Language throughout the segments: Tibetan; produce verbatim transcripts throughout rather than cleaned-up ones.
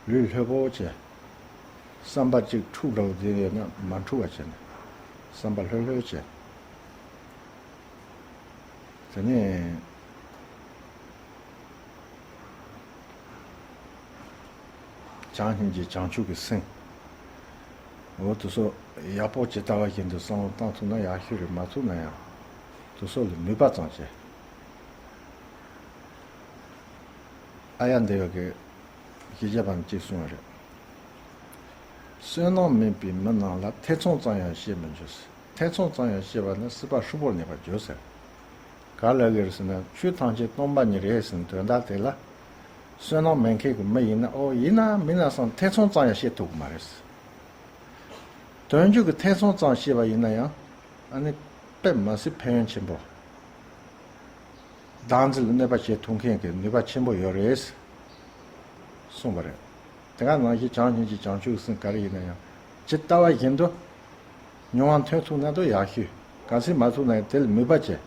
ལུས་ལྷོད་པོ་བྱས། བསམ་པ་གཅིག་འཁྲུག་འདྲ་བོ་དེ་ཡོད་ན་མ་འཁྲུག་པ་བྱས་ནས། བསམ་པ་ལྷོད་ལྷོད་བྱས། དེ་ནས་བྱང་སྙིང་རྗེ་བྱང་ཆུབ་ཀྱི་སེམས། འོ་དེ་ཚོ་ཡག་པོ་ཇི་ལྟ་བ་བཞིན་དུ་བསམ་བློ་བཏང་ཐུབ་ན་ཡག་ཤོས་རེད། མ་ཐུབ་ན་ཡང་དེ་ཚོ་ལ་ནུས་པ་ཙམ་བྱས། ཨཱརྱ་དེ་ཝ་གི་གཞི་བརྒྱ་པ་ནས་གཅིག་གསུངས་པ་རེད། བསོད་ནམས་མེད་པའི་མི་རྣམས་ལ་ཐེ་ཚོམ་ཙམ་ཡང་བྱེད་མི་འགྱུར་ཟེར། ཐེ་ཚོམ་ཙམ་ཡང་བྱེད་པ་ནི་སྲིད་པ་ཧྲིལ་པོར་གནས་པར་འགྱུར་ཟེར། ག་ལ་གི་རེད་ཟེར་ན་ཆོས་ཐམས་ཅད་སྟོང་པ་ཉིད་རེད་ཟེར་ནས་དོན་དག་དེ་ལ། བསོད་ནམས་མེད་མཁན་གྱི་མི་ཡིན་ན་ཨོ་ཡིན་ན་མིན་ན་བསམ་ཐེ་ཚོམ་ཙམ་ཡང་བྱེད་ཐུབ་ཀྱི་མ་རེད་ཟེར། དོན་འཇུག་གི་ཐེ་ཚོམ་ཙམ་བྱས་པ་ཡིན་ན་ཡང་ཨ་ནི་དཔེ་མི་སྲིད་ཕན་ཡོན་ཆེན་པོ། བདག་འཛིན་ལ་གནོད་པ་བྱེད་ཐུབ་མཁན་གྱི་ནུས་པ་ཆེན་པོ་ཡོད་རེད། གསུངས་པ་རེད། དེ་ག་ནང་བཞིན་བྱང་སྙིང་རྗེ་བྱང་ཆུབ་སེམས་ག་རེ་ཡིན་ན་ཡང་ཇི་ལྟ་བ་བཞིན་དུ་མྱོང་བ་ཐོན་ཐུབ་ན་དོ་ཡག་ཤོས། གལ་སྲིད་མ་ཐུབ་ན་ཡང་དེ་ལ་མོས་པ་བྱས།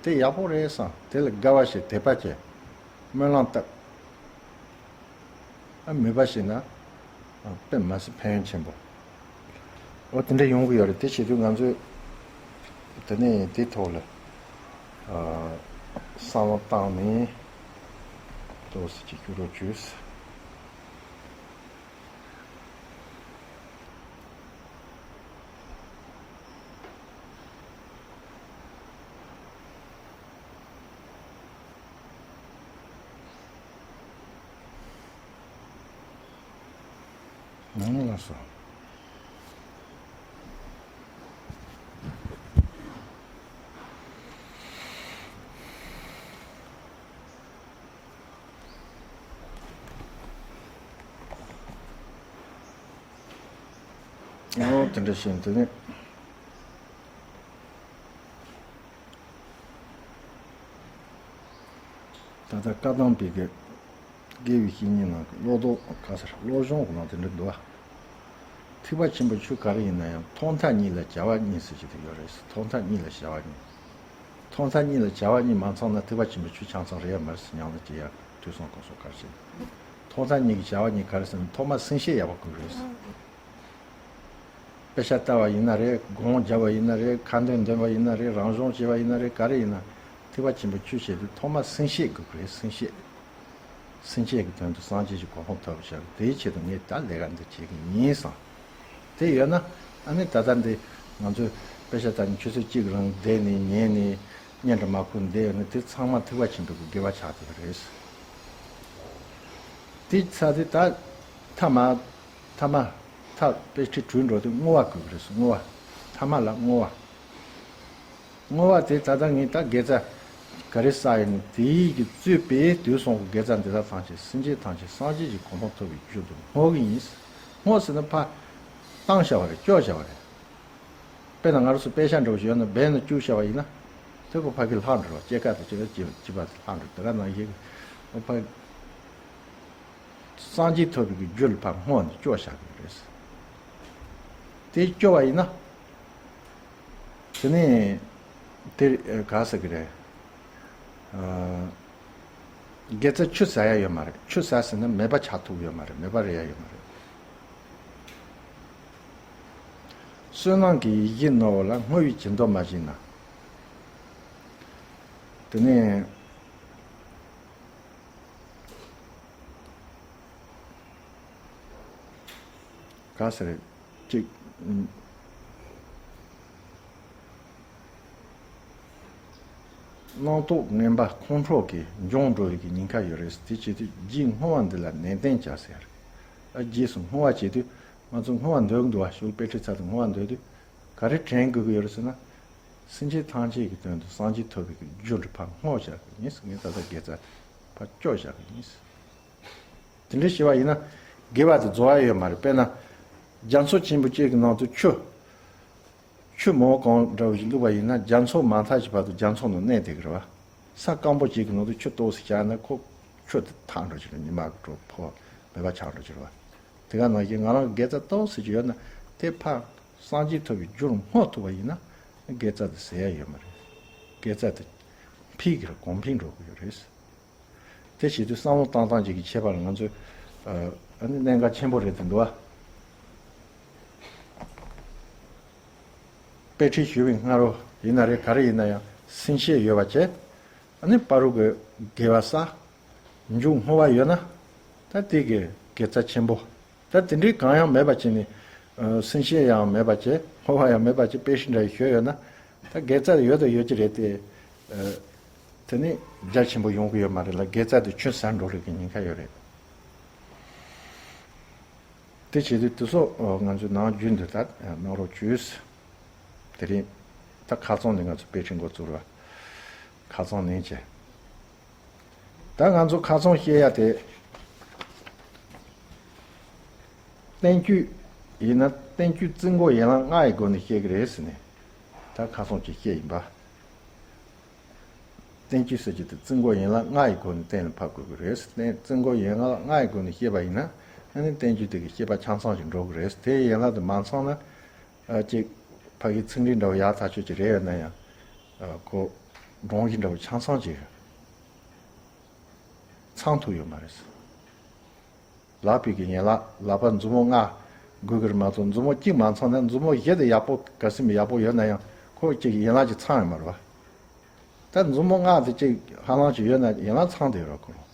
དེ་ཡག་པོ་རེད་བསམ་དེ་ལ་དགའ་བ་བྱས་དད་པ་བྱས། སྨོན་ལམ་བཏབ། ཨ་མོས་པ་བྱས་ན་ཨ་དཔེ་མ་སྲིད་ཕན་ཡོན་ཆེན་པོ། འོ་དེ་འདྲ་ཡོང་གི་ཡོད་རེད། དེ་བྱེད་དུས་ང་ཚོས་དེ་ནས་དེ་ཐོག་ལ་ཨ་བསམ་བློ་བཏང་ནས་ཏོག་ཙམ་ཅིག་བསྒྱུར་རོགས་བྱོས། ནང་ལ་སོ། ཨོ་དེ་འདྲ་བྱས་དེ་ནས། ད་ལྟ་བཀའ་གདམས་པའི་གི་དགེ་བའི་བཤེས་གཉེན་ནང་གི་བློ་ལྡོག་ག་ཟེར་བློ་སྦྱོང་གི་ནང་དེ་འདྲ་འདུག་ཨ། ཐེག་པ་ཆེན་པོའི་ཆོས་ག་རེ་ཡིན་ན་ཡང་ཐོག་མཐའ་གཉིས་ལ་བྱ་བ་གཉིས་ཟེར་གྱི་དེ་ཡོད་རེད། ཐོག་མཐའ་གཉིས་ལ་བྱ་བ་གཉིས། ཐོག་མཐའ་གཉིས་ལ་བྱ་བ་གཉིས་མ་ཚང་ན་ཐེག་པ་ཆེན་པོའི་ཆོས་ཆ་ཚང་རེད་ཡ་མ་རེད་ཟེར། ཉང་ལ་སྐྱེ་ཡ་ཐོས་བསམ་སྒོམ་གསུམ་ག་རེ་བྱེད། ཐོག་མཐའ་གཉིས་ཀྱི་བྱ་བ་གཉིས་ག་རེ་ཟེར་ན་ཐོག་མ་སེམས་བསྐྱེད་ཡག་པོ་དགོས་རེད། དཔེ་ཆ་ལྟ་བ་ཡིན་ན་རེད། སྒོམ་རྒྱབ་པ་ཡིན་ན་རེད། ཁ་འདོན་འདོན་པ་ཡིན་ན་རེད། རང་སྦྱོང་བྱེད་པ་ཡིན་ན་རེད། ག་རེ་ཡིན་ན་ཐེག་པ་ཆེན་པོའི་ཆོས་བྱེད་དུས་ཐོག་མ་སེམས་བསྐྱེད་དགོས་རེད། སེམས་བསྐྱེད། སེམས་བསྐྱེད་ཀྱི་དོན་དུ་སངས་རྒྱས་ཀྱི་གོ་འཕང་ཐོབ་པར་བྱ་དགོས། དེའི་ཆེད་དུ་ངས་ད་ལས་ཀ་འདི་བྱེད་ཀྱི་ཡིན་བསམ། དེ་ཡོད་ན་ཨ་ནི་ད་ལྟ་འདི་ང་ཚོས་དཔེ་ཆ་ལྟ་ནས་ཆུ་ཚོད་གཅིག་རིང་བསྡད་ནས་ཉལ་ནས་བརྙན་འཕྲིན་མ་ཁུར་བསྡད་ཡོད་ན་དེ་ཚང་མ་ཐེག་པ་ཆེན་པོའི་དགེ་བ་ཆགས་བསྡད་པ་རེད། དེ་ཚ་དེ་ད་ཐ་མ། ཐ་མ། ཐ་དཔེ་ཁྲིད་གྲོལ་འགྲོ་དུས་བསྔོ་བ་དགོས་ཀྱི་རེད་ཟེར། བསྔོ་བ། ཐ་མ་ལ་བསྔོ་བ། བསྔོ་བ་དེ་ད་ལྟ་ངས་ད་དགེ་རྩ་ག་རེ་བསགས་ཡོད་ན་དེའི་གི་གཙོས་པའི་དུས་གསུམ་གྱི་དགེ་རྩ་འདི་དག་ཐམས་ཅད་སེམས་ཅན་ཐམས་ཅད་སངས་རྒྱས་ཀྱི་གོ་འཕང་ཐོབ་པའི་རྒྱུ་དུ་བསྔོ་གི་ཡིན། བསྔོ་ཟེར་ན་ཕར་བཏང་བཞག་པ་རེད། བཅོལ་བཞག་པ་རེད། དཔེར་ན་ང་རང་ཚོ་དཔེ་ཆ་འདྲ་བོ་ཞིག་ཡོད་ན་སྦས་ནས་བཅུག་བཞག་པ་ཡིན་ན་དེ་ཁོ་ཕ་གི་ལྷག་འགྲོ་བ། སྐྱེ་རྒ་དང་བཅས་པ་དེ་ལྷག་འགྲོ། དེ་ག་ནང་བཞིན་ཕ། སངས་རྒྱས་ཐོབ་པའི་རྒྱུ་ལ་ཕར་བསྔོ་ནས་སྐྱོར་བཞག་གི་རེད། དེ་སྐྱོར་བ་ཡིན་ན། དེ་ནས་དེ་ག་ཟེར་གི་རེད། དགེ་རྩ་ཆུད་ཟ་ཡ་ཡོད་མ་རེད། ཆུད་ཟ་ཟེར་ན་མེད་པ་ཆགས་ཐུབ་ཡོད་མ་རེད། མེད་པ་རེད་ཡ་ཡོད་མ་རེད། བསོད་ནམས་ཀྱི་ཡིད་བཞིན་ནོར་བུ་ལ་བསྔོ་བའི་བྱིན་རླབས་མ་བྱིན་ན། དེ་ནས། ག་ཟེར། གཅིག་རྣམ་རྟོག་ངན་པ་ཁོང་ཁྲོ་གིས་འཇོམས་འགྲོ་བའི་གི་ཉེན་ཁ་ཡོད་རེད། དེ་བྱེད་དུས་རྗེས་བསྔོ་བ་འདི་ལ་ནན་ཏན་བྱ་ཟེར། ཨ་རྗེས་སུ་བསྔོ་བ་བྱེད་དུས་ང་ཚོ་བསྔོ་བ་འདོན་གྱི་འདུག་བ། ཞུགས་དཔེ་ཁྲིད་ཚར་དུས་བསྔོ་བ་འདོན་དུས་ག་རེ་དྲན་དགོས་ཀྱི་ཡོད་རེད་ཟེར་ན། སེམས་ཅན་ཐམས་ཅད་ཀྱི་དོན་དུ་སངས་རྒྱས་ཐོབ་པའི་གི་རྒྱུ་འདི་ཕར་བསྔོ་བྱ་དགོས་ཡིན། ངས་ད་ལྟ་དགེ་རྩ་ཕར་སྐྱོར་བྱ་དགོས་ཡིན། དེ་འདྲ་བྱས་པ་ཡིན་ན་དགེ་བ་དེ་རྫོགས་ཡ་ཡོད་མ་རེད། དཔེར་ན་རྒྱ་མཚོ་ཆེན་པོ་གཅིག་གི་ནང་དུ་ཆུ། ཆུ་མང་པོ་གང་འདྲ་བོ་ཞིག་བླུགས་པ་ཡིན་ན་རྒྱ་མཚོ་མ་མཐའ་ཞིག་བར་དུ་རྒྱ་མཚོ་ནང་གནས་བསྡད་ཀྱི་རེད་བ། ས་སྐམ་པོ་གཅིག་གི་ནང་དུ་ཆུ་ཏོག་ཙམ་བཞག་ན་ཁོ་ཆུ་དེ་དག་འགྲོ་གི་རེད། ཉི་མ་གི་དྲོད་ཕོ་བ་མེད་པ་ཆགས་འགྲོ་གི་རེད་བ། དེ་ག་ནང་བཞིན་ང་རང་གི་དགེ་རྩ་ཏོག་ཙམ་ཅིག་ཡོད་ན་དེ་ཕར་སངས་རྒྱས་ཐོབ་པའི་རྒྱུར་བསྔོ་ཐུབ་པ་ཡིན་ན་དགེ་རྩ་དེ་ཟད་ཡ་ཡོད་མ་རེད། དགེ་རྩ་དེ་འཕེལ་གྱི་རེད། གོང་འཕེལ་འགྲོ་གི་ཡོད་རེད། དེ་བྱེད་དུས་བསམ་བློ་བཏང་སྟངས་ཅིག་གི་ཁྱད་པར་ལ་ང་ཚོས་ཨ་ ཨ་ནི་གནད་འགག་ཆེན་པོ་རེད་དེ་འདུག་ཨ། དཔེ་ཁྲིད་ཞུ་བའི་སྔ་རོལ་ཡིན་ན་རེད། ག་རེ་ཡིན་ན་ཡང་སེམས་ཤེས་ཡོད་པ་བྱས། ཨ་ནི་བར་དུ་གི་དགེ་བ་བསགས། མཇུག་བསྔོ་བ་ཡོད་ན། ད་དེ་གི་དགེ་རྩ་ཆེན་པོ། ད་དེ་འདྲའི་གང་ཡང་མེད་པ་བྱས་ནས། ཨ། སེམས་ཤེས་ཡང་མེད་པ་བྱས། བསྔོ་བ་ཡང་མེད་པ་བྱས། དཔེ་ཁྲིད་འདྲ་ཞིག་ཞུས་ཡོད་ན། ད་དགེ་རྩ་ཡོད་དང་ཡོད་ཀྱི་རེད་དེ། ཨ། དེ་ནི་རྒྱ་ཆེན་པོ་ཡོང་གི་ཡོད་མ་རེད་ལ། དགེ་རྩ་དེ་ཆུད་ཟ་འགྲོ་ལུགས་ཀྱི་ཉེན་ཁ་ཡོད་རེད། དེ་བྱེད་དུས་དེ་ཚོ་ང་ཚོའི་ནམ་རྒྱུན་དུ་ད་གནང་རོགས་བྱོས། དེ་རིང་ད་ཁ་སང་ནས་ང་ཚོ་དཔེ་ཁྲིད་འགོ་བཙུགས་ར། ཁ་སང་ནས་བྱས། ད་ང་ཚོ་ཁ་སང་བཤད་ཡ་དེ། བསྟན་བཅོས་ཡིན་ན་བསྟན་བཅོས་རྩིས་འགོ་ཡན་ལག་ལྔ་ཡི་སྒོ་ནས་བཤད་ཀྱི་རེད་ཟེར་ནས། ད་ཁ་སང་གི་བཤད་ཡིན་པ། བསྟན་བཅོས་ཟེར་གྱི་དེ་རྩིས་འགོ་ཡན་ལག་ལྔ་ཡི་སྒོ་ནས་གཏན་ལ་ཕབ་དགོས་ཀྱི་རེད། བསྟན། རྩིས་འགོ་ཡན་ལག་ལྔ་ཡི་སྒོ་ནས་བཤད་པ་ཡིན་ན། ཨ་ནི་བསྟན་བཅོས་དེ་གི་བཤད་པ་ཆ་ཚང་ཞིག་འགྲོ་གི་རེད། དེ་ཡན་ལག་དེ་མ་ཚང་ན། ཨ། ཅིག་ཕ་གི་ཚིག་འགྲེལ་འདྲ་བོ་ཡག་ཐག་ཆོད་ཅིག་རེད་ཡོད་ན་ཡང་། ཨ། ཁོ་སྒྲོམ་གཞི་འདྲ་བོ་ཆ་ཚང་ཅིག་ཚང་ཐུབ་ཡོད་མ་རེད། ལག་པའི་གི་ཡན་ལག་ལག་པ་མཛུབ་མོ་ལྔ་དགོས་ཀྱི་རེད་མ་གཏོགས། མཛུབ་མོ་གཅིག་མ་ཚང་ན་མཛུབ་མོ་བཞི་དེ་ཡག་པོ་ག་ཟེ་མི་ཡག་པོ་ཡོད་ན་ཡང་ཁོ་གཅིག་ཡན་ལག་གཅིག་ཚང་ཡོད་མ་རེད་པ། ད་མཛུབ་མོ་ལྔ་དེ་གཅིག་ཧ་ལམ་ཅིག་ཡོད་ན་ཡན་ལག་ཚང་བསྡད་ཡོད་རེད་ཁོ་རང་།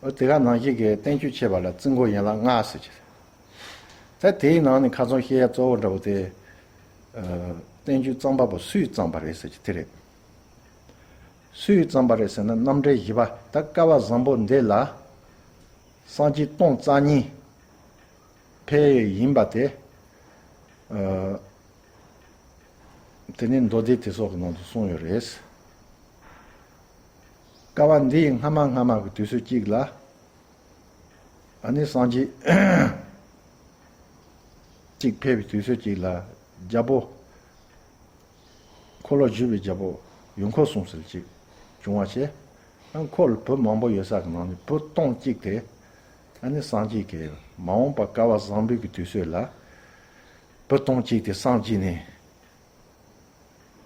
འོ། དེ་ག་ནང་བཞིན་གྱི་བསྟན་བཅོས་ཕྱེ་བ་ལ་རྩིས་འགོ་ཡན་ལག་ལྔ་ཟེར་གྱི་རེད། ད་དེའི་ནང་ནས་ཁ་སང་བཤད་ཡ་གཙོ་བོ་འདྲ་བོ་དེ། ཨ། བསྟན་བཅོས་རྩོམ་པ་པོ་སུས་བརྩམས་པ་རེད་ཟེར་གྱི་དེ་རེད། སུས་བརྩམས་པ་རེད་ཟེར་ན། རྣམ་འགྲེལ་བཞི་པ། ད་སྐལ་བ་བཟང་པོ་འདི་ལ་སངས་རྒྱས་སྟོང་རྩ་གཉིས་ཕེབས་ཡོད་ཡིན་པ་དེ། ཨ། དེ་ནི་མདོ་སྡེ་དེ་སོགས་ཀྱི་ནང་དུ་གསུངས་ཡོད་རེད། སྐལ་བ་འདི་ཡི་སྔ་མ་སྔ་མ་གི་དུས་ཚོད་ཅིག་ལ། ཨ་ནི་སངས་རྒྱས་ཅིག་ཕེབས་པའི་དུས་ཚོད་ཅིག་ལ། རྒྱལ་པོ། འཁོར་ལོ་བཞི་པའི་རྒྱལ་པོ་ཡུལ་འཁོར་སྲུང་ཟེར་ཅིག་བྱུང་བ་བྱས། ཨ། འཁོར་ལ་བུ་མང་པོ་ཡོད་ས་གི་ནང་ནས་བུ་སྟོང་གཅིག་དེ། ཨ་ནི་སངས་རྒྱས་ཀྱིས་མ་འོངས་པ་སྐལ་བ་བཟང་པོའི་གི་དུས་ཚོད་ལ། བུ་སྟོང་གཅིག་དེ་སངས་རྒྱས་ནས།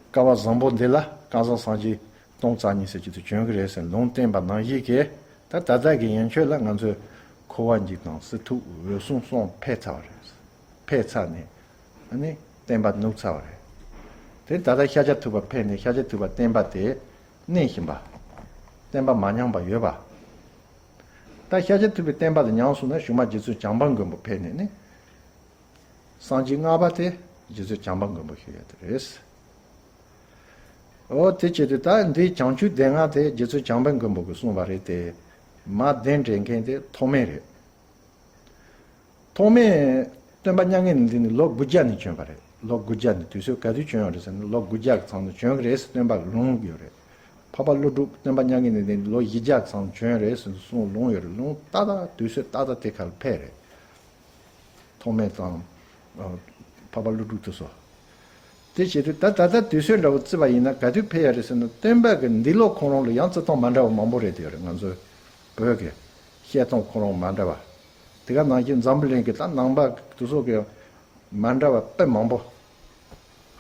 སྐལ་བ་བཟང་པོ་འདི་ལ་སྐལ་བཟང་སངས་རྒྱས་སྟོང་རྩ་གཉིས་ཟེར་གྱི་དེ་བྱོན་གྱི་རེད་ཟེར་ལུང་བསྟན་པ་ནང་བཞིན་གྱི། ད་ད་ལྟ་གི་ཡན་ཆོད་ལ་ང་ཚོས་འཁོར་བ་འཇིག་དང་སྲིད་ཐུག་འོད་སྲུང་སོགས་ཕེབས་ཚར་བ་རེད། ཕེབས་ཚར་ནས། ཨ་ནི་བསྟན་པ་ནུབ་ཚར་བ་རེད། དེ་ད་ལྟ་ཤཱཀྱ་ཐུབ་པ་ཕེབས་ནས་ཤཱཀྱ་ཐུབ་པ་བསྟན་པ་དེ་གནས་བཞིན་པ། བསྟན་པ་མ་ཉམས་པ་ཡོད་པ། ད་ཤཱཀྱ་ཐུབ་པའི་བསྟན་པ་དེ་ཉམས་སོང་ན་གཞུག་མ་རྗེ་བཙུན་བྱམས་པ་མགོན་པོ་ཕེབས་ནས་ནི། སངས་རྒྱས་ལྔ་པ་དེ་རྗེ་བཙུན་བྱམས་པ་མགོན་པོ་ཞུ་ཡ་དེ་རེད། འོ། དེ་བྱེད་དུས་ད་འདིའི་བྱང་ཆུབ་སྡེ་ལྔ་དེ་རྗེ་བཙུན་བྱམས་པ་མགོན་པོ་གིས་གསུངས་པ་རེད་དེ། མར་གདན་འདྲེན་མཁན་དེ་ཐོགས་མེད་རེད། ཐོགས་མེད་སྟོན་པ་མྱ་ངན་ལས་འདས་ནས་ལོ་དགུ་བརྒྱ་ནས་བྱོན་པ་རེད། ལོ་དགུ་བརྒྱ་ནས་དུས་ཚོད་ག་དུས་བྱོན་ཡོད་རེད་ཟེར་ན། ལོ་དགུ་བརྒྱ་གི་ཚང་ནས་བྱོན་གི་རེད་ཟེར་སྟོན་པ་གི་ལུང་ཡོད་རེད། འཕགས་པ་ཀླུ་སྒྲུབ་སྟོན་པ་མྱ་ངན་ལས་འདས་ནས་ལོ་བཞི་བརྒྱ་གི་ཚང་ནས་བྱོན་ཡོད་རེད་ཟེར་གསུངས་ལུང་ཡོད་རེད། ལུང་ཏག་ཏག་དུས་ཚོད་ཏག་ཏག་དེ་ཁ་ལ་ཕེབས་རེད། ཐོགས་མེད་དང་། ཨ། འཕགས་པ་ཀླུ་སྒྲུབ་དེ་ཚོ། དེ་བྱེད་དུས་ད་ད་ལྟ་དུས་ཚོད་འདྲ་བོ་བརྩིས་པ་ཡིན་ན་ག་དུས་ཕེབས་ཡ་རེད་ཟེར་ན། སྟོན་པ་གི་འདས་ལོ་ཁོ་རང་ལ་ཡང་བརྩི་སྟངས་མ་འདྲ་བ་མང་པོ་རེད་དེ་ཡོད་རེད། ང་ཚོའི་བོད་ཀྱི་བཤད་སྟངས་ཁོ་རང་མ་འདྲ་བ། དེ་ག་ནང་བཞིན་འཛམ་བུ་གླིང་གི་ད་ནང་པ་དེ་ཚོ་གི་མ་འདྲ་བ་དཔེ་མང་པོ།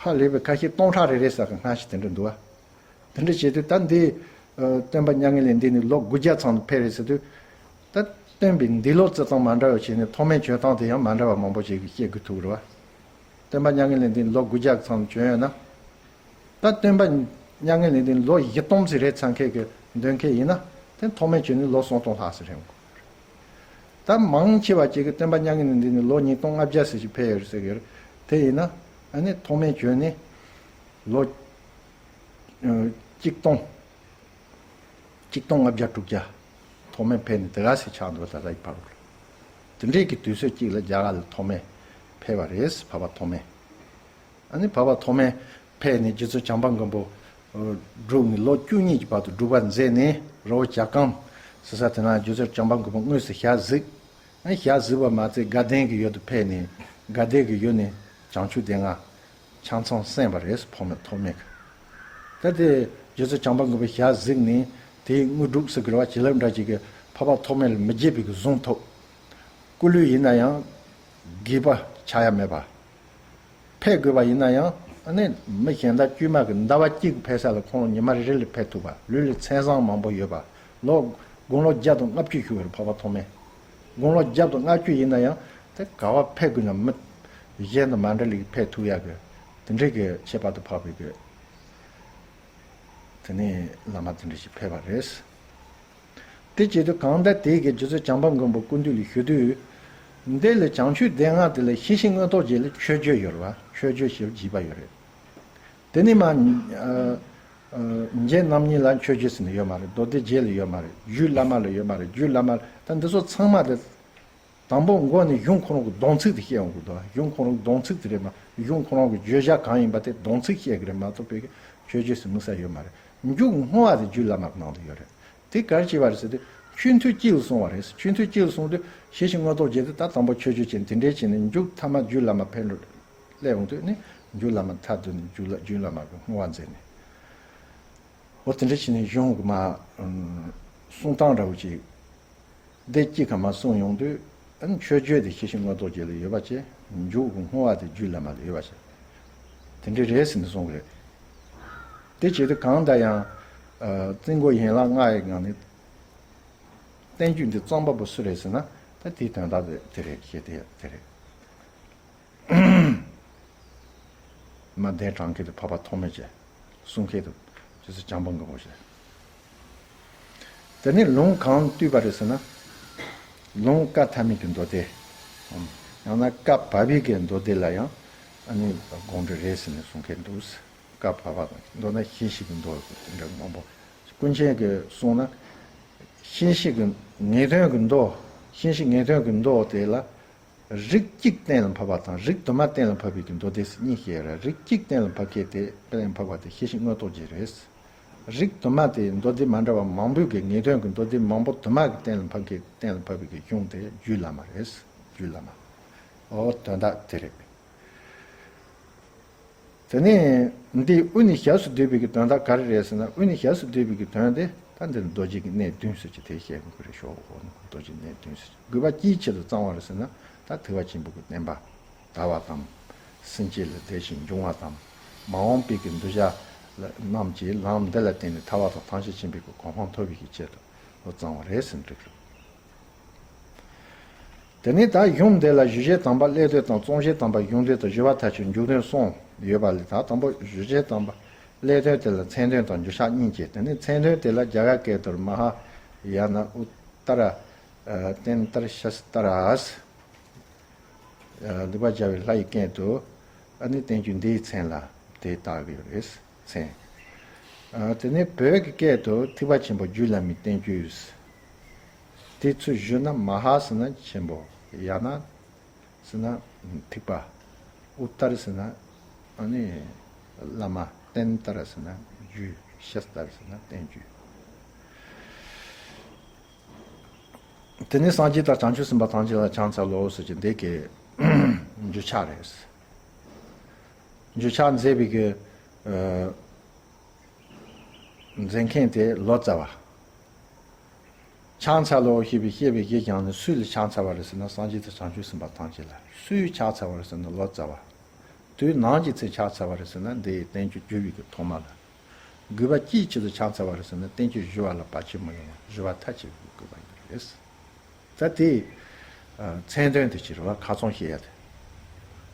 ཧ་ལས་པའི་ཁ་ཤས་སྟོང་ཕྲག་རེ་རེ་ཟེར་གི་སྔ་ཕྱི་དེ་འདྲ་འདུག་བ། དེ་འདྲ་བྱེད་དུས་ད་འདི། ཨ། སྟོན་པ་མྱ་ངན་ལས་འདས་ནས་ལོ་དགུ་བརྒྱ་ཚང་དུ་ཕེབས་རེད་ཟེར་དུས། ད་སྟོན་པའི་འདས་ལོ་བརྩི་སྟངས་མ་འདྲ་བ་བྱས་ནས་ཐོགས་མེད་བྱོན་སྟངས་དེ་ཡང་མ་འདྲ་བ་མང་པོ་ཞིག་གིས་བཤད་དགོས་ཐུག་རེད་བ། སྟོན་པ་མྱ་ངན་ལས་འདས་ནས་ལོ་དགུ་བརྒྱ་ཚང་དུ་བྱོན་ཡོད་ན། ད་སྟོན་པ་མྱ་ངན་ལས་འདས་ནས་ལོ་བཞི་སྟོང་ཙམ་རེད་ཚང་མཁན་གྱི་འདོད་མཁན་ཡིན་ན། དེ་ཐོགས་མེད་བྱོན་ནས་ལོ་སུམ་སྟོང་ལྷག་ཙམ་རེད། ད་མང་ཆེ་བ་ཅིག་གིས་སྟོན་པ་མྱ་ངན་ལས་འདས་ནས་ལོ་ཉིས་སྟོང་ལྔ་བརྒྱ་ཙམ་ཞིག་ཕེབས་ཡོད་རེད་ཟེར་གྱི་ཡོད་རེད། དེ་ཡིན་ན་ཨ་ནི་ཐོགས་མེད་བྱོན་ནས་ལོ། ཨ། གཅིག་སྟོང་། གཅིག་སྟོང་ལྔ་བརྒྱ་དྲུག་བརྒྱ་ཐོགས་མེད་ཕེབས་ནས་དེ་ག་ཟེ་ཆགས་འདུག་ད་ལྟ་ཡི་བར་དུ། དེ་འདྲའི་གི་དུས་ཚོད་གཅིག་ལ་རྒྱ་གར་ལ་ཐོགས་མེད་ཕེབས་པ་རེད། འཕགས་པ་ཐོགས་མེད། ཨ་ནི་འཕགས་པ་ཐོགས་མེད་ཕེབས་ནས་རྗེ་བཙུན་བྱམས་པ་མགོན་པོ་བསྒྲུབས་ནས་ལོ་བཅུ་གཉིས་ཀྱི་བར་དུ་སྒྲུབ་པ་མཛད་ནས། རི་བོ་བྱ་རྐང་ཟེར་ས་དེ་ན་རྗེ་བཙུན་བྱམས་པ་མགོན་པོ་དངོས་སུ་ཞལ་གཟིགས། ཨ། ཞལ་གཟིགས་པ་མ་ཚད་དགའ་ལྡན་གྱི་ཡུལ་དུ་ཕེབས་ནས་དགའ་ལྡན་གྱི་ཡུལ་ནས་བྱང་ཆུབ་སྡེ་ལྔ་ཆ་ཚང་གསན་པ་རེད། འཕགས་པ་ཐོགས་མེད་ཀྱིས། ད་དེ་རྗེ་བཙུན་བྱམས་པ་མགོན་པོ་ཞལ་གཟིགས་ནས་དེའི་དངོས་གྲུབ་ཟེར་གྱི་རེད་བ། བྱིན་རླབས་འདྲ་ཅིག་གིས་འཕགས་པ་ཐོགས་མེད་ལ་མི་བརྗེད་པའི་གི་གཟུངས་ཐོབ། སྐུ་ལུས་ཡིན་ན་ཡང་རྒས་པ་ཆགས་ཡ་མེད་པ། ཕེབས་དགོས་པ་ཡིན་ན་ཡང་ཨ་ནི་མི་གཞན་དག་དཀྱུས་མ་གི་ཟླ་བ་གཅིག་གི་ཕེབས་ས་ལ་ཁོང་ཉི་མ་རེ་རེ་ལ་ཕེབས་ཐུབ་པ། ལུས་ལ་མཚན་བཟང་མང་པོ་ཡོད་པ། ལོ་དགུང་ལོ་བརྒྱ་དང་ལྔ་བཅུ་བཞུགས་ཡོད་རེད། འཕགས་པ་ཐོགས་མེད། དགུང་ལོ་བརྒྱ་དང་ལྔ་བཅུ་ཡིན་ན་ཡང་དེ་ག་བ་ཕེབས་དགོས་ན་མི་གཞན་དང་མ་འདྲ་ལེགས་ཕེབས་ཐུབ་ཡག་གི་དེ་འདྲའི་གི་ཁྱད་པར་དུ་འཕགས་པའི་གི་དེ་ནས་བླ་མ་དེ་འདྲ་ཞིག་ཕེབས་པ་རེད། དེ་བྱེད་དུས་གང་ལྟར་དེའི་གི་རྗེ་བཙུན་བྱམས་པ་མགོན་པོ་སྐུ་མདུན་ལ་ཞུ་དུས། འདི་ལ་བྱང་ཆུབ་སྡེ་ལྔ་དེ་ལ་ཤེས་བཞིན་མངོན་རྟོགས་རྒྱན་ལ་མཆོད་བརྗོད་ཡོད་རེད་བ། མཆོད་བརྗོད་ཞེས་བགྱིས་པ་ཡོད་རེད། དེ་ནས་མ། ཨ། ཨ། རྗེ་རྣམ་གཉིས་ལ་མཆོད་བརྗོད་ཟེར་ནས་ཡོད་མ་རེད། མདོ་སྡེ་རྒྱན་ལ་ཡོད་མ་རེད། རྒྱུད་བླ་མ་ལ་ཡོད་མ་རེད། རྒྱུད་བླ་མ་ལ་ད་འདི་ཚོ་ཚང་མ་དེ། དང་པོ་མགོ་ནས་གཞུང་ཁོ་རང་གི་སྡོམ་ཚིག་དེ་བཤད་ཡོང་གི་འདུག་གཞུང་ཁོ་རང་གི་སྡོམ་ཚིག་དེ་རེད་མ། གཞུང་ཁོ་རང་གི་བརྗོད་བྱ་གང་ཡིན་པ་དེ་སྡོམ་ཚིག་བཤད་གི་རེད་མ་གཏོགས་པའི་མཆོད་བརྗོད་ཟེར་དམིགས་བསལ་ཡོད་མ་རེད། མཇུག་བསྔོ་བ་དེ་རྒྱུད་བླ་མ་གི་ནང་དུ་ཡོད་རེད། དེ་ག་རེ་བྱས་པ་རེད་ཟེར་དུས་ཆོས་མཐུན་དཀྱིལ་ལ་སོང་བ་རེད། ཆོས་མཐུན་དཀྱིལ་ལ་སོང་དུས་ཤེས་བཞིན་མངོན་རྟོགས་རྒྱན་དེ་ད་དང་པོ་མཆོད་བརྗོད་བྱས་ནས་དེ་འདྲའི་བྱས་ནས་མཇུག་མཐའ་མ་རྒྱུད་བླ་མ་ཕེབས་འགྲོ་སླེབས་ཡོང་དུས་ནི་རྒྱུད་བླ་མ་མཐའ་བསྡུས་ནས་རྒྱུད་བླ་རྒྱུད་བླ་མ་གི་བསྔོ་བ་མཛད་ནས། འོ་དེ་འདྲ་བྱས་ནས་གཞུང་གི་མ། ཨམ། གསུང་སྟངས་འདྲ་བོ་ཅིག་སྡེ་གཅིག་ག་མ་གསུངས་ཡོང་དུས། ཨ་ནི་མཆོད་བརྗོད་དེ་ཤེས་བཞིན་མངོན་རྟོགས་རྒྱན་ལ་ཡོད་པ་བྱས། མཇུག་གི་བསྔོ་བ་དེ་རྒྱུད་བླ་མ་ལ་ཡོད་པ་བྱས། དེ་འདྲ་རེད་ཟེར་ནས་གསུང་གི་རེད། དེ་བྱེད་དུས་གང་ལྟར་ཡང་། ཨ། རྩིས་འགོ་ཡན་ལག་ལྔ་ཡི་ངང་ནས་བསྟན་བཅོས་འདི་བརྩམས་པ་པོ་སུ་རེད་ཟེར་ན། ད་དེའི་དོན་དག་དེ་དེ་རེད། ཞེས་དེ་དེ་རེད། མ་གདན་དྲངས་མཁན་དེ་འཕགས་པ་ཐོགས་མེད་བྱས། གསུང་མཁན་དེ་རྗེ་བཙུན་བྱམས་པ་མགོན་པོ་བྱས། དེ་ནས་ལུང་གང་བཏུས་པ་རེད་ཟེར་ན། ལུང་བཀའ་ཐ་མའི་གི་མདོ་སྡེ། ཡང་ན་བཀའ་བབས་པའི་གི་མདོ་སྡེ་ལ་ཡང་ཨ་ནི་དགོངས་འགྲེལ་རེད་ཟེར་ནས་གསུང་མཁན་འདུག་བཀའ་བབས་པ་དང་མདོར་ན་ཤེས་བཞིན་གྱི་མདོ་དེ་འདྲ་མང་པོ། ཀུན་མཁྱེན་གྱིས་གསུངས་ན། ཤེས་བཞིན་གྱི་ངེས་དོན་གྱི་མདོ། ཤེས་བཞིན་ངེས་དོན་གྱི་མདོ་དེ་ལ། རིགས་གཅིག་གཏན་ལ་ཕབ་པ་དང་རིགས་དུ་མ་གཏན་ལ་ཕབ་པའི་གི་མདོ་སྡེ་ཟེར་གཉིས་བཤད་ར། རིགས་གཅིག་གཏན་ལ་ཕབ་མཁན་དེ་གཏན་ལ་ཕབ་པ་དེ་ཤེས་བཞིན་མངོན་རྟོགས་རྒྱན་རེད། རིགས་དུ་མ་དེ་མདོ་སྡེ་མ་འདྲ་བ་མང་པོའི་གི་ངེས་དོན་གྱི་མདོ་སྡེ་མང་པོ་དུ་མ་གི་གཏན་ལ་ཕབ་མཁན་གཏན་ལ་ཕབ་པའི་གི་གཞུང་དེ་རྒྱུད་བླ་མ་རེད། རྒྱུད་བླ་མ། འོ་དོན་དག་དེ་རེད། དེ་ནས་འདི་དབུ་ནས་ཞབས་སུ་བསྡུས་པའི་གི་དོན་དག་ག་རེ་རེད་ཟེར་ན། དབུ་ནས་ཞབས་སུ་བསྡུས་པའི་གི་དོན་དེ་ད་འདིར་རྡོ་རྗེ་གི་གནས་བདུན་ཟེར་གྱི་དེ་བཤད་དགོས་ཀྱི་རེད་ཤོག་རྡོ་རྗེ་གནས་བདུན་ཟེར་གྱི་དགོས་པ་ཅིའི་ཆེད་དུ་བརྩམས་པ་རེད་ཟེར་ན། ད་ཐེག་པ་ཆེན་པོ་གི་བསྟན་པ་དར་བ་དང་། སེམས་ཅན་ལ་བདེ་ཞིང་འབྱུང་བ་དང་། མ་འོངས་པའི་གི་གདུལ་བྱ་རྣམས་ཀྱི་ལམ་འདི་ལ་བརྟེན་ནས་ཐར་པ་དང་ཐམས་ཅད་མཁྱེན་པའི་གི་གོ་འཕང་ཐོབ་པའི་གི་ཆེད་དུ་བརྩམས་པ་རེད་ཟེར་འགྲིག་རེད། དེ་ནས་ད་གཞུང་འདི་ལ་ཞུ་བྱེད་དམ་པ་སླད་དོན་དང་། རྩོམ་བྱེད་དམ་པ་གཞུང་དོན་དང་། ཞུ་བ་མཐར་ཕྱིན་མཇུག་དོན་གསུམ་ཡོད་པ་ལས། ད་དང་པོ་ཞུ་བྱེད་དམ་པ་སླད་དོན་དེ་ལ་མཚན་དོན་དང་འགྱུར་ཕྱག་གཉིས་བྱས། དེ་ནས་མཚན་དོན་དེ་ལ་རྒྱ་གར་སྐད་དུ་མ་ཧཱ་ཡ་ན་ཨུ་ཏ་ར། ཨ། ཏན་ཏར་ཤ་སྟ་ར། ཨ། ལེགས་པར་སྦྱར་བའི་ལྷ་ཡི་སྐད་དུ། ཨ་ནི་བསྟན་བཅོས་འདིའི་མཚན་ལ་དེ་བཏགས་ཡོད་རེད། མཚན། ཨ། དེ་ནས་བོད་ཀྱི་སྐད་དུ་ཐེག་པ་ཆེན་པོ་རྒྱུད་བླ་མའི་བསྟན་བཅོས། དེ་ཚུར་ཞུས་ན་མ་ཧཱ་ཟེར་ན་ཆེན་པོ། ཡ་ན་ཟེར་ན་ཐེག་པ། ཨུ་ཏར་ཟེར་ན་ཨ་ནི་བླ་མ། ཏན་ཏར་ཟེར་ན་རྒྱུད། ཤ་སྟར་ཟེར་ན་བསྟན་བཅོས། དེ་ནས་སངས་རྒྱས་དང་བྱང་ཆུབ་སེམས་དཔའ་ཐམས་ཅད་ལ་ཕྱག་འཚལ་ལོ་ཟེར་གྱི་འདི་གི་འགྱུར་ཕྱག་རེད། འགྱུར་ཕྱག་མཛད་པའི་གི། ཨ། མཛད་མཁན་དེ་ལོ་ཙཱ་བ། ཕྱག་འཚལ་ལོ་ཞེས་པའི་བཤད་པའི་གཞི་བཞག་ནས་སུ་ལ་ཕྱག་འཚལ་བ་རེད་ཟེར་ན། སངས་རྒྱས་དང་བྱང་ཆུབ་སེམས་དཔའ་ཐམས་ཅད་ལ། སུས་ཕྱག་འཚལ་བ་རེད་ཟེར་ན། ལོ་ཙཱ་བ། དུས་ནམ་གྱི་ཚེ་ཕྱག་འཚལ་བ་རེད་ཟེར་ན། འདི་ཡི་བསྟན་བཅོས་བསྒྱུར་བའི་གི་ཐོག་མ་ལ། དགོས་པ་ཅིའི་ཆེད་དུ་ཕྱག་འཚལ་བ་རེད་ཟེར་ན། བསྟན་བཅོས་ཞུ་བ་ལ་བར་ཆད་མི་ཡོང་བ། ཞུ་བ་མཐར་ཕྱིན་པའི་དགོས་པ་ཡིན་པ་རེད། ད་དེ། ཨ། མཚན་དོན་དེ་ཕྱིར་བ་ཁ་ཚོན་བཤད་ཡ་དེ།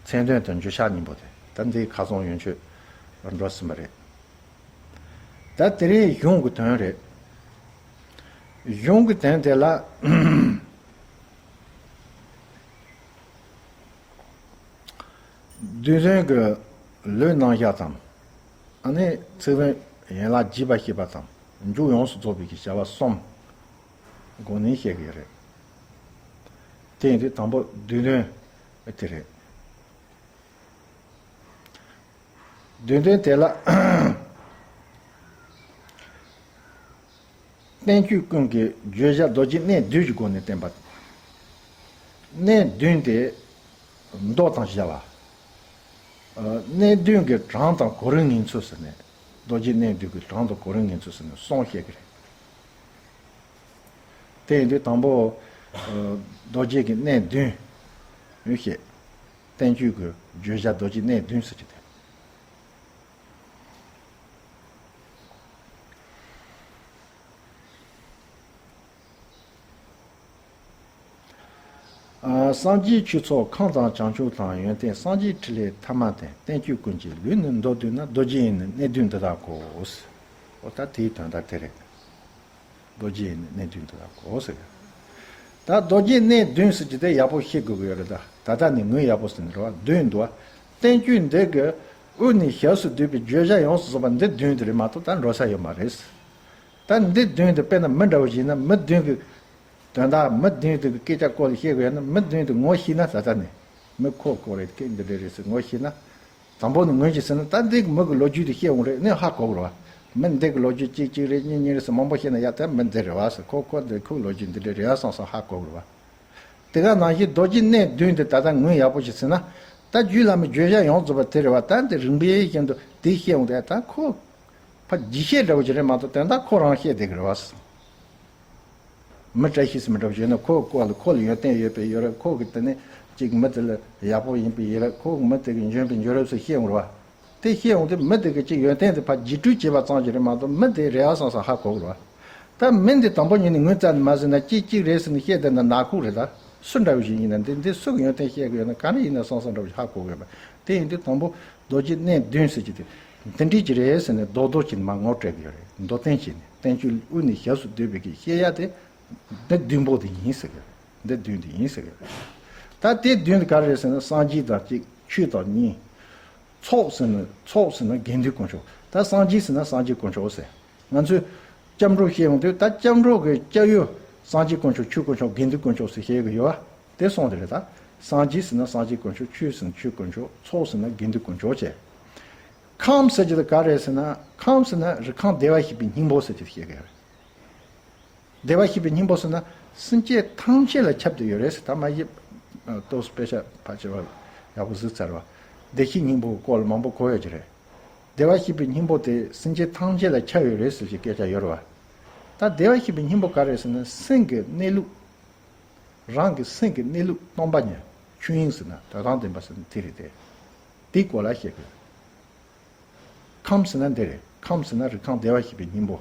མཚན་དོན་དང་འགྱུར་ཕྱག་གཉིས་པོ་དེ། ད་འདི་ཁ་ཚོན་ཡོན་ཆོད་འགྲོ་ཟིན་པ་རེད། ད་དེ་རིང་གཞུང་གི་དོན་རེད། གཞུང་གི་དོན་དེ་ལ། བསྡུས་དོན་གྱི་ལུས་རྣམ་གཞག་དང་། ཨ་ནི་ཚིག་དོན་ཡན་ལག་རྒྱས་པ་བཤད་པ་དང་། མཇུག་ཡོངས་སུ་རྫོགས་པའི་གི་བྱ་བ་གསུམ་སྒོ་ནས་བཤད་ཀྱི་རེད། དེ་ཡིན་དུས་དང་པོ་བསྡུས་དོན་དེ་རེད། བསྡུས་དོན་དེ་ལ། བསྟན་བཅོས་ཀུན་གྱི་བརྗོད་བྱ་རྡོ་རྗེ་གནས་བདུན་གྱི་སྒོ་ནས་བསྟན་པ། གནས་བདུན་དེ་མདོ་དང་ཞབས་པ། ཨ། གནས་བདུན་གྱི་གྲངས་དང་གོ་རིམ་ངེས་ཚུལ་ཟེར་ནས། རྡོ་རྗེ་གནས་བདུན་གྱི་གྲངས་དང་གོ་རིམ་ངེས་ཚུལ་ཟེར་ནས་གསུམ་བཤད་ཀྱི་རེད། དེ་ཡིན་དུས་དང་པོ། ཨ། རྡོ་རྗེ་གི་གནས་བདུན་བཤད། བསྟན་བཅོས་ཀྱི་བརྗོད་བྱ་རྡོ་རྗེ་གནས་བདུན་ཟེར་གྱི་དེ། ཨ། སངས་རྒྱས་ཆོས་ཚོགས་ཁམས་དང་བྱང་ཆུབ་དང་། ཡོན་ཏན་སངས་རྒྱས་ཕྲིན་ལས་ཐ་མ་བསྟན། བསྟན་བཅོས་ཀུན་གྱི་ལུས་ནི་མདོར་བསྡུས་ན། རྡོ་རྗེ་ཡི་ནི་གནད་བདུན་འདི་དག་གོ། འོ་ད་དེའི་དོན་དག་དེ་རེད། རྡོ་རྗེ་ཡི་ནི་གནད་བདུན་འདི་དག་གོ་ཟེར། ད་རྡོ་རྗེ་གནད་བདུན་ཟེར་གྱི་དེ་ཡག་པོ་ཤེས་དགོས་ཀྱི་ཡོད་རེད། ད་ད་ལྟ་ནས་ངོས་ཡག་པོ་ཟིན་རེད་བ། བདུན་འདུག་བ། བསྟན་བཅོས་འདི་གི་དབུ་ནས་ཞབས་སུ་བསྡུས་པའི་བརྗོད་བྱ་ཡོངས་སུ་རྫོགས་པ་འདི་བདུན་དེ་རེད་མ་གཏོགས་ད་འགྲོ་ས་ཡོད་མ་རེད། ད་འདི་བདུན་དེ་དཔེར་ན་མི་འདྲ་བོ་ཞིག་ཡིན་ན། མི་བདུན་གི་དོན་དག་མི་བདུན་དེ་གི་སྐད་ཆ་སྐོར་ལ་བཤད་དགོས་ཡོད་ན། མི་བདུན་དེ་ངོ་ཤེས་ན། ད་ལྟ་ནས་མི་ཁོ་ཁོ་རེད། སྐད་འདི་འདྲ་རེད་ཟེར་ངོ་ཤེས་ན། དང་པོ་ནས་ངོས་ཀྱིས་ཟེར་ན། ད་འདི་གི་མི་གི་ལོ་རྒྱུས་དེ་བཤད་འོང་རེད། ནས་ཧ་གོ་དགོས་རེད་བ། མི་འདི་གི་ལོ་རྒྱུས་གཅིག་གཅིག་རེད། གཉིས་གཉིས་རེད་ཟེར་མང་པོ་བཤད་ན། ཡ་ད་མི་འདི་རེད་བ་ཟེར། ཁོ་ཁོ་འདི་ཁོའི་ལོ་རྒྱུས་འདི་འདྲ་རེད་བ་བསམ་བསམ་ཧ་གོ་དགོས་རེད་བ། དེ་ག་ནང་བཞིན་རྡོ་རྗེ་གནད་བདུན་དེ་ད་ལྟ་ངོས་ཡག་པོ་ཞིག་ཟིན་ན། ད་རྒྱུད་བླ་མའི་བརྗོད་བྱ་ཡོངས་རྫོགས་པ་དེ་རེད་བ། ད་འདི་རིམ་པས་བཞིན་དུ་དེ་བཤད་འོང་དེ། ད་ཁོ་ཕར་རྒྱས་བཤད་འདྲ་བོ་ཅིག་རེད་མ་གཏོགས་དོན་དག་ཁོ་རང་བཤད་བསྡད་ཀྱི་རེད་བ། མི་བཀྲ་ཤིས་སུ་མི་འདྲ་བ་ཞིག་ཡོད་ན། ཁོ་སྐོར་ལ་ཁོ་ལ་ཡོན་ཏན་ཡོད་པའི་ཡོད་རེད། ཁོ་གི་དེ་ནས་ཅིག་མི་དེ་ལ་ཡག་པོ་ཡིན་པའི་ཡོད་རེད། ཁོ་གི་མི་དེ་གི་འཇོན་པའི་འཇོན་རབས་སུ་བཤད་འོང་རེད་བ། དེ་བཤད་འོང་དུས་མི་དེ་གི་ཅིག་ཡོན་ཏན་དེ་ཕར་རྒྱས་སྤྲོས་བྱས་པ་ཙམ་ཞིག་རེད་མ་གཏོགས། མི་དེ་རེད་བསམ་བསམ་ཧ་གོ་གི་རེད་བ། ད་མི་འདི་དང་པོ་ཉིད་ནས་ངོས་བཙལ་ནས་མ་ཟིན་ན། གཅིག་གཅིག་རེད་ཟེར་ནས་བཤད་བསྡད་ན་ནག་ཁུག་རེད། ད་སུ་འདྲ་བ་ཞིག་ཡིན་ན། འདི་འདི་སུ་གི་ཡོན་ཏན་བཤད་གི་ཡོད་ན། ག་རེ་ཡིན་ན་བསམ་བསམ་འདྲ་བ་ཞིག་ཧ་གོ་གི་ཡོད་པ། དེ་ཡིན་དུས་དང་པོ་རྡོ་རྗེ་གནད་བདུན་ཟེར་གྱི་དེ་འདི་འདྲས་ཀྱི་རེད་ཟེར་ནས་རྡོག་རྡོག་བྱས་ནས་མར་ངོ་སྤྲད་གི་ཡོད་རེད། མདོར་བསྟན་བྱས་ནས། བསྟན་བཅོས་དབུ་ནས་ཞབས་སུ་བསྡུས་པའི་གི་བཤད་ཡ་དེ་འདི་བདུན་པོ་དེ་ཡིན་ཟེར་གི་རེད། འདི་བདུན་དེ་ཡིན་ཟེར་གི་རེད། ད་དེ་བདུན་དེ་ག་རེ་རེད་ཟེར་ན། སངས་རྒྱས་དང་གཅིག་ཆོས་དང་གཉིས། ཚོགས་ཟེར་ན། ཚོགས་ཟེར་ན་དགེ་འདུན་དཀོན་མཆོག་ད་སངས་རྒྱས་ཟེར་ན་སངས་རྒྱས་དཀོན་མཆོག་ཟེར། ང་ཚོས་སྐྱབས་འགྲོ་བཤད་ཡོང་དུས། ད་སྐྱབས་འགྲོ་གི་སྐྱབས་ཡུལ་སངས་རྒྱས་དཀོན་མཆོག་ཆོས་དཀོན་མཆོག་དགེ་འདུན་དཀོན་མཆོག་ཟེར་བཤད་གི་ཡོད་བ། དེ་སོང་དེ་རེད། ད་སངས་རྒྱས་ཟེར་ན་སངས་རྒྱས་དཀོན་མཆོག་ཆོས་ཟེར་ན་ཆོས་དཀོན་མཆོག་ཚོགས་ཟེར་ན་དགེ་འདུན་དཀོན་མཆོག་བྱས། ཁམས་ཟེར་གྱི་དེ་ག་རེད་ཟེར་ན། ཁམས་ཟེར་ན་རི་ཁམས་བདེ་བར་གཤེགས་པའི་སྙིང་པོ་ཟེར་གྱི་དེ་བཤད་གི་རེད། བདེ་བར་གཤེགས་པའི་སྙིང་པོ་ཟེར་ན་སེམས་ཅན་ཐམས་ཅད་ལ་ཁྱབ་བསྡད་ཡོད་རེད་ཟེར། ད་མ་གཞི་ཏོག་ཙམ་དཔེ་ཆ་ཕལ་ཆེ་བ་ཡག་པོ་གཟིགས་ཚར་བ། བདེ་གཤེགས་སྙིང་པོའི་སྐོར་ལ་མང་པོ་གོ་ཡོད་ཀྱི་རེད། བདེ་བར་གཤེགས་པའི་སྙིང་པོ་དེ་སེམས་ཅན་ཐམས་ཅད་ལ་ཁྱབ་ཡོད་རེད་ཟེར་གྱི་སྐད་ཆ་ཡོད་རེད་བ། ད་བདེ་བར་གཤེགས་པའི་སྙིང་པོ་ག་རེ་ཟེར་ན། སེམས་ཀྱི་གནས་ལུགས། རང་གི་སེམས་ཀྱི་གནས་ལུགས་སྟོང་པ་ཉིད། ཆོས་དབྱིངས་ཟེར་ན་དོན་དམ་བདེན་པ་ཟེར་ན་དེ་རེད་དེ། དེའི་སྐོར་ལ་བཤད་དགོས། ཁམས་ཟེར་ན་འདི་རེད། ཁམས་ཟེར་ན་རི་ཁམས་བདེ་བར་གཤེགས་པའི་སྙིང་པོ།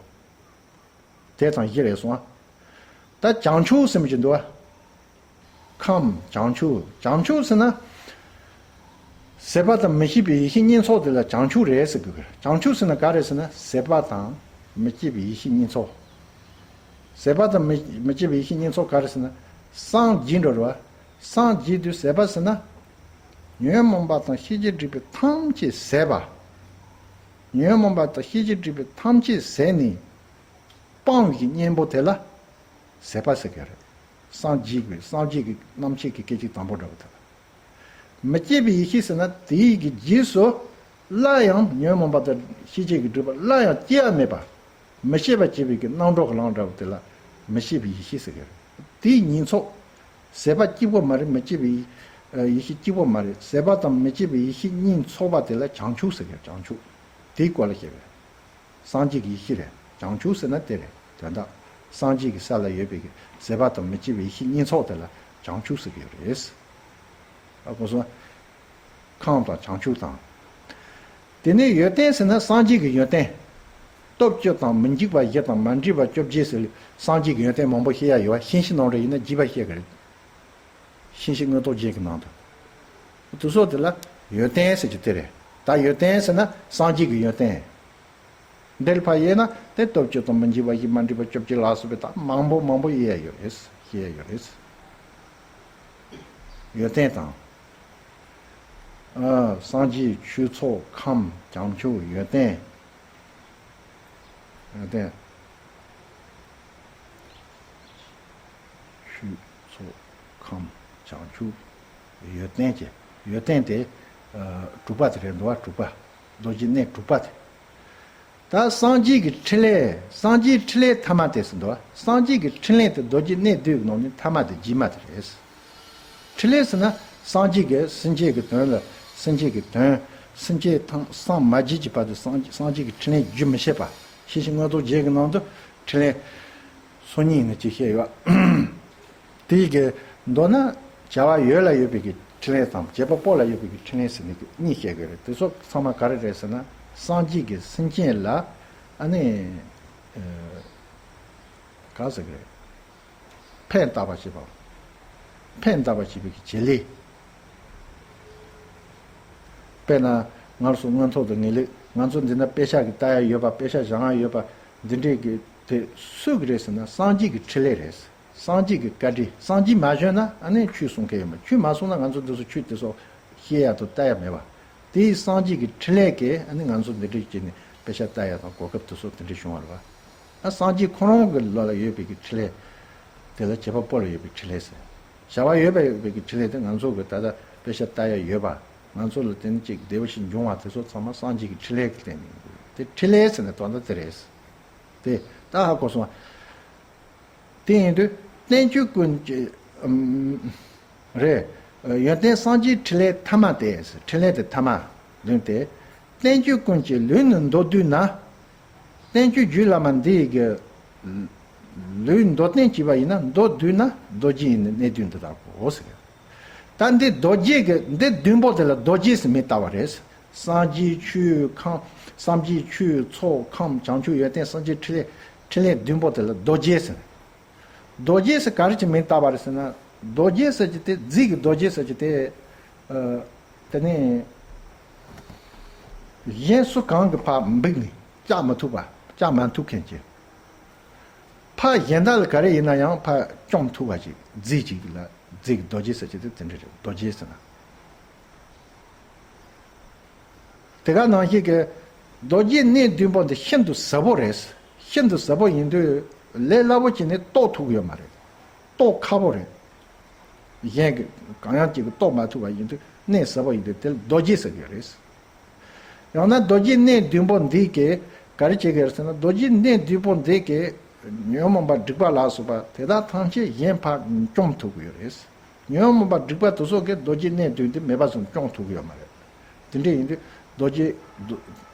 དེ་དང་བཞི་རེད་སོང་ཨ། ད་བྱང་ཆུབ་ཟེར་མི་ཅིག་འདུག་ཨ། ཁམས་བྱང་ཆུབ། བྱང་ཆུབ་ཟེར་ན། ཟད་པ་དང་མི་སྐྱེ་བའི་ཡེ་ཤེས་གཉིས་ཚོགས་དེ་ལ་བྱང་ཆུབ་རེད་ཟེར་དགོས་ཀྱི། བྱང་ཆུབ་ཟེར་ན་ག་རེ་ཟེར་ན། ཟད་པ་དང་མི་སྐྱེ་བའི་ཡེ་ཤེས་གཉིས་ཚོགས། ཟད་པ་དང་མི་མི་སྐྱེ་བའི་ཡེ་ཤེས་གཉིས་ཚོགས་ག་རེ་ཟེར་ན། སངས་རྒྱས་འགྲོ་རེད་བ། སངས་རྒྱས་དུས་ཟད་པ་ཟེར་ན། ཉོན་མོངས་པ་དང་ཤེས་བྱའི་སྒྲིབ་པ་ཐམས་ཅད་ཟད་པ། ཉོན་མོངས་པ་དང་ཤེས་བྱའི་སྒྲིབ་པ་ཐམས་ཅད་ཟད་ནས་སྤངས་པའི་གཉེན་པོ་དེ་ལ་ཟད་པ་ཟེར་གྱི་རེད། སངས་རྒྱས་ཀྱི། སངས་རྒྱས་ཀྱི་རྣམ་བཤད་ཀྱི་སྐད་ཅིག་དང་པོ་འདྲ་བོ་དེ་ལ། མི་སྐྱེ་བའི་ཡེ་ཤེས་ཟེར་ན། དེའི་གི་རྗེས་སུ་སླར་ཡང་ཉོན་མོངས་པ་དང་ཤེས་བྱའི་གི་སྒྲིབ་པ་སླར་ཡང་སྐྱེ་བ་མེད་པ། མི་སྐྱེ་བ་སྐྱེ་བའི་གི་རྣམ་གྲོལ་གྱི་ལམ་འདྲ་བོ་དེ་ལ་མི་སྐྱེ་བའི་ཡེ་ཤེས་ཟེར་གྱི་རེད། དེའི་གཉིས་ཚོགས། ཟད་པ་གཅིག་པོ་མ་རེད། མི་སྐྱེ་བའི་ཡེ་ཤེས་གཅིག་པོ་མ་རེད། ཟད་པ་དང་མི་སྐྱེ་བའི་ཡེ་ཤེས་གཉིས་ཚོགས་པ་དེ་ལ་བྱང་ཆུབ་ཟེར་གྱི་རེད། བྱང་ཆུབ། དེའི་སྐོར་ལ་བཤད་པ་རེད། སངས་རྒྱས་ཀྱི་ཡེ་ཤེས་རེད། བྱང་ཆུབ་ཟེར་ན་དེ་རེད། དོན་དག་སངས་རྒྱས་ཀྱི་ས་ལ་ཡོད་པའི་གི་ཟད་པ་དང་མི་སྐྱེ་བའི་ཡེ་ཤེས་གཉིས་ཚོགས་དེ་ལ་བྱང་ཆུབ་ཟེར་གྱི་རེད། ཨ་གོ་སོང་། ཁམས་དང་བྱང་ཆུབ་དང་། དེ་ནས་ཡོན་ཏན་ཟེར་ན་སངས་རྒྱས་ཀྱི་ཡོན་ཏན། སྟོབས་བཅུ་དང་མི་འཇིགས་པ་བཞི་དང་མ་འདྲེས་པ་བཅོ་བརྒྱད་ཟེར། སངས་རྒྱས་ཀྱི་ཡོན་ཏན་མང་པོ་བཤད་ཡ་ཡོད་བ། གཤེན་ཞིག་ནང་འདྲ་ཡིན་ན་རྒྱས་པ་བཤད་གི་རེད། གཤེན་ཞིག་མངོན་རྟོགས་རྒྱན་གྱི་ནང་དུ། དེ་ཚོ་དེ་ལ་ཡོན་ཏན་ཟེར་གྱི་དེ་རེད། ད་ཡོན་ཏན་ཟེར་ན་སངས་རྒྱས་ཀྱི་ཡོན་ཏན། འདིར་ཕར་དབྱེ་ན་དེ་སྟོབས་བཅུ་དང་མི་འཇིགས་པ་བཞི། མ་འདྲེས་པ་བཅོ་བརྒྱད་ལ་སོགས་པའི་ད་མང་པོ་མང་པོ་དབྱེ་ཡ་ཡོད་རེད། བཤད་ཡ་ཡོད་རེད། ཡོན་ཏན་དང་། ཨ། སངས་རྒྱས། ཆོས་ཚོགས། ཁམས། བྱང་ཆུབ། ཡོན་ཏན། ཡོན་ཏན། ཆོས་ཚོགས། ཁམས། བྱང་ཆུབ། ཡོན་ཏན་གྱི། ཡོན་ཏན་དེ། ཨ། དྲུག་པ་དེ་རེད་འདུག་བ། དྲུག་པ། རྡོ་རྗེ་གནད་དྲུག་པ་དེ། ད་སངས་རྒྱས་ཀྱི་འཕྲིན་ལས། སངས་རྒྱས་འཕྲིན་ལས་ཐ་མ་དེ་ཟེར་འདུག་བ། སངས་རྒྱས་ཀྱི་འཕྲིན་ལས་དེ་རྡོ་རྗེ་གནད་བདུན་གྱི་ནང་ནས་ཐ་མ་དེ། རྗེས་མ་དེ་རེད། འཕྲིན་ལས་ཟེར་ན་སངས་རྒྱས་ཀྱིས་སེམས་ཅན་གྱི་དོན་ལ། སེམས་ཅན་གྱི་དོན། སེམས་ཅན་ཐམས་སངས་མ་རྒྱས་ཀྱི་བར་དུ་སངས་སངས་རྒྱས་ཀྱི་འཕྲིན་ལས་རྒྱུན་མི་ཆད་པ། གཤེན་ཞིག་མངོན་རྟོགས་རྒྱན་གྱི་ནང་དུ་འཕྲིན་ལས་སོ་གཉིས་ནས་ཅིག་བཤད་ཡོད། དེའི་གི་མདོར་ན་བྱ་བ་ཡུལ་ལ་ཡོད་པའི་གི་འཕྲིན་ལས་དང་། བྱེད་པ་པོ་ལ་ཡོད་པའི་གི་འཕྲིན་ལས་ཟེར་ནས་གཉིས་བཤད་དགོས་རེད། དེ་ཚོ་ཚང་མ་ག་རེ་རེད་ཟེར་ན། སངས་རྒྱས་ཀྱིས་སེམས་ཅན་ལ་ཨ་ནི། ཨ། ག་ཟེར་གི་རེད། ཕན་བཏགས་པ་བྱེད་པ། ཕན་བཏགས་པ་བྱེད་པའི་བྱེད་ལས། དཔེར་ན་སྔར་སོང་མངོན་མཐོ་དང་ངེས་ལེགས། ང་ཚོ་འདི་ན་དཔེ་ཆ་གི་ལྟ་ཡ་ཡོད་པ། དཔེ་ཆ་སྦྱང་ཡ་ཡོད་པ། འདི་འདྲས་ཀྱི་དེ་སུ་གི་རེད་ཟེར་ན། སངས་རྒྱས་ཀྱི་འཕྲིན་ལས་རེད། སངས་རྒྱས་ཀྱི་བཀའ་དྲིན། སངས་རྒྱས་མ་བྱོན་ན་ཨ་ནི་ཆོས་གསུང་མཁན་ཡོད་མ། ཆོས་མ་གསུང་ན་ང་ཚོ་འདི་ཚོ་ཆོས་དེ་ཚོ་ཤེས་ཡ་དང་ལྟ་ཡ་མེད་པ། དེའི་སངས་རྒྱས་ཀྱི་འཕྲིན་ལས་ཀྱིས་ཨ་ནི་ང་ཚོ་འདི་འདྲས་བྱས་ནས་དཔེ་ཆ་ལྟ་ཡ་དང་གོ་སྐབས་དེ་ཚོ་དེ་འདྲས་བྱུང་བ་རེད་པ། ཨ། སངས་རྒྱས་ཁོ་རང་གི་ལོ་ལ་ཡོད་པའི་གི་འཕྲིན་ལས། དེ་ལ་བྱེད་པ་པོ་ལ་ཡོད་པའི་འཕྲིན་ལས་ཟེར། བྱ་བ་ཡོད་པ་ཡོད་པའི་གི་འཕྲིན་ལས་དེ། ང་ཚོ་གི་ད་ལྟ་དཔེ་ཆ་ལྟ་ཡ་ཡོད་པ། ང་ཚོ་ལ་དེ་ནི་ཅིག་བདེ་བ་ཞིག་འབྱུང་བ་དེ་ཚོ་ཚང་མ་སངས་རྒྱས་ཀྱི་འཕྲིན་ལས་ཀྱི་སྟེང་ནས། དེ་འཕྲིན་ལས་ཟེར་ནས་དོན་དག་དེ་རེད། དེ་ད་ཧ་གོ་སོང་བ། དེ་ཡིན་དུས་བསྟན་བཅོས་ཀུན་གྱི། ཨམ། རེད། ཡོན་ཏན་སངས་རྒྱས་འཕྲིན་ལས་ཐ་མ་སྟེ། འཕྲིན་ལས་དེ་ཐ་མ་བདུན་ཏེ། བསྟན་བཅོས་ཀུན་གྱི་ལུས་ནི་མདོར་བསྡུས་ན། བསྟན་བཅོས་རྒྱུད་བླ་མ་འདི་ཡི་གི་ལུས་མདོར་བསྟན་བྱས་པ་ཡིན་ན། མདོར་བསྡུས་ན་རྡོ་རྗེ་ཡི་ནི་གནད་བདུན་འདི་དག་གོ་ཟེར། ད་འདི་རྡོ་རྗེ་གི་འདི་བདུན་པོ་དེ་ལ་རྡོ་རྗེ་ཟེར་མིང་བཏགས་པ་རེད། སངས་རྒྱས་ཆོས་ཁམས། སངས་རྒྱས་ཆོས་ཚོགས་ཁམས་བྱང་ཆུབ་ཡོན་ཏན་སངས་རྒྱས་འཕྲིན་ལས། འཕྲིན་ལས་བདུན་པོ་དེ་ལ་རྡོ་རྗེ་ཟེར། རྡོ་རྗེ་ཟེར་ག་རེ་གྱི་མིང་བཏགས་པ་རེད་ཟེར་ན། རྡོ་རྗེ་ཟེར་གྱི་དེ། རྫས་ཀྱི་རྡོ་རྗེ་ཟེར་གྱི་དེ། ཨ། དེ་ནས་གཞན་སུ་གང་གིས་ཕར་འབིགས་ནས་བཅག་མི་ཐུབ་པ། བཅག་མ་ཐུབ་མཁན་གྱི། ཕར་གཞན་དག་ལ་ག་རེ་ཡིན་ན་ཡང་ཕར་བཅོམ་ཐུབ་པ་ཞིག་རྫས་ཅིག་ལ། རྫས་ཀྱི་རྡོ་རྗེ་ཟེར་གྱི་དེ་དེ་འདྲ་རེད། རྡོ་རྗེ་ཟེར་ན། དེ་ག་ནང་བཞིན་གྱི་རྡོ་རྗེ་གནད་བདུན་པོ་འདི་ཤིན་ཏུ་ཟབ་པོ་རེད། ཤིན་ཏུ་ཟབ་པོ་ཡིན་དུས་ལས་སླ་པོ་བྱས་ནས་རྟོགས་ཐུབ་ཀྱི་ཡོད་མ་རེད། རྟོགས་ཁག་པོ་རེད། གཞན་གྱི་གང་ཡང་ཅིག་གིས་རྟོགས་མ་ཐུབ་པ་ཡིན་དུས་གནད་ཟབ་པོ་ཡིན་དུས་དེ་ལ་རྡོ་རྗེ་ཟེར་གྱི་རེད། ཡང་ན་རྡོ་རྗེ་གནད་བདུན་པོ་འདི་གིས་ག་རེ་བྱེད་ཀྱི་རེད་ཟེར་ན། རྡོ་རྗེ་གནད་བདུན་པོ་འདི་གིས་ཉོན་མོངས་པ་སྒྲིབ་པ་ལ་སོགས་པ་དེ་དག་ཐམས་ཅད་གཞན་ཕར་བཅོམ་ཐུབ་ཀྱི་ཡོད་རེད། ཉོན་མོངས་པ་སྒྲིབ་པ་དེ་ཚོ་གིས་རྡོ་རྗེ་གནད་བདུན་དེ་མེད་པ་བཟོས་བཅོམ་ཐུབ་ཀྱི་ཡོད་མ་རེད། དེ་འདྲ་ཡིན་དུས་རྡོ་རྗེ། རྡོ།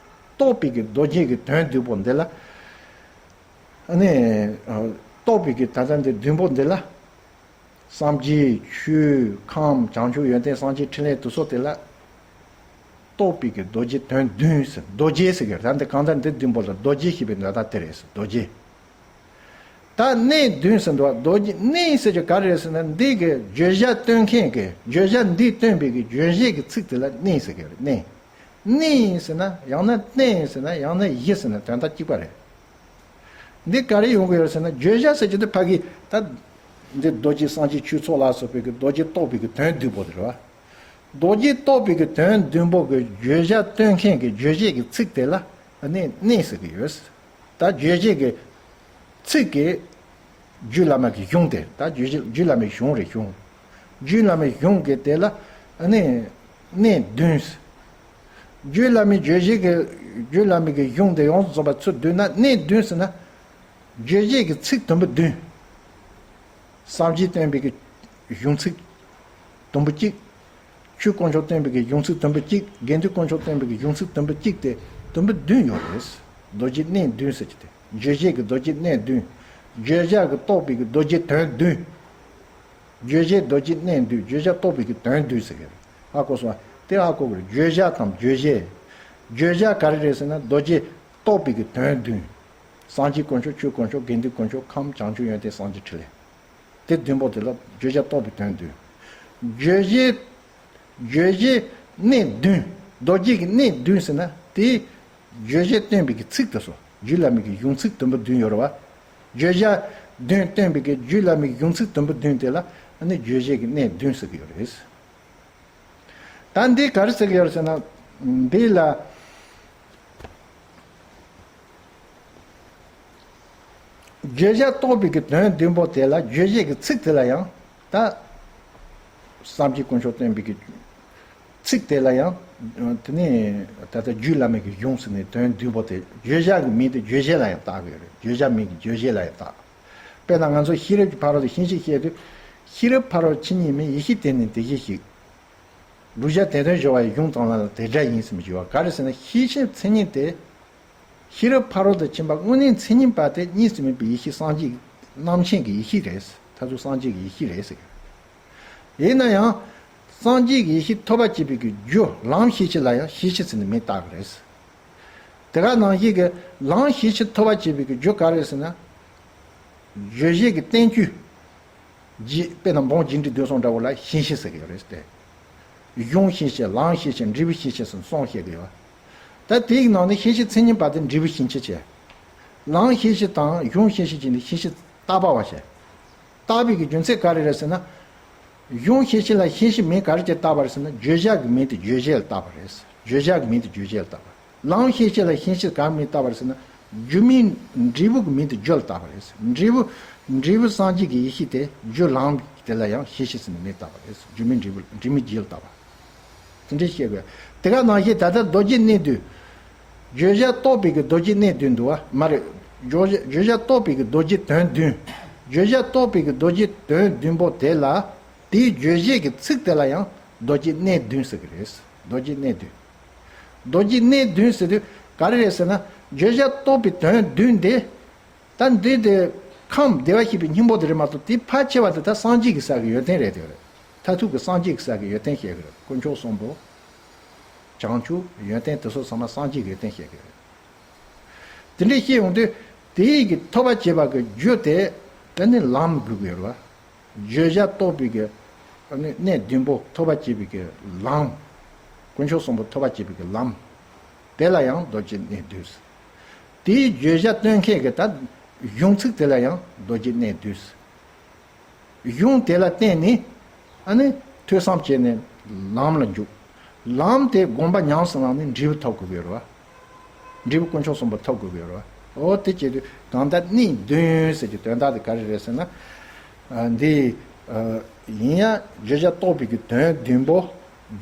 རྟོགས་པའི་གི་རྡོ་རྗེ་གི་དོན་བདུན་པོ་འདི་ལ། ཨ་ནི། རྟོགས་པའི་གི་ད་ལྟ་འདི་བདུན་པོ་འདི་ལ། སངས་རྒྱས་ཆོས་ཁམས་བྱང་ཆུབ་ཡོན་ཏན་སངས་རྒྱས་འཕྲིན་ལས་དེ་ཚོ་དེ་ལ། རྟོགས་པའི་གི་རྡོ་རྗེ་དོན་བདུན་ཟེར། རྡོ་རྗེ་ཟེར་གི་རེད། ད་འདི་གང་ལྟར་འདི་བདུན་པོ་ལ་རྡོ་རྗེ་ཞེས་པའི་མིང་བཏགས་དེ་རེད་ཟེར། རྡོ་རྗེ། ད་གནད་བདུན་ཟེར་འདུག་རྡོ་རྗེ་གནད་ཟེར་གྱི་ག་རེ་རེད་ཟེར་ན། འདི་གི་བརྗོད་བྱ་སྟོན་མཁན་གྱི། བརྗོད་བྱ་འདི་སྟོན་པའི་གི་བརྗོད་བྱེད་ཀྱི་ཚིག་དེ་ལ་གནད་ཟེར་གྱི་རེད། གནད། གནད་ཟེར་ན་ཡང་ན་གནད་ཟེར་ན་ཡང་ན་གཞི་ཟེར་ན་དོན་དག་གཅིག་པ་རེད། འདི་ག་རེ་ཡོང་གི་ཡོད་ཟེར་ན། བརྗོད་བྱ་ཟེར་གྱི་འདི་ཕ་གི་ད་འདི་རྡོ་རྗེ་སངས་རྒྱས་ཆོས་ཚོགས་ལ་སོགས་པའི་གི་རྡོ་རྗེ་རྟོགས་པའི་གི་དོན་བདུན་པོ་དེ་རེད་བ། རྡོ་རྗེ་རྟོགས་པའི་གི་དོན་བདུན་པོ་གི་བརྗོད་བྱ་སྟོན་མཁན་གྱི་བརྗོད་བྱེད་ཀྱི་ཚིག་དེ་ལ་གནད། གནད་ཟེར་གྱི་ཡོད། ད་བརྗོད་བྱེད་ཀྱི་ཚིག་གི་རྒྱུད་བླ་མ་གི་གཞུང་དེ། ད་རྒྱུད་བཞི། རྒྱུད་བླ་མའི་གཞུང་རེད། གཞུང་། རྒྱུད་བླ་མའི་གཞུང་གི་དེ་ལ་ཨ་ནི་གནད་བདུན། རྒྱུད་བླ་མའི་རྒྱུད་བཞི་གི། རྒྱུད་བླ་མའི་གི་གཞུང་དེ་ཡོངས་སུ་རྫོགས་པ་ཚུར་བསྡུས་ན་གནད་བདུན་ཟེར་ན། རྒྱུད་བཞི་གི་ཚིག་དུམ་བུ་བདུན། སངས་རྒྱས་སྟོན་པའི་གི་གཞུང་ཚིག་དུམ་བུ་གཅིག། ཆོས་དཀོན་མཆོག་སྟོན་པའི་གི་གཞུང་ཚིག་དུམ་བུ་གཅིག། དགེ་འདུན་དཀོན་མཆོག་སྟོན་པའི་གི་གཞུང་ཚིག་དུམ་བུ་གཅིག་སྟེ། དུམ་བུ་བདུན་ཡོད་རེད། རྡོ་རྗེ་གནད་བདུན་ཟེར་གྱི་དེ། རྗོད་བྱེད་ཀྱི་རྡོ་རྗེ་གནད་བདུན། བརྗོད་བྱ་གི་རྟོགས་པའི་གི་རྡོ་རྗེ་དོན་བདུན། རྗོད་བྱེད་རྡོ་རྗེ་གནད་བདུན། བརྗོད་བྱ་རྟོགས་པའི་གི་དོན་བདུན་ཟེར་གྱི་རེད། ཧ་གོ་སོང་ཨ། དེ་ཧ་གོ་གི་རེད། བརྗོད་བྱ་དང་རྗོད་བྱེད། བརྗོད་བྱ་ག་རེ་རེད་ཟེར་ན་རྡོ་རྗེ་རྟོགས་པའི་གི་དོན་བདུན། སངས་རྒྱས་དཀོན་མཆོག་ཆོས་དཀོན་མཆོག་དགེ་འདུན་དཀོན་མཆོག་ཁམས་བྱང་ཆུབ་ཡོན་ཏན་སངས་རྒྱས་འཕྲིན་ལས། དེ་བདུན་པོ་དེ་ལ་བརྗོད་བྱ་རྟོགས་པའི་དོན་བདུན། རྗོད་བྱེད། རྗོད་བྱེད་གནད་བདུན། རྡོ་རྗེ་གི་གནད་བདུན་ཟེར་ན་དེ་རྗོད་བྱེད་སྟོན་པའི་གི་ཚིག་དེ་ཚོ། རྒྱུད་བླ་མའི་གི་གཞུང་ཚིག་དུམ་བུ་བདུན་ཡོད་རེད་བ། བརྗོད་བྱ་བདུན་སྟོན་པའི་གི་རྒྱུད་བླ་མའི་གི་གཞུང་ཚིག་དུམ་བུ་བདུན་དེ་ལ་ཨ་ནི་རྗོད་བྱེད་ཀྱི་གནད་བདུན་ཟེར་གི་ཡོད་རེད། ད་འདི་ག་རེ་ཟེར་གི་ཡོད་རེད་ཟེར་ན། འདི་ལ་བརྗོད་བྱ་རྟོགས་པའི་གི་དོན་བདུན་པོ་དེ་ལ་རྗོད་བྱེད་ཀྱི་ཚིག་དེ་ལ་ཡང་ད་སངས་རྒྱས་དཀོན་མཆོག་སྟོན་པའི་གི་ཚིག་དེ་ལ་ཡང་དེ་ནས་ད་ལྟ་རྒྱུད་བླ་མའི་གི་གཞུང་ཟེར་ནས་དོན་བདུན་པོ་དེ། བརྗོད་བྱ་གི་མིང་དེ་རྗོད་བྱེད་ལ་ཡང་བཏགས་གི་ཡོད་རེད། བརྗོད་བྱ་མིང་གི་རྗོད་བྱེད་ལ་ཡང་བཏགས། དཔེར་ན་ང་ཚོ་ཤེས་རབ་ཀྱི་ཕ་རོལ་ཏུ་ཕྱིན་ཅིག་བཤད་དུས། ཤེས་རབ་ཕ་རོལ་ཕྱིན་ཉིད་མིན། ཡེ་ཤེས་དེ་ནི་དེ་བཞིན་གཤེགས། བསྒྲུབ་བྱ་དེ་དོན་སྦྱོར་བ་ཡི། གཞུང་དང་ལམ་ལ་དེ་སྒྲ་ཡིན་ཟེར་མི་བྱེད་པ། ག་རེ་ཟེར་ན་ཤེས་བྱའི་མཚན་ཉིད་དེ། ཤེས་རབ་ཕ་རོལ་ཏུ་ཕྱིན་པ་དངོས་གནས་མཚན་ཉིད་པ་དེ་གཉིས་སུ་མེད་པའི་ཡེ་ཤེས་སངས་རྒྱས་རྣམ་མཁྱེན་གྱི་ཡེ་ཤེས་རེད། ཐ་ཚུལ་སངས་རྒྱས་ཀྱི་ཡེ་ཤེས་རེད་ཟེར། ཡིན་ན་ཡང་། སངས་རྒྱས་ཀྱི་ཡེ་ཤེས་ཐོབ་པར་བྱེད་པའི་གི་རྒྱུ་ལམ་ཤེས་བྱེད་ལ་ཡང་ཤེས་བྱེད་ཟེར་ནས་མིང་བཏགས་པ་རེད། དེ་ག་ནང་བཞིན་གྱི་ལམ་ཤེས་བྱེད་ཐོབ་པར་བྱེད་པའི་གི་རྒྱུ་ག་རེ་ཟེར་ན། རྗོད་བྱེད་ཀྱི་བསྟན་བཅོས། རྗེས་དཔེར་ན་འབུམ་རྒྱས་འབྲིང་བསྡུས་གསུམ་འདྲ་བོ་ལ་ཤན་ཤེས་ཟེར་གི་ཡོད་རེད་དེ། གཞུང་ཤན་ཤེས། ལམ་ཤན་ཤེས། འབྲས་བུ་ཤན་ཤེས་ཟེར་གསུམ་བཤད་གི་ཡོད། ད་དེའི་ནང་ནས་ཤན་ཤེས་མཚན་ཉིད་པ་དེ་འབྲས་བུ་ཤན་ཤེས་བྱས། ལམ་ཤན་ཤེས་དང་གཞུང་ཤན་ཤེས་བྱས་ནས་ཤན་ཤེས་བཏགས་པ་བ་བྱས། བཏགས་པའི་གི་རྒྱུ་མཚན་ག་རེ་རེད་ཟེར་ན། གཞུང་ཤན་ཤེས་ལ་ཤན་ཤེས་མིང་ག་རེ་བྱས་བཏགས་པ་རེད་ཟེར་ན། བརྗོད་བྱ་གི་མིང་དེ་བརྗོད་བྱེད་ལ་བཏགས་པ་རེད། བརྗོད་བྱ་གི་མིང་དེ་བརྗོད་བྱེད་ལ་བཏགས་པ། ལམ་ཤེས་བྱེད་ལ་ཤན་ཤེས་གང་མིང་བཏགས་པ་རེད་ཟེར་ན། རྒྱུ་མིང་འབྲས་བུ་གི་མིང་དེ་རྒྱུ་ལ་བཏགས་པ་རེད། འབྲས་བུ། འབྲས་བུ་སངས་རྒྱས་ཀྱི་ཡེ་ཤེས་དེ་རྒྱུ་ལམ་དེ་ལ་ཡང་ཤན་ཤེས་ཟེར་ནས་མིང་བཏགས་པ་རེད། རྒྱུ་མིང་འབྲས་བུ། འབྲས་མིང་རྒྱུ་ལ་བཏགས་པ། དེ་འདྲ་བཤད་དགོས། དེ་ག་ནང་བཞིན་ད་ལྟ་མདོ་རྒྱུད་གནས་བདུན། བརྗོད་བྱ་རྟོགས་པའི་གི་མདོ་རྒྱུད་གནས་བདུན་འདུག་བ། མ་རེད། བརྗོད་བྱ། བརྗོད་བྱ་རྟོགས་པའི་གི་མདོ་རྒྱུད་དོན་བདུན། བརྗོད་བྱ་རྟོགས་པའི་གི་མདོ་རྒྱུད་དོན་བདུན་པོ་དེ་ལ། དེའི་རྗོད་བྱེད་ཀྱི་ཚིག་དེ་ལ་ཡང་མདོ་རྒྱུད་གནས་བདུན་ཟེར་གི་རེད། མདོ་རྒྱུད་གནས་བདུན། མདོ་རྒྱུད་གནས་བདུན་ཟེར་དུས་ག་རེ་རེད་ཟེར་ན། བརྗོད་བྱ་རྟོགས་པའི་དོན་བདུན་དེ། ད་འདི་དེ་ཁམས་བདེ་བར་གཤེགས་པའི་སྙིང་པོ་དེ་རེད་མ་གཏོགས། དེ་ཕལ་ཆེ་བ་དེ་ད་སངས་རྒྱས་ཀྱི་ས་གི་ཡོན་ཏན་རེད། དེ་རེད། མཐར་ཐུག་གི་སངས་རྒྱས་ཀྱི་ས་གི་ཡོན་ཏན་བཤད་གི་རེད། དཀོན་མཆོག་གསུམ་པོ། བྱང་ཆུབ། ཡོན་ཏན་དེ་ཚོ་ཚང་མ་སངས་རྒྱས་ཀྱི་ཡོན་ཏན་བཤད་གི་རེད། དེ་འདྲ་བཤད་ཡོང་དུས། དེའི་གི་ཐོབ་པ་བྱེད་པ་གི་རྒྱུ་དེ། དེ་ནི་ལམ་དགོས་ཀྱི་ཡོད་རེད་བ། བརྗོད་བྱ་རྟོགས་པའི་གི། ཨ་ནི་གནས་བདུན་པོ་ཐོབ་པ་བྱེད་པའི་གི་ལམ། དཀོན་མཆོག་གསུམ་པོ་ཐོབ་པ་བྱེད་པའི་གི་ལམ། དེ་ལ་ཡང་མདོ་རྒྱུད་གནས་བདུན་ཟེར། དེའི་བརྗོད་བྱ་སྟོན་མཁན་གྱི་ད་གཞུང་ཚིག་དེ་ལ་ཡང་མདོ་རྒྱུད་གནས་བདུན་ཟེར། གཞུང་དེ་ལ་བརྟེན་ནས་ཨ་ནི་ཐོས་བསམ་བྱས་ནས་ལམ་ལ་འཇུག། ལམ་དེ་སྒོམ་པ་ཉམས་སུ་བླངས་ནས་འབྲས་བུ་ཐོབ་དགོས་ཀྱི་ཡོད་རེད་བ། འབྲས་བུ་དཀོན་མཆོག་གསུམ་པོ་ཐོབ་དགོས་ཀྱི་ཡོད་རེད་བ། འོ་དེ་བྱེད་དུས་གང་ལྟར་གནས་བདུན་ཟེར་གྱི་དོན་དག་དེ་ག་རེ་རེད་ཟེར་ན། ཨ་འདི་ཨ་ཡིན་ཡང་བརྗོད་བྱ་རྟོགས་པའི་གི་དོན་བདུན་པོ།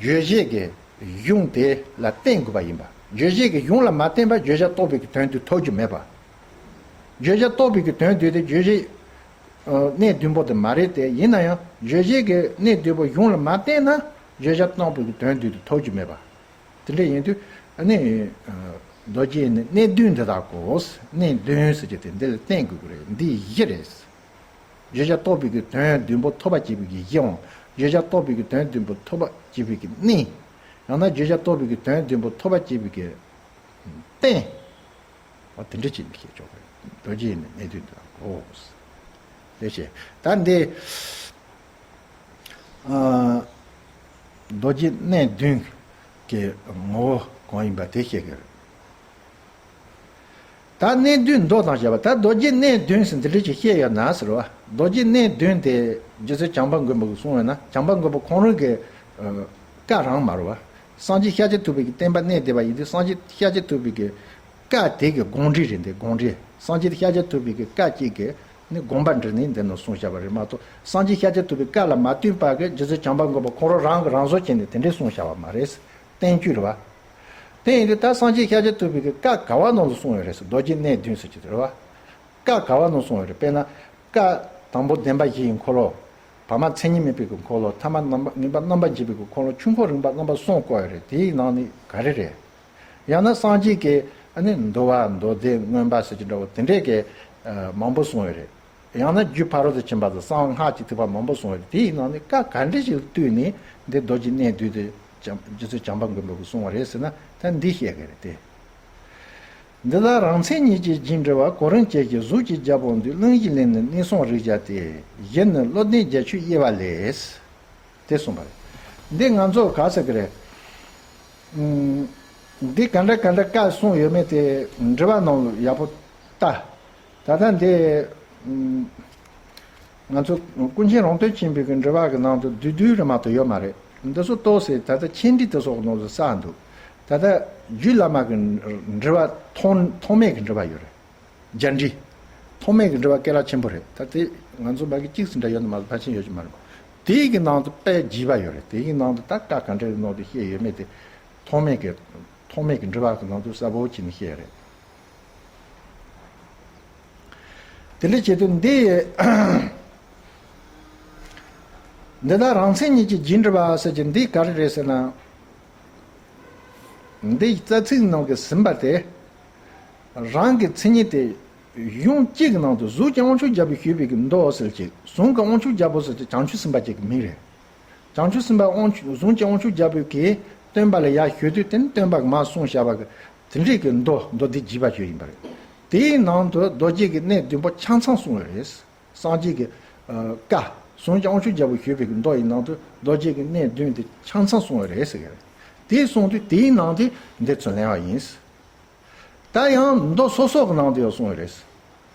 རྗོད་བྱེད་ཀྱི་གཞུང་དེ་ལ་བརྟེན་དགོས་པ་ཡིན་པ། རྗོད་བྱེད་ཀྱི་གཞུང་ལ་མ་བརྟེན་པར་བརྗོད་བྱ་རྟོགས་པའི་གི་དོན་དེ་ཐོབ་རྒྱུ་མེད་པ། བརྗོད་བྱ་རྟོགས་པའི་གི་དོན་དེ་དེ་རྗོད་བྱེད་ཨ་གནས་བདུན་པོ་དེ་མ་རེད་དེ། ཡིན་ན་ཡང་རྗོད་བྱེད་ཀྱི་གནས་བདུན་པོ་གཞུང་ལ་མ་བརྟེན་ན་བརྗོད་བྱ་རྟོགས་པའི་གི་དོན་དེ་དེ་ཐོབ་རྒྱུ་མེད་པ། དེ་འདྲ་ཡིན་དུས་ཨ་ནི་ཨ་མདོ་རྒྱུད་ནི་གནས་བདུན་འདི་དག་གོ། གནས་བདུན་ཟེར་གྱི་དེ་འདི་ལ་བརྟེན་དགོས་ཀྱི་རེད། འདི་གཞི་རེད། བརྗོད་བྱ་རྟོགས་པའི་གི་དོན་བདུན་པོ་ཐོབ་པར་བྱེད་པའི་གི་གཞི་འོང་། བརྗོད་བྱ་རྟོགས་པའི་གི་དོན་བདུན་པོ་ཐོབ་པར་བྱེད་པའི་གི་གནས། ཡང་ན་བརྗོད་བྱ་རྟོགས་པའི་གི་དོན་བདུན་པོ་ཐོབ་པར་བྱེད་པའི་གི་རྟེན། འོ་དེ་འདྲ་བྱས་ནས་བཤད་ཆོག་གི། མདོ་རྒྱུད་ནི་གནས་བདུན་དུ་གོ། དེ་བྱས་ད་འདི། ཨ་མདོ་རྒྱུད་གནས་བདུན་གྱི་ངོ་བོ་གང་ཡིན་པ་དེ་བཤད་ཀྱི་རེད། ད་གནས་བདུན་མདོ་དང་བཅས་པ། ད་མདོ་རྒྱུད་གནས་བདུན་ཟེར་འདི་འདྲ་ཅིག་བཤད་ཡོད་ན་ཟེར་བ། མདོ་རྒྱུད་གནས་བདུན་དེ་རྗེ་བཙུན་བྱམས་པ་མགོན་པོ་གིས་གསུངས་ཡོད་ན། བྱམས་པ་མགོན་པོ་ཁོང་རང་གི་ཨ་བཀའ་རང་མ་རེད་བ། སངས་རྒྱས་ཤཱཀྱ་ཐུབ་པའི་གི་བསྟན་པ་གནས་བསྡད་པ་ཡིན་དུས། སངས་རྒྱས་ཤཱཀྱ་ཐུབ་པའི་གི་བཀའ་དེ་གི་དགོངས་འགྲེལ་རེད། འདི་དགོངས་འགྲེལ། སངས་རྒྱས་ཤཱཀྱ་ཐུབ་པའི་གི་བཀའ་གཅིག་གི་ནི་དགོངས་པ་འགྲེལ་ནས་འདི་ནང་གསུངས་བཞག་པ་རེད་མ་གཏོགས། སངས་རྒྱས་ཤཱཀྱ་ཐུབ་པའི་བཀའ་ལ་མ་བསྟུན་པ་གི་རྗེ་བཙུན་བྱམས་པ་མགོན་པོ་ཁོང་རང་རང་གིས་རང་བཟོ་བྱས་ནས་དེ་འདྲས་གསུངས་བཞག་པ་མ་རེད། བསྟན་བཅོས་རེད་བ། དེ་ཡིན་དུས་ད་སངས་རྒྱས་ཤཱཀྱ་ཐུབ་པའི་གི་བཀའ་ག་བ་ནང་དུ་གསུངས་ཡོད་རེད་ཟེར། མདོ་རྒྱུད་གནས་བདུན་ཟེར་གྱི་དེ་རེད་བ། བཀའ་ག་བ་ནང་གསུངས་ཡོད་རེད། དཔེར་ན། བཀའ་དང་པོ་བདེན་པ་བཞི་ཡི་འཁོར་ལོ། བར་མ་མཚན་ཉིད་མེད་པའི་གི་འཁོར་ལོ། ཐ་མ་རྣམ་པ་ངེས་པ་རྣམ་པར་འབྱེད་པའི་གི་འཁོར་ལོ། ཆོས་འཁོར་རིམ་པ་རྣམ་པ་གསུམ་བཀོད་ཡོད་རེད། དེའི་ནང་ནས་ག་རེ་རེད། ཡང་ན་སངས་རྒྱས་ཀྱི་ཨ་ནི་འདུལ་བ་མདོ་སྡེ་མངོན་པ་ཟེར་གྱི་འདྲ་བོ་དེ་འདྲས་ཀྱི་ཨ་མང་པོ་གསུངས་ཡོད་རེད། ཡང་ན་རྒྱུད་ཕ་རོལ་ཏུ་ཕྱིན་པ་དང་གསང་སྔགས་ཀྱི་ཐེག་པ་མང་པོ་གསུངས་ཡོད་རེད། དེའི་ནང་ནས་བཀའ་ག་འདྲ་ཞིག་ལ་བསྟུན་ནས་འདི་མདོ་རྒྱུད་གནས་བདུན་དེ་བྱམས་རྗེ་བཙུན་བྱམས་པ་མགོན་པོ་གིས་གསུངས་པ་རེད་ཟེར་ན། ད་འདི་བཤད་ཀྱི་རེད་དེ། འདི་ལ་རང་མཚན་ཉིད་ཀྱི་རྒྱུན་འབྲེལ་བ། གོ་རིམ་བཅས་ཀྱི་གཟུགས་ཀྱི་རྒྱལ་པོ་འདུས། གླིང་བཞི་ལས་ནི་གནས་གསུམ་རིགས་བརྒྱ་སྟེ། བཞི་ནི་བློ་ལྡན་བརྒྱད་ཅུ་དབྱེ་བ་ལས། དེ་གསུངས་པ་རེད། འདི་ང་ཚོ་ག་ཟེར་གི་རེད། ཨུམ། འདི་ག་འདྲ་ག་འདྲ་བཀའ་གསུངས་ཡོད་མེད་དེ་འགྲེལ་པ་ནང་ལ་ཡག་པོ་ལྟ། ད་ལྟ་འདི། ཨུམ། ང་ཚོ་ཀུན་མཁྱེན་རོང་སྟོན་ཆེན་པོའི་གི་འགྲེལ་པ་གི་ནང་དུ་བསྡུས་བསྡུས་རེ་མ་གཏོགས་ཡོད་མ་རེད། འདི་ཚོ་ཏོག་ཙམ་ད་ལྟ་ཆེད་འགྲེལ་དེ་ཚོ་གི་ནང་དུ་བསགས་འདུག་ད་ལྟ་རྒྱུད་བླ་མ་གི་འགྲེལ་པ་ཐོགས་ཐོགས་མེད་གི་འགྲེལ་པ་ཡོད་རེད། རྒྱས་འགྲེལ། ཐོགས་མེད་ཀྱི་འགྲེལ་པ་སྐད་གྲགས་ཆེན་པོ་རེད། ད་དེ་ང་ཚོ་མ་གི་གཅིག་ཙམ་འདྲ་ཡོད་ན་མ་གཏོགས་ཕལ་ཆེར་ཡོད་ཀྱི་མ་རེད། དེའི་གི་ནང་དུ་དཔེ་རྒྱས་པ་ཡོད་རེད། དེའི་གི་ནང་དུ་ད་བཀའ་ག་འདྲ་གི་ནང་དུ་བཤད་ཡོད་མེད་དེ། ཐོགས་མེད་ཀྱི་ཐོགས་མེད་ཀྱི་འགྲེལ་པ་གི་ནང་དུ་གསལ་པོ་བྱས་ནས་བཤད་ཡོད་རེད། དེ་འདྲ་བྱེད་དུས་འདི། འདི་ལ་རང་མཚན་ཉིད་ཀྱི་རྒྱུན་འབྲེལ་བ་ཟེར་གྱི་འདི་ག་རེ་རེད་ཟེར་ན། འདི་རྩ་ཚིག་ནང་གི་ཟིན་པ་དེ། རང་གི་མཚན་ཉིད་དེ་གཞུང་གཅིག་གི་ནང་དུ་གཟུགས་ཀྱི་དབང་ཕྱུག་རྒྱལ་པོས་ཞུས་པའི་གི་མདོ་ཟེར་གྱི། གཟུངས་ཀྱི་དབང་ཕྱུག་རྒྱལ་པོ་ཟེར་གྱི་བྱང་ཆུབ་སེམས་དཔའ་གཅིག་གི་མིང་རེད། བྱང་ཆུབ་སེམས་དཔའ་དབང་ཕྱུག་གཟུངས་ཀྱི་དབང་ཕྱུག་རྒྱལ་པོས་ཀྱིས་སྟོན་པ་ལ་ཡར་ཞུས་དུས་དེ་ནི་སྟོན་པ་གིས་མར་གསུངས་བཞག་པ་གི་དེ་འདྲའི་གི་མདོ་མདོ་སྡེ་རྒྱས་པ་ཞིག་ཡིན་པ་རེད། དེའི་ནང་དུ་མདོ་རྒྱུད་ཀྱི་གནས་བདུན་པོ་ཆ་ཚང་གསུངས་ཡོད་རེད། སངས་རྒྱས་ཀྱི་ཨ་བཀའ་ གཟུངས་ཀྱི་དབང་ཕྱུག་རྒྱལ་པོ་ཞུས་པའི་གི་མདོ་ཡི་ནང་དུ་མདོ་རྒྱུད་ཀྱི་གནས་བདུན་དེ་ཆ་ཚང་གསུངས་པ་རེད་ཟེར་གི་རེད། དེ་གསུངས་དུས་དེའི་ནང་དུ་འདི་ཚུར་ལེན་པ་ཡིན། ད་ཡང་མདོ་སོ་སོ་གི་ནང་དུ་ཡང་གསུངས་པ་རེད།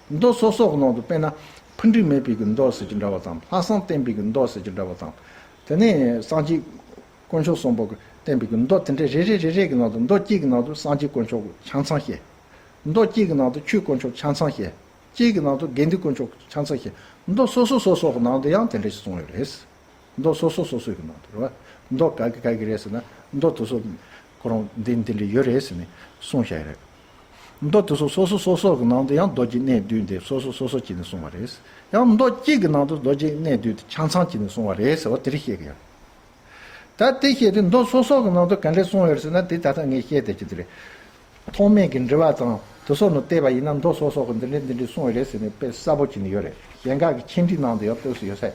མདོ་སོ་སོ་གི་ནང་དུ་དཔེར་ན་འཕུར་འགྲིབ་མེད་པའི་གི་མདོ་ཟེར་གྱི་འདྲ་བ་དང་ལྷག་བསམ་བརྟན་པའི་གི་མདོ་ཟེར་གྱི་འདྲ་བ་དང་། དེ་ནས་སངས་རྒྱས་དཀོན་མཆོག་གསུམ་པོ་གི་བསྟན་པའི་གི་མདོ་དེ་འདྲའི་རེ་རེ་རེ་རེ་གི་ནང་དུ་མདོ་གཅིག་གི་ནང་དུ་སངས་རྒྱས་དཀོན་མཆོག་གི་ཆ་ཚང་བཤད། མདོ་གཅིག་གི་ནང་དུ་ཆོས་དཀོན་མཆོག་ཆ་ཚང་བཤད། གཅིག་གི་ནང་དུ་དགེ་འདུན་དཀོན་མཆོག་ཆ་ཚང་བཤད། མདོ་སོ་སོ་སོ་སོ་གི་ནང་དུ་ཡང་དེ་འདྲ་ཞིག་གསུངས་ཡོད་རེད། མདོ་སོ་སོ་སོ་སོའི་གི་ནང་དུ་རེད་བ། མདོ་ག་གི་ག་གི་རེད་ཟེར་ན་མདོ་དེ་ཚོ་ཁོ་རང་འདི་འདི་འདྲ་ཡོད་རེད་ཟེར་ནས་གསུངས་བཞག་ཡོད་རེད། མདོ་དེ་ཚོ་སོ་སོ་སོ་སོ་གི་ནང་དུ་ཡང་མདོ་རྒྱུད་གནས་བདུན་དེ་སོ་སོ་སོ་སོ་བྱས་ནས་གསུངས་པ་རེད། ཡང་མདོ་གཅིག་གི་ནང་དུ་མདོ་རྒྱུད་གནས་བདུན་དེ་ཆ་ཚང་བྱས་ནས་གསུངས་པ་རེད་ཟེར་བ་དེ་རིགས་བཤད་གི་ཡོད། ད་དེ་བཤད་དུས་མདོ་སོ་སོ་གི་ནང་དུ་ག་འདྲས་གསུངས་ཡོད་རེད་ཟེར་ན་དེ་ད་ལྟ་ངས་བཤད་བསྡད་ཀྱི་དེ་རེད། ཐོགས་མེད་ཀྱི་འགྲེལ་པ་དང་དེ་སོགས་ནས་བལྟས་པ་ཡིན་ན་མདོ་སོ་སོ་གི་འདི་འདྲས་འདི་འདྲས་གསུངས་ཡོད་རེད་ཟེར་ནས་དཔེ་གསལ་པོ་བྱས་ནས་ཡོད་རེད། གཞན་དག་གི་ཆེད་འགྲེལ་ནང་དུ་ཡང་ལྟོས་སུ་ཡོད་ས།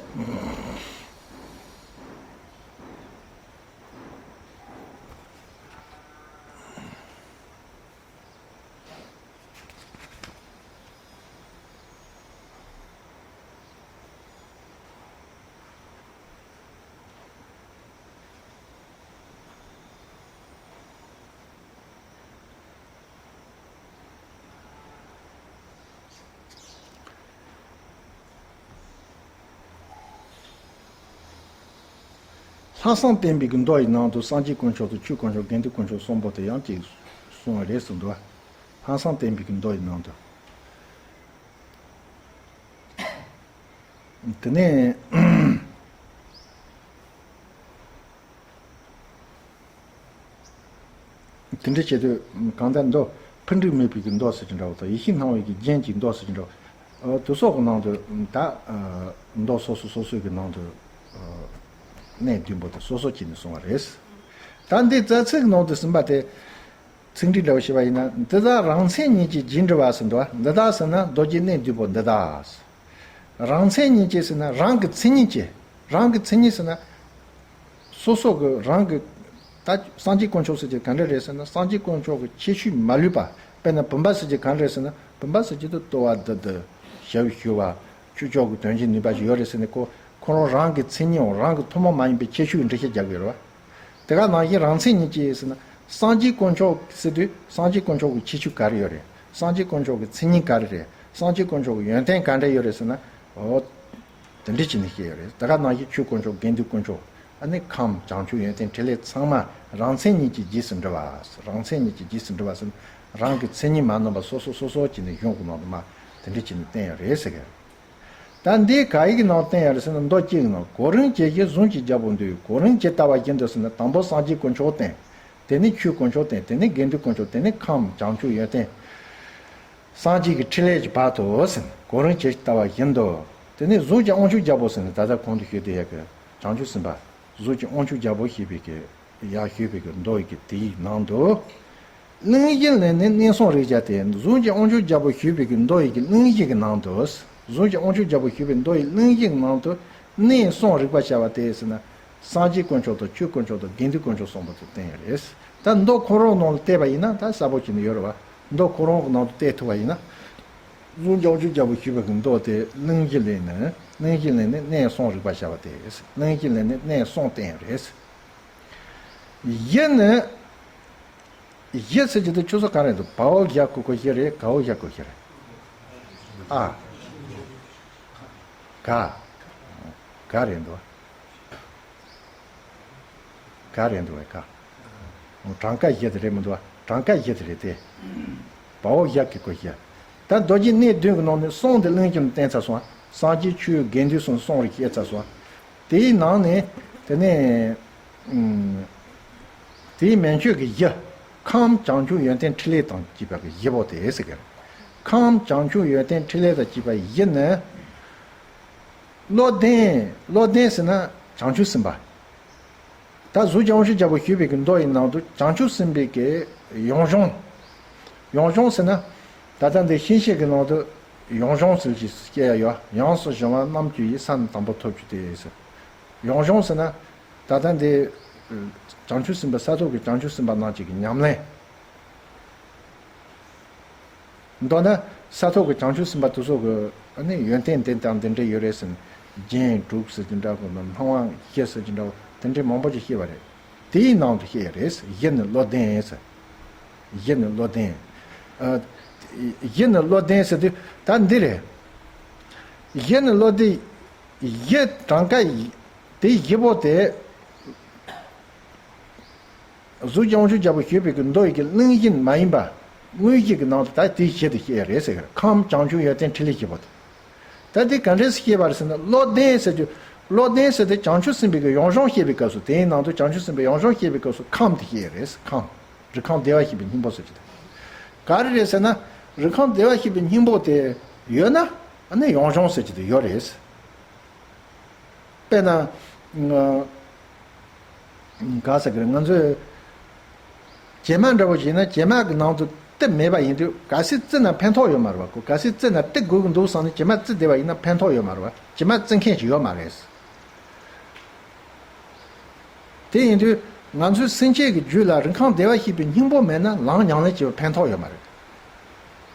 ལྷག་བསམ་བརྟན་པའི་གི་མདོ་ཡི་ནང་དུ་སངས་རྒྱས་དཀོན་མཆོག་དང་ཆོས་དཀོན་མཆོག་དགེ་འདུན་དཀོན་མཆོག་གསུམ་པོ་དེ་ཡང་ཅིག་གསུངས་པ་རེད་ཟེར་འདུག་ལྷག་བསམ་བརྟན་པའི་གི་མདོ་ཡི་ནང་དུ། དེ་ནས། དེ་འདྲ་བྱེད་དུས་གང་ལྟར་མདོ་འཕུར་འགྲིབ་མེད་པའི་གི་མདོ་ཟེར་གྱི་འདྲ་བོ་དང་ཡེ་ཤེས་སྣང་བའི་གི་རྒྱན་གྱི་མདོ་ཟེར་གྱི་འདྲ་བོ། དེ་སོགས་ཀྱི་ནང་དུ་ད་མདོ་སོ་སོ་སོ་སོའི་གི་ནང་དུ་གནས་བདུན་པོ་དེ་སོ་སོ་བྱས་ནས་གསུངས་པ་རེད། ད་འདི་རྩ་ཚིག་གི་ནང་དུ་ཟིན་པ་དེ་ཚིག་འགྲེལ་འདྲ་བོ་ཞེས་པ་ཡིན་ན་འདི་དག་རང་མཚན་ཉིད་ཀྱིས་རྒྱས་འགྲུབ་པ་ཟེར་འདུག་འདི་དག་ཟེར་ན་མདོ་རྒྱུད་གནས་བདུན་པོ་འདི་དག་རང་མཚན་ཉིད་ཀྱིས་ཟེར་ན་རང་གི་མཚན་ཉིད་ཀྱིས། རང་གི་མཚན་ཉིད་ཟེར་ན། སོ་སོ་གི་རང་གི། ད་སངས་རྒྱས་དཀོན་མཆོག་ཟེར་གྱི་ག་འདྲ་རེད་ཟེར་ན་སངས་རྒྱས་དཀོན་མཆོག་གི་ཁྱད་ཆོས་མ་ལུས་པ། དཔེར་ན་བུམ་པ་ཟེར་གྱི་ག་འདྲ་རེད་ཟེར་ན་བུམ་པ་ཟེར་གྱི་དུ་ལྟོ་བ་འདི་འདི། ཞབས་ཞུ་བ། ཆོས་ཕྱོགས་ཀྱི་དོན་བྱེད་ནུས་པ་ཞིག་ཡོད་རེད་ཟེར་ནས་ཁོ་ཁོ་རང་རང་གི་མཚན་ཉིད་འོང་རང་གི་ཐུན་མོང་མ་ཡིན་པའི་ཁྱད་ཆོས་ཀྱི་འགྲེལ་བཤད་རྒྱག་གི་ཡོད་རེད་བ། དེ་ག་ནང་བཞིན་རང་མཚན་ཉིད་ཀྱིས་ཟེར་ན། སངས་རྒྱས་དཀོན་མཆོག་ཟེར་དུས་སངས་རྒྱས་དཀོན་མཆོག་གི་ཁྱད་ཆོས་ག་རེ་ཡོད་རེད། སངས་རྒྱས་དཀོན་མཆོག་གི་མཚན་ཉིད་ག་རེ་རེད། སངས་རྒྱས་དཀོན་མཆོག་གི་ཡོན་ཏན་ག་འདྲ་ཡོད་རེད་ཟེར་ན། འོ། དེ་འདྲ་བྱས་ནས་བཤད་ཡོད་རེད། དེ་ག་ནང་བཞིན་ཆོས་དཀོན་མཆོག་དགེ་འདུན་དཀོན་མཆོག་ཨ་ནི་ཁམས་བྱང་ཆུབ་ཡོན་ཏན་ཕྲིན་ལས་ཚང་མ་རང་མཚན་ཉིད་ཀྱིས་རྗེས་སུ་འགྲུབ་པ། རང་མཚན་ཉིད་ཀྱིས་རྗེས་སུ་འགྲུབ་པ་ཟེར་ན། རང་གི་མཚན་ཉིད་མ་ནོར་བ་སོ་སོ་སོ་སོ་བྱས་ནས་གཞུང་གི་ནང་དུ་མ་དེ་འདྲ་བྱས་ནས་བསྟན་ཡོད་རེད་ཟེར་གི། ད་འདི་ག་ཡི་གི་ནང་བསྟན་ཡོད་རེད་ཟེར་ན་མདོ་གཅིག་གི་ནང་གོ་རིམ་ཇི་བཞིན་གཟུངས་ཀྱི་རྒྱལ་པོ་འདུས། གོ་རིམ་ཇི་ལྟ་བ་བཞིན་དུ་ཟེར་ན་དང་པོ་སངས་རྒྱས་དཀོན་མཆོག་བསྟན། དེ་ནས་ཆོས་དཀོན་མཆོག་བསྟན། དེ་ནས་དགེ་འདུན་དཀོན་མཆོག་དེ་ནས་ཁམས་བྱང་ཆུབ་ཡོན་ཏན། སངས་རྒྱས་ཀྱི་ཕྲིན་ལས་ཀྱི་བར་དུ་ཟེར་ན་གོ་རིམ་ཇི་ལྟ་བ་བཞིན་དུ། དེ་ནས་གཟུངས་ཀྱི་དབང་ཕྱུག་རྒྱལ་པོ་ཟེར་ན་ད་ལྟ་གོང་དུ་ཞུས་དེ་ཡག་གི་བྱང་ཆུབ་སེམས་དཔའ། གཟུངས་ཀྱི་དབང་ཕྱུག་རྒྱལ་པོ་ཞེས་པའི་གི་ཡར་ཞུས་པའི་གི་མདོ་ཡི་གི་དེའི་ནང་དུ། གླེང་གཞི་ལས་ནི་གནས་གསུམ་རིག་བྱ་སྟེ། གཟུངས་ཀྱི་དབང་ཕྱུག་རྒྱལ་པོ་ཞུས་པའི་གི་མདོ་ཡི་གི་གླེང་གཞི་གི་ནང་དུ། གཟུངས་ཀྱི་དབང་ཕྱུག་རྒྱལ་པོ་ཞུས་པའི་མདོ་ཡི་གླེང་གཞི་གི་ནང་དུ་གནས་གསུམ་རིག་པར་བྱ་བ་སྟེ་ཟེར་ན། སངས་རྒྱས་དཀོན་མཆོག་དང་ཆོས་དཀོན་མཆོག་དང་དགེ་འདུན་དཀོན་མཆོག་གསུམ་པོ་དེ་བསྟན་ཡོད་རེད། ད་མདོ་ཁོ་རང་ནང་ལ་བལྟས་པ་ཡིན་ན་ད་གསལ་པོ་བྱས་ནས་ཡོད་རེད་བ། མདོ་ཁོ་རང་གི་ནང་དུ་བལྟས་ཐུབ་པ་ཡིན་ན། གཟུངས་ཀྱི་དབང་ཕྱུག་རྒྱལ་པོ་ཞུས་པའི་གི་མདོ་དེ་གླེང་གཞི་ལས་ནི། གླེང་གཞི་ལས་ནི་གནས་གསུམ་རིག་པར་བྱ་བ་སྟེ། གླེང་གཞི་ལས་ནི་གནས་གསུམ་བསྟན་ཡོད་རེད། གཞི་ནི། གཞི་ཟེར་གྱི་འདུག་ཁྱོད་ཚོ་ག་རེ་འདུག་བའོ་ཞ་གི་གུ་གཞི་རེད། གའོ་ཞ་གི་གུ་གཞི་རེད། ཨ། ག་ག་རེད་འདུག་ག་རེད་འདུག་བས་ག་གྲངས་ཀ་གཞི་དེ་རེད་མི་འདུག་བ། གྲངས་ཀ་གཞི་དེ་རེད་དེ། བའོ་ཞ་གི་གུ་གཞི། ད་མདོ་རྒྱུད་གནས་བདུན་གྱི་ནང་ནས་གསུམ་དེ་གླེང་གཞི་ནས་བསྟན་ཚར་སོང་། སངས་རྒྱས་ཆོས་དགེ་འདུན་གསུམ་གསུམ་རིག་བཤད་ཚར་སོང་། དེའི་ནང་ནས་དེ་ནས། ཨུམ། དེའི་མན་ཆོད་ཀྱི་གཞི། ཁམས་བྱང་ཆུབ་ཡོན་ཏན་ཕྲིན་ལས་དང་བཅས་པ་གི་བཞི་པོ་དེ་ཟེར་གི་རེད། ཁམས་བྱང་ཆུབ་ཡོན་ཏན་ཕྲིན་ལས་དང་བཅས་པ་བཞི་ནི། བློ་ལྡན། བློ་ལྡན་ཟེར་ན་བྱང་ཆུབ་སེམས་དཔའ། ད་གཟུངས་ཀྱི་དབང་ཕྱུག་རྒྱལ་པོ་ཞུས་པའི་གི་མདོ་ཡི་ནང་དུ་བྱང་ཆུབ་སེམས་དཔའི་གི་ཡོན་གཞུང་། ཡོན་གཞུང་ཟེར་ན། ད་ལྟ་འདི་ཤེས་བྱེད་ཀྱི་ནང་དུ་ཡོན་གཞུང་ཟེར་གྱི་སྐད་ཡ་ཡོད། ཡོངས་སུ་གཞུང་བ་རྣམ་བཅུ་ཡི། ས་ནི་དང་པོ་ཐོབ་བྱུང་སྟེ་ཟེར། ཡོན་གཞུང་ཟེར་ན། ད་ལྟ་འདི། བྱང་ཆུབ་སེམས་དཔའ་ས་ཐོབ་ཀྱི་བྱང་ཆུབ་སེམས་དཔའ་རྣམས་ཀྱི་གི་ཉམས་ལེན། མདོར་ན་ས་ཐོབ་ཀྱི་བྱང་ཆུབ་སེམས་དཔའ་དེ་ཚོ་གི་ཨ་ནི་ཡོན་ཏན་འདི་དང་འདི་འདྲ་ཡོད་རེད་ཟེར་ནས་ རྒྱན་དྲུག་ཟེར་གྱི་འདྲ་པོ་དང་སྣང་བ་བཞི་ཟེར་གྱི་འདྲ་པོ་དེ་འདྲའི་མང་པོ་ཅིག་བཤད་པ་རེད། དེའི་ནང་དུ་བཤད་ཡ་རེད། བཞི་ནི་བློ་ལྡན་ཟེར། བཞི་ནི་བློ་ལྡན། ཨ། བཞི་ནི་བློ་ལྡན་ཟེར་དུས་ད་འདི་རེད། བཞི་ནི་བློ་ལྡན། བཞི་གྲངས་ཀ་དེ་བཞི་པོ་དེ། གཟུགས་བྱང་ཆུབ་རྒྱལ་པོ་ཞུས་པའི་གི་མདོ་ཡི་གི་གླེང་གཞི་མ་ཡིན་པ། དངོས་གཞི་གི་ནང་དུ་ད་དེའི་གཞི་དེ་བཤད་ཡ་རེད་ཟེར་གི་རེད། ཁམས་བྱང་ཆུབ་ཡོན་ཏན་ཕྲིན་ལས་བཞི་པོ་དེ། ད་དེ་ག་འདྲས་སེ་བཤད་པ་རེད་ཟེར་ན། བློ་ལྡན་ཟེར་དུས། བློ་ལྡན་ཟེར་དེ་བྱང་ཆུབ་སེམས་དཔའི་གི་ཡོན་གཞུང་བཤད་པའི་སྐབས་སུ། དེའི་ནང་དུ་བྱང་ཆུབ་སེམས་དཔའི་ཡོན་གཞུང་བཤད་པའི་སྐབས་སུ་ཁམས་དེ་བཤད་ཡ་རེད། ཁམས། རི་ཁམས་བདེ་བར་གཤེགས་པའི་སྙིང་པོ་ཟེར་གྱི་དེ། ག་རེ་རེད་ཟེར་ན། རི་ཁམས་བདེ་བར་གཤེགས་པའི་སྙིང་པོ་དེ་ཡོད་ན། ཨ་ནི་ཡོན་གཞུང་ཟེར་གྱི་དེ་ཡོད་རེད། དཔེར་ན། ང་། ག་ཟེར་གི་རེད། ང་ཚོས་བྱེ་མ་འདྲ་བོ་བྱས་ན་བྱེ་མ་གི་ནང་དུ་གཏི་མེད་པ་ཡིན་དུས། གལ་སྲིད་བརྩིས་ན་ཕན་ཐོགས་ཡོད་མ་རེད་པ། གོ། གལ་སྲིད་བརྩིས་ན་གཏི་དགོས་ཀྱི་འདུག་བསམ་ནས་བྱེ་མ་བརྩིས་བསྡད་པ་ཡིན་ན་ཕན་ཐོགས་ཡོད་མ་རེད་པ། བྱེ་མ་བརྩི་མཁན་ཞིག་ཡོད་མ་རེད། དེ་ཡིན་དུས་ང་ཚོའི་སེམས་བསྐྱེད་ཀྱི་རྒྱུད་ལ་རི་ཁམས་བདེ་བར་གཤེགས་པའི་སྙིང་པོ་མེད་ན་ལམ་ཉམས་ལེན་བྱེད་པ་ཕན་ཐོགས་ཡོད་མ་རེད།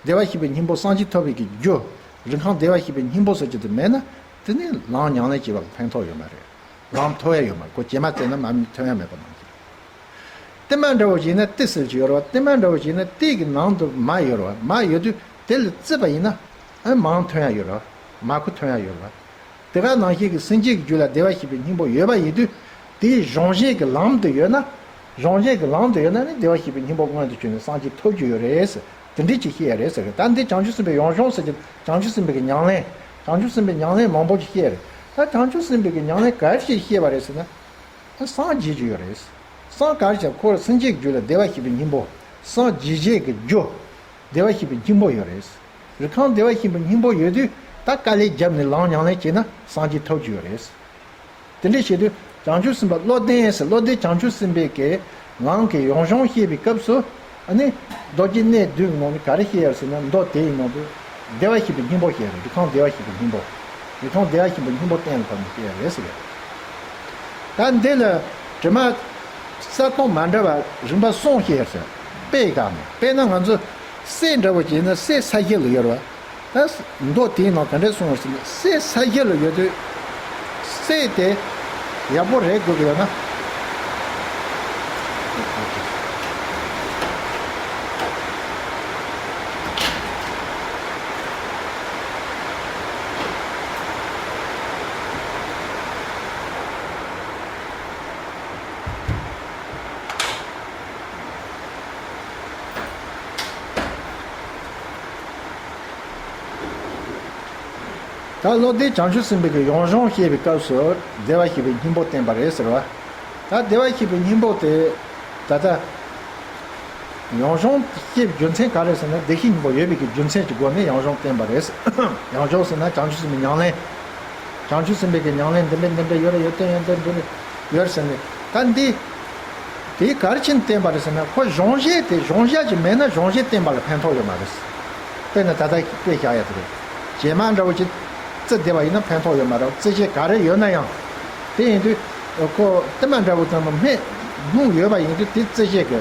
བདེ་བར་གཤེགས་པའི་སྙིང་པོ་སངས་རྒྱས་ཐོབ་པའི་གི་རྒྱུ། རི་ཁམས་བདེ་བར་གཤེགས་པའི་སྙིང་པོ་ཟེར་གྱི་དེ་མེད་ན། དེ་ནི་ལམ་ཉམས་ལེན་བྱེད་པ་ལ་ཕན་ཐོགས་ཡོད་མ་རེད། ལམ་ཐོབ་ཡ་ཡོད་མ་རེད། ཁོ་བྱེ་མ་བརྩིས་ན་མར་མེ་ཐོན་ཡ་མེད་པ་ནང་བཞིན་རེད། གཏི་མ་འདྲ་བོ་བྱས་ན་གཏི་ཟེར་གྱི་ཡོད་རེད་པ། གཏི་མ་འདྲ་བོ་བྱས་ན་གཏི་གི་ནང་དུ་མ་ཡོད་རེད་པ། མ་ཡོད་དུས་དེ་ལ་བརྩིས་པ་ཡིན་ན། ཨ། མར་ཐོན་ཡ་ཡོད་རེད་པ། མར་ཁུ་ཐོན་ཡ་ཡོད་རེད་པ། དེ་ག་ནང་བཞིན་གྱི་སེམས་བསྐྱེད་ཀྱི་རྒྱུད་ལ་བདེ་བར་གཤེགས་པའི་སྙིང་པོ་ཡོད་པ་ཡིན་དུས། དེའི་གཞུང་བཞིན་གྱི་ལམ་དུ་ཡོད་ན། གཞུང་བཞིན་གྱི་ལམ་དུ་ཡོད་ན་ནི་བདེ་བར་གཤེགས་པའི་སྙིང་པོ་མངོན་དུ་གྱུར་ནས་སངས་རྒྱས་ཐོབ་རྒྱུ་ཡོད་རེད་ཟེར། དེ་འདྲ་ཅིག་བཤད་ཡ་རེད་ཟེར་གི། ད་འདི་བྱང་ཆུབ་སེམས་དཔའི་ཡོན་གཞུང་ཟེར་གྱི། བྱང་ཆུབ་སེམས་དཔའི་གི་ཉམས་ལེན། བྱང་ཆུབ་སེམས་དཔའི་ཉམས་ལེན་མང་པོ་ཅིག་བཤད་ཡ་རེད། ད་བྱང་ཆུབ་སེམས་དཔའི་གི་ཉམས་ལེན་ག་རེ་ཅིག་བཤད་པ་རེད་ཟེར་ན། སངས་རྒྱས་རྒྱུ་ཡོད་རེད། སངས་ག་རེ་བྱ། ཁོ་སེམས་བསྐྱེད་རྒྱུད་ལ་བདེ་བར་གཤེགས་པའི་སྙིང་པོ། སངས་རྒྱས་བྱེད་ཀྱི་རྒྱུ། བདེ་བར་གཤེགས་པའི་སྙིང་པོ་ཡོད་རེད། རི་ཁམས་བདེ་བར་གཤེགས་པའི་སྙིང་པོ་ཡོད་དུས། ད་དཀའ་ལས་བརྒྱབ་ནས་ལམ་ཉམས་ལེན་བྱས་ན་སངས་རྒྱས་ཐོབ་རྒྱུ་ཡོད་རེད། དེ་འདྲ་བྱེད་དུས་བྱང་ཆུབ་སེམས་དཔའ་བློ་ལྡན་ཟེར། བློ་ལྡན་བྱང་ཆུབ་སེམས་དཔའི་གི་ལམ་གྱི་ཡོན་གཞུང་བཤད་པའི་སྐབས་སུ། ཨ་ནི་མདོ་རྒྱུད་གནས་བསྡུས་ཀྱི་ནང་ནས་ག་རེ་བཤད་ཡོད་ཟེར་ན། མདོ་དེའི་ནང་དུ་བདེ་བར་གཤེགས་པའི་སྙིང་པོ་བཤད་ཡོད་རེད། རི་ཁམས་བདེ་བར་གཤེགས་པའི་སྙིང་པོ། རི་ཁམས་བདེ་བར་གཤེགས་པའི་སྙིང་པོ་གཏན་ལ་ཕབ་ནས་བཤད་ཡོད་རེད་ཟེར་གི། ད་འདི་ལ་དྲི་མ་གསལ་སྟོང་མ་འདྲ་བ་རིམ་པ་གསུམ་བཤད་ཡོད་ཟེར། དཔེ་བཞག་ནས། དཔེར་ན་ང་ཚོ་སྲས་འདྲ་བོ་བྱས་ན་སྲས་ས་གཞི་ལ་ཡོད་རེད་པ། ད་མདོ་དེའི་ནང་ག་འདྲས་གསུངས་པ་ཟེར་ན། སྲས་ས་གཞི་ལ་ཡོད་དུས། སྲས་དེ་ཡག་པོ་རེག་དགོས་ཀྱི་ཡོད་ན། ད་བློ་ལྡན་བྱང་ཆུབ་སེམས་དཔའི་གི་ཡོན་གཞུང་བཤད་པའི་སྐབས་སུ་བདེ་བར་གཤེགས་པའི་སྙིང་པོ་བསྟན་པ་རེད་ཟེར་བ། ད་བདེ་བར་གཤེགས་པའི་སྙིང་པོ་དེ་ད་ལྟ་ཡོན་གཞུང་བཤད་པའི་རྒྱུ་མཚན་ག་རེ་ཟེར་ན། བདེ་གཤེགས་སྙིང་པོ་ཡོད་པའི་གི་རྒྱུ་མཚན་གྱི་སྒོ་ནས་ཡོན་གཞུང་བསྟན་པ་རེད། ཡོན་གཞུང་ཟེར་ན་བྱང་ཆུབ་སེམས་དཔའི་ཉམས་ལེན། བྱང་ཆུབ་སེམས་དཔའི་གི་ཉམས་ལེན་འདི་འདྲ་འདི་འདྲ་ཡོད་རེད། ཡོན་ཏན་ཡོན་ཏན་འདི་འདྲ་ཡོད་ཟེར་ནས། ད་འདི། དེ་ག་རེ་བྱས་ནས་བསྟན་པ་རེད་ཟེར་ན། ཁོ་གཞུང་བཞེས་དེ་གཞུང་བཞག་ཅིག་མེད་ན་གཞུང་བཞེས་བསྟན་པ་ལ་ཕན་ཐོགས་ཡོད་མ་རེད། དཔེར་ན་ད་ལྟ་དཔེ་བཞག་ཡ་དེ་རེད། བྱེ་མ་འདྲ་བོ་ཅིག་བརྩིས་བསྡད་པ་ཡིན་ན་ཕན་ཐོགས་ཡོད་མ་རེད། བརྩི་བྱེད་ག་རེ་ཡོད་ན་ཡང་། དེ་ཡིན་དུས་ཁོ་གཏི་མ་འདྲ་བོ་ཙམ་ལ་སྨན་སྨུག་ཡོད་པ་ཡིན་དུས། དེ་བརྩི་བྱེད་ཀྱི་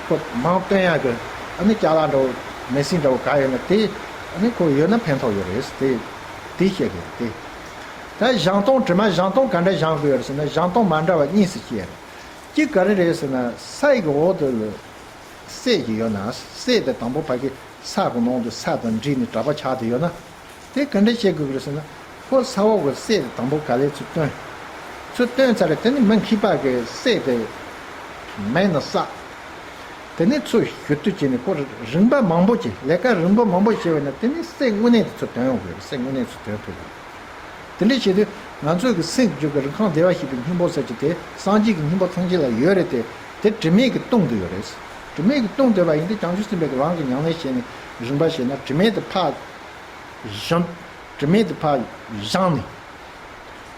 ཁོ་མར་བཏོན་ཡ་གི། ཨ་ནི་ཅ་ལག་འདྲ་བོ། མེ་སྲེག་འདྲ་བོ་ག་ཡོད་ན་དེ། ཨ་ནི་ཁོ་ཡོད་ན་ཕན་ཐོགས་ཡོད་རེད། དེ་དེ་བཤད་གི་རེད་དེ། ད་བཞེངས་སྟངས། དྲི་མ་བཞེངས་སྟངས་ག་འདྲ་བཞེངས་དགོས་ཡོད་རེད་ཟེར་ན། བཞེངས་སྟངས་མ་འདྲ་བ་གཉིས་སུ་ཕྱེ་ཡ་རེད། གཅིག་ག་རེ་རེད་ཟེར་ན། ས་ཡི་གི་འོག་ཏུ་ལ་སྲས་ཅིག་ཡོད་ན། སྲས་དེ་དང་པོ་ཕ་གི་ས་གི་ནང་དུ་ས་དང་འདྲེས་ནས་གྲྭ་པ་ཆགས་བསྡད་ཡོད་ན། དེ་ག་འདྲ་བྱེད་དགོས་ཀྱི་རེད་ཟེར་ན། ཁོ་ས་འོག་གི་སྲས་དེ་དང་པོ་ག་ལེར་ཚུར་བཏོན། ཚུར་བཏོན་ཚར་རེད། དེ་ནི་མི་མཁས་པ་གི་སྲས་དེ་མེ་ནང་བསྲེགས། དེ་ནས་ཚུར་བཞུ་བཏུལ་བྱས་ནས། ཁོ་རིམ་པ་མང་པོ་ཅིག་ལས་ཀ་རིམ་པ་མང་པོ་བྱས་པ་ཡིན་ན། དེ་ནས་སྲས་དངོས་གནས་དེ་ཚུར་ཐོན་ཡོང་གི་རེད། སྲས་དངོས་གནས་ཚུར་ཐོན་ཐུབ་ཀྱི་རེད། དེ་འདྲ་བྱེད་དུས་ང་ཚོའི་གི་སེམས་རྒྱུད་ཀྱི་རི་ཁམས་བདེ་བར་གཤེགས་པའི་སྙིང་པོ་ཟེར་གྱི་དེ་སངས་རྒྱས་ཀྱི་སྙིང་པོ་ཐམས་ཅད་ལ་ཡོད་རེད་དེ། དེ་དྲི་མེད་ཀྱི་སྟེང་དུ་ཡོད་རེད། དྲི་མེད་ཀྱི་སྟེང་དུ་ཡོད་པ་ཡིན་དུས། བྱང་ཆུབ་སེམས་དཔའི་གི་ལམ་གྱི་ཉམས་ལེན་བྱས་ནས་རིམ་པ་བྱས་ན། དྲི་མེད་དེ་ཕར་བཞེངས། དྲི་མེད་དེ་ཕར་བཞེངས་ནས།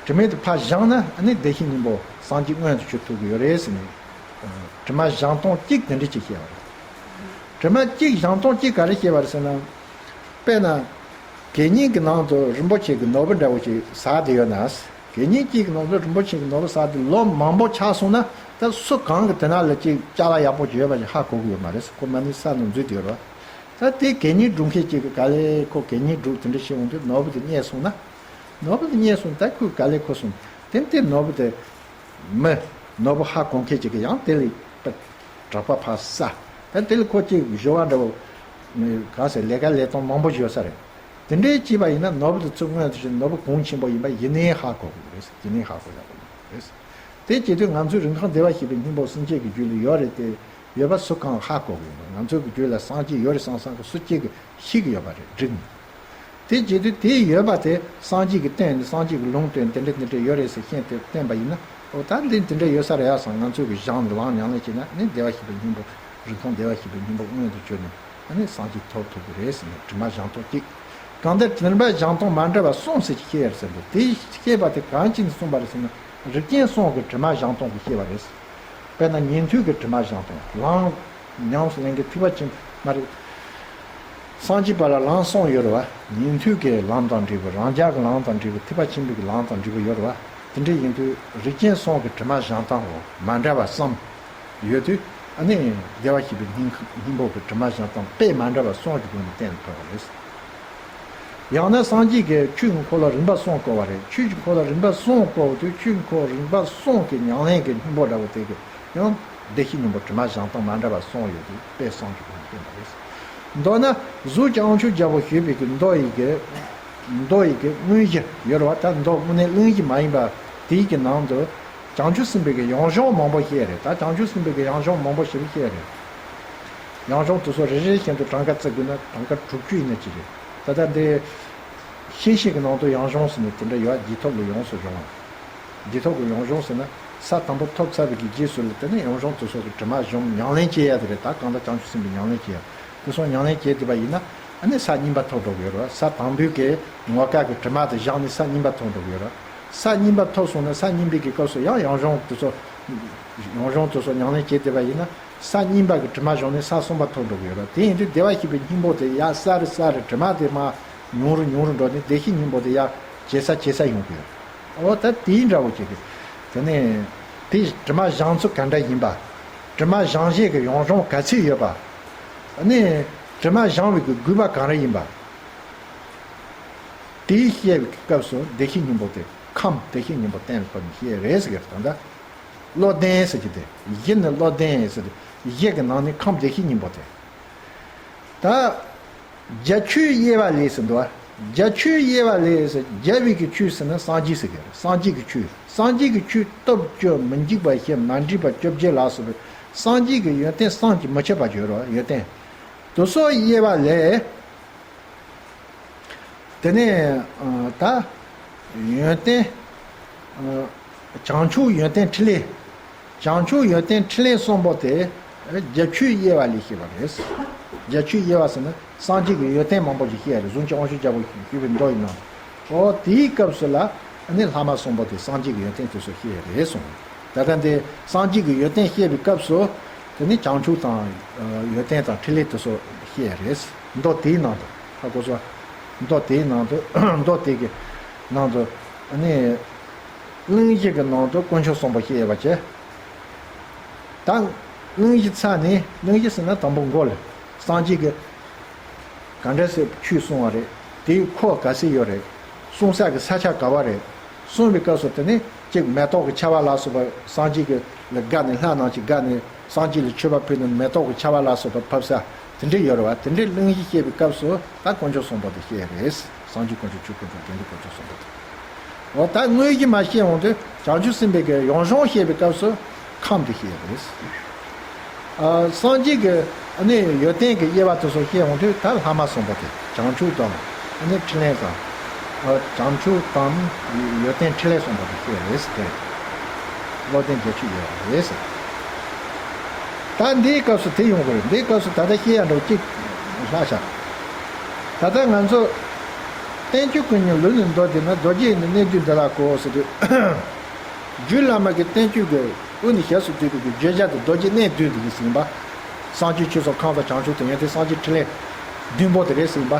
དྲི་མེད་དེ་ཕར་བཞེངས་ན། ཨ་ནི་བདེ་གཤེགས་སྙིང་པོ་སངས་རྒྱས་མངོན་དུ་གྱུར་ཐུབ་ཀྱི་ཡོད་རེད་ཟེར་ནས། དྲི་མ་བཞེངས་སྟངས་གཅིག་དེ་འདྲ་ཅིག་བཤད་པ་རེད། དྲི་མ་གཅིག་བཞེངས་སྟངས་གཅིག་ག་རེ་བཤད་པ་རེད་ཟེར་ན། དཔེར་ན་གད་སྙིགས་ཀྱི་ནང་དུ་རིན་པོ་ཆེ་གི་ནོར་བུ་འདྲ་བོ་ཅིག་ཟགས་བསྡད་ཡོད་ན། གད་སྙིགས་གཅིག་གི་ནང་དུ་རིན་པོ་ཆེ་གི་ནོར་བུ་ཟགས་ཏེ་ལོ་མང་པོ་ཆགས་སོང་ན། ད་སུ་གང་གིས་དེ་ནང་ལ་ཅིག་ཅ་ལག་ཡག་པོ་ཅིག་ཡོད་པ་ཞིག་ཧ་གོ་གི་ཡོད་མ་རེད། ཁོ་མ་ཎི་ས་ནང་འཛུལ་བསྡད་ཡོད་རེད་པ། ད་དེ་གད་སྙིགས་སྒྲུག་མཁན་གཅིག་གིས་ག་ལེར་ཁོ་གད་སྙིགས་སྒྲུག་དེ་འདྲ་བྱེད་འོང་དུས། ནོར་བུ་དེ་རྙེད་སོང་ན། ནོར་བུ་དེ་རྙེད་སོང་། ད་ཁོས་ག་ལེ་ཁོ་སོང་། དེ་དེ་ནོར་བུ་དེ་མི་ནོར་བུ་ཧ་གོ་མཁན་ཅིག་གིས་ཡང་དེ་ལས་དྲག་པ་ཕར་ཟ། ད་དེ་ལས་ཁོ་ཅིག་ཞུ་བ་འདྲ་བོ་གང་ཟེར་ལས་ཀ་ལས་སྟངས་མང་པོ་ཡོད་ས་རེད། དེ་འདྲའི་བྱས་པ་ཡིན་ན་ནོར་བུ་དེ་ཚུར་མངོན་དུ་བྱས། ནོར་བུ་གོང་ཆེན་པོ་ཡིན་པ་ཡིན་ནའི་ཧ་གོ་དགོས་རེད། ཡིན་ནའི་ཧ་གོ་ཡག་པོ་ཡོད་རེད། དེ་བྱེད་དུས་ང་ཚོའི་རིན་ཁང་བདེ་བར་གཤེགས་པའི་སྙིང་པོ་སེམས་བསྐྱེད་ཀྱི་རྒྱུད་ལ་ཡོད་རེད་དེ། ཡོད་པ་སུ་གང་ཧ་གོ་གི་ཡོད་པ། ང་ཚོའི་གི་རྒྱུད་ལ་སངས་རྒྱས་ཡོད་རེད་བསམ་བསམ་གི་སུ་གཅིག་གི་ཤེས་གི་ཡོད་པ་རེད། འགྲིག་མི་འདུག་དེ་བྱེད་དུས་དེ་ཡོད་པ་དེ་སངས་རྒྱས་ཀྱིས་བསྟན་ནས། སངས་རྒྱས་ཀྱིས་ལུང་བསྟན། དེ་འདྲ་དེ་འདྲ་ཡོད་རེད་ཟེར་བཤད་དེ་བསྟན་པ་ཡིན་ན། འོ་ད་འདི་དེ་འདྲ་ཡོད་ས་རེད་ཡ་བསམ། ང་ཚོའི་གི་བཞེངས་ནས་ལམ་ཉམས་ལེན་བྱས་ན་ནི་བདེ་བར་གཤེགས་པའི་སྙིང་པོ། རིན་ཁང་བདེ་བར་གཤེགས་པའི་སྙིང་པོ་མངོན་དུ་གྱུར་ནས། ཨ་ནི་སངས་རྒྱས་ཐོབ་ཐུབ་ཀྱི་རེད་ཟེར་ནས་དྲི་མ་བཞེངས་སྟངས་གཅིག་གང་ལྟར་དྲི་མ་བཞེངས་སྟངས་མ་འདྲ་བ་གསུམ་ཟེར་གྱི་བཤད་ཡོད་ཟེར་འདུག་དེ་བཤད་པ་དེ་གང་ཅི་ནས་གསུངས་པ་རེད་ཟེར་ན། རིགས་ཅན་གསུམ་གྱི་དྲི་མ་བཞེངས་སྟངས་ཀྱི་བཤད་པ་རེད། དཔེར་ན་ཉན་ཐོས་ཀྱི་དྲི་མ་བཞེངས་སྟངས། ལམ་ཉམས་སུ་ལེན་མཁན་ཐེག་པ་ཆེན་མ་རེད། སངས་རྒྱས་པ་ལ་ལམ་གསུམ་ཡོད་རེད་བ། ཉན་ཐོས་ཀྱི་ལམ་དང་འབྲས་བུ། རང་རྒྱལ་གྱི་ལམ་དང་འབྲས་བུ། ཐེག་པ་ཆེན་པོའི་གི་ལམ་དང་འབྲས་བུ་ཡོད་རེད་བ། དེ་འདྲ་ཡིན་དུས་རིགས་ཅན་གསུམ་གྱི་དྲི་མ་བཞེངས་སྟངས་འོ་མ་འདྲ་བ་གསུམ་ཡོད་དུས། ཨ་ནི་བདེ་བར་གཤེགས་པའི་སྙིང་སྙིང་པོ་གི་དྲི་མ་བཞེངས་སྟངས་དཔེ་མ་འདྲ་བ་གསུམ་གྱི་སྒོ་ནས་བསྟན་ཐུབ་པ་རེད། ཡང་ན་སངས་རྒྱས་ཀྱིས་ཆོས་ཀྱི་འཁོར་ལོ་རིམ་པ་གསུམ་བསྐོར་བ་རེད། ཆོས་ཀྱི་འཁོར་ལོ་རིམ་པ་གསུམ་བསྐོར་བ་དུས་ཆོས་ཀྱི་འཁོར་རིམ་པ་གསུམ་གྱི་ཉམས་ལེན་གྱི་སྙིང་པོ་འདྲ་བོ་དེ་གི་ཡང་བདེ་གཤེགས་སྙིང་པོ་དྲི་མ་བཞེངས་སྟངས་མ་འདྲ་བ་གསུམ་ཡོད་དུས་དཔེ་གསུམ་གྱི་སྒོ་ནས་བསྟན་པ་རེད། མདོར་ན་གཟུགས་བྱང་ཆུབ་རྒྱལ་པོ་ཞེས་པའི་གི་མདོ་ཡི་གི་མདོ་ཡི་གི་དངོས་གཞི་ཡོད་རེད་བ། ད་མདོ་དངོས་གནས་གླེང་གཞི་མ་ཡིན་པ་དེའི་གི་ནང་དུ་བྱང་ཆུབ་སེམས་དཔའི་གི་ཡང་གཞུང་མང་པོ་བཤད་རེད། ད་བྱང་ཆུབ་སེམས་དཔའི་གི་ཡང་གཞུང་མང་པོ་ཞེ་པོ་བཤད་རེད། ཡང་གཞུང་དེ་ཚོ་རེ་རེ་བཞིན་དུ་གྲངས་ཀ་བརྩི་དགོས་ན་གྲངས་ཀ་དྲུག་ཅུ་ཡིན་ན་ཅི་རེད། ད་ལྟ་འདི་ཤེས་བྱའི་གི་ནང་དུ་ཡང་གཞུང་ཟེར་ནས་དེ་འདྲ་ཡོད། རྒྱལ་ཐབས་ལ་ཡོངས་སུ་སྦྱོང་བ། རྒྱལ་ཐབས་ཀྱི་ཡང་གཞུང་ཟེར་ན་ས་དང་པོ་ཐོབ་ཚར་བའི་གི་རྗེས་སུ་ལ་དེ་ནས་ཡང་གཞུང་དེ་ཚོ་གི་དྲི་མ་གཞུང་ཉམས་ལེན་བྱེད་ཡ་དེ་རེད། ད་གང་ལྟར་བྱང་ཆུབ་སེམས་དཔའི་ཉམས་ལེན་བྱེད་ཡ་དེ་ཚོ་ཉམས་ལེན་བྱེད་བསྡད་པ་ཡིན་ན། ཨ་ནི་ས་གཉིས་པ་ཐོབ་འགྲོ་གི་ཡོད་རེད་བ། ས་དང་པོའི་གི་ངོ་སྐལ་གི་དྲི་མ་དེ་བཞག་ནས་ས་གཉིས་པ་ཐོབ་འགྲོ་གི་ཡོད་རེད། ས་གཉིས་པ་ཐོབ་སོང་ན་ས་གཉིས་པའི་གི་སྐབས་སུ་ཡང་ཡང་གཞུང་དེ་ཚོ་ཡང་གཞུང་དེ་ཚོ་ཉམས་ལེན་བྱེད་བསྡད་པ་ཡིན་ན། ས་གཉིས་པ་གི་དྲི་མ་གཞུང་ནས་ས་གསུམ་པ་ཐོབ་འགྲོ་གི་ཡོད་རེད། དེ་ཡིན་དུས་བདེ་བར་གཤེགས་པའི་སྙིང་པོ་དེ་ཡར་གསལ་རུ་གསལ་རུ་དྲི་མ་དེ་མར་ཉུང་རུ་ཉུང་རུ་འགྲོ་ནས་བདེ་གཤེགས་སྙིང་པོ་དེ་ཡར་ཇེ་གསལ་ཇེ་གསལ་ཡོང་གི་ཡོད། འོ་ད་དེའི་འདྲ་བོ་བྱེད་དུས་དེ་ནས་དེ་དྲི་མ་བཞེངས་ཚུལ་ག་འདྲ་ཡིན་པ། དྲི་མ་བཞེངས་བྱེད་ཀྱི་ཡང་གཞུང་ག་ཚོད་ཡོད་པ། ཨ་ནི་དྲི་མ་བཞེངས་པའི་གི་དགོས་པ་ག་རེ་ཡིན་པ། དེའི་བཤད་པའི་སྐབས་སུ་བདེ་གཤེགས་སྙིང་པོ་དེ་ཁམས་བདེ་གཤེགས་སྙིང་པོ་བསྟན་པ་ནི་བཤད་རེད་ཟེར་གི་རེད། ད་ལྟ་བློ་ལྡན་ཟེར་གྱི་དེ་གཞི་ནི་བློ་ལྡན་ཟེར་ཏེ་གཞི་གི་ནང་ནས་ཁམས་བདེ་གཤེགས་སྙིང་པོ་དེ། ད་རྒྱ་ཆོས་དབྱེ་བ་ལས་ཟེར་འདུག་བ། རྒྱ་ཆོས་དབྱེ་བ་ལས་ཟེར། རྒྱལ་བའི་གི་ཆོས་ཟེར་ན་སངས་རྒྱས་ཟེར་གི་རེད། སངས་རྒྱས་ཀྱི་ཆོས། སངས་རྒྱས་ཀྱི་ཆོས་སྟོབས་བཅུ། མི་འཇིགས་པ་བཞི། མ་འདྲེས་པ་བཅོ་བརྒྱད་ལ་སོགས་པའི་སངས་རྒྱས་ཀྱི་ཡོན་ཏན་བསམ་གྱིས་མི་ཁྱབ་པ་ཡོད་རེད་བ། ཡོན་ཏན་དེ་ཚོ་དབྱེ་བ་ལས། དེ་ནས་ཨ་ད་ཡོན་ཏན་ཨ་བྱང་ཆུབ་ཡོན་ཏན་ཕྲིན་ལས། བྱང་ཆུབ་ཡོན་ཏན་ཕྲིན་ལས་གསུམ་པོ་དེ་རྒྱ་ཆོས་དབྱེ་བ་ལས་བཤད་པ་རེད། རྒྱ་ཆོས་དབྱེ་བ་ཟེར་ན་སངས་རྒྱས་ཀྱི་ཡོན་ཏན་མང་པོ་ཞིག་བཤད་ཡ་རེད། གཟུངས་ཀྱི་དབང་ཕྱུག་རྒྱལ་པོ་ཞེས་པའི་མདོ་ཡི་ནང་། འོ་དེའི་སྐབས་སུ་ལ་ཨ་ནི་ལྷག་མ་གསུམ་པོ་དེ་སངས་རྒྱས་ཀྱི་ཡོན་ཏན་དེ་ཚོ་བཤད་ཡ་རེད་གསུངས། ད་ལྟ་འདི་སངས་རྒྱས་ཀྱི་ཡོན་ཏན་བཤད་པའི་སྐབས་སུ། དེ་ནི་བྱང་ཆུབ་དང་ཡོན་ཏན་དང་ཕྲིན་ལས་དེ་ཚོ་བཤད་ཡ་རེད། མདོ་དེའི་ནང་དུ་ཧ་གོ་སོང་། མདོ་དེའི་ནང་དུ་མདོ་དེ་གི་ནང་དུ་ཨ་ནི་གླེང་གཞི་གི་ནང་དུ་དཀོན་མཆོག་གསུམ་པོ་བཤད་ཡོད་པ་བྱས། ད་གླེང་གཞི་ཚར་ནས། གླེང་གཞི་ཟེར་ན་དང་པོ་མགོ་ལ་སངས་རྒྱས་ཀྱི་ག་འདྲ་སེ་ཆོས་གསུང་བ་རེད། དེའི་ཁོག་ག་ཚོད་ཡོད་རེད། གསུང་ས་གི་ས་ཆ་ག་བ་རེད། གསུངས་པའི་སྐབས་སུ་དེ་ནས་གཅིག་མེ་ཏོག་གི་ཆར་པ་ལ་སོགས་པ་སངས་རྒྱས་ཀྱི་ལ་དགའ་ནས། ལྷ་རྣམས་ཀྱིས་དགའ་ནས་སངས་རྒྱས་ལ་མཆོད་པ་ཕུལ་ནས་མེ་ཏོག་གི་ཆར་པ་ལ་སོགས་པ་ཕབ་ས་དེ་འདྲ་ཡོད་རེད་བ། དེ་འདྲའི་གླེང་གཞི་བཤད་པའི་སྐབས་སུ་ད་དཀོན་མཆོག་གསུམ་པོ་དེ་བཤད་རེད། སངས་རྒྱས་དཀོན་མཆོག་ཆོས་དཀོན་མཆོག་དགེ་འདུན་དཀོན་མཆོག་གསུམ་པོ་དེ། འོ་ད་དངོས་གཞི་མ་བཤད་འོང་དུས་བྱང་ཆུབ་སེམས་དཔའི་གི་ཡང་གཞུང་བཤད་པའི་སྐབས་སུ་ཁམས་དེ་བཤད་རེད། ཨ་སངས་རྒྱས་ཀྱི་ཨ་ནི་ཡོན་ཏན་གྱི་དབྱེ་བ་དེ་ཚོ་བཤད་འོང་དུས་ད་ལྷག་མ་གསུམ་པོ་དེ་བྱང་ཆུབ་དང་ཨ་ནི་ཕྲིན་ལས་དང་། ཨ་བྱང་ཆུབ་དང་ཡོན་ཏན་ཕྲིན་ལས་གསུམ་པོ་དེ་བཤད་རེད་ཟེར་ཏེ། བློ་ལྡན་རྒྱ་ཆོས་དབྱེ་བ་རེད་ཟེར། ད་འདིའི་སྐབས་སུ་དེ་ཡོང་གི་རེད། འདིའི་སྐབས་སུ་ད་ལྟ་བཤད་ཡ་འདྲ་བོ་གཅིག་ལྷག་བཞག་ད་ལྟ་ང་ཚོ་བསྟན་བཅོས་ཀུན་གཉིས་ལུས་ནས་འདོད་དེ་ན། རྡོ་རྗེ་ནི་གནས་བདུན་འདི་ལ་གོ་ཟེར་དུས། རྒྱུད་བླ་མ་གི་བསྟན་བཅོས་ཀྱི་དབུ་ནས་ཞབས་སུ་བསྡུས་པའི་གི་བརྗོད་བྱ་དེ་རྡོ་རྗེ་གནས་བདུན་དེ་ཡིན་ཟིན་པ། སངས་རྒྱས་ཆོས་སོགས་ཁམས་དང་བྱང་ཆུབ་དང་། ཡོན་ཏན་སངས་རྒྱས་ཕྲིན་ལས་བདུན་པོ་དེ་རེད་ཟིན་པ།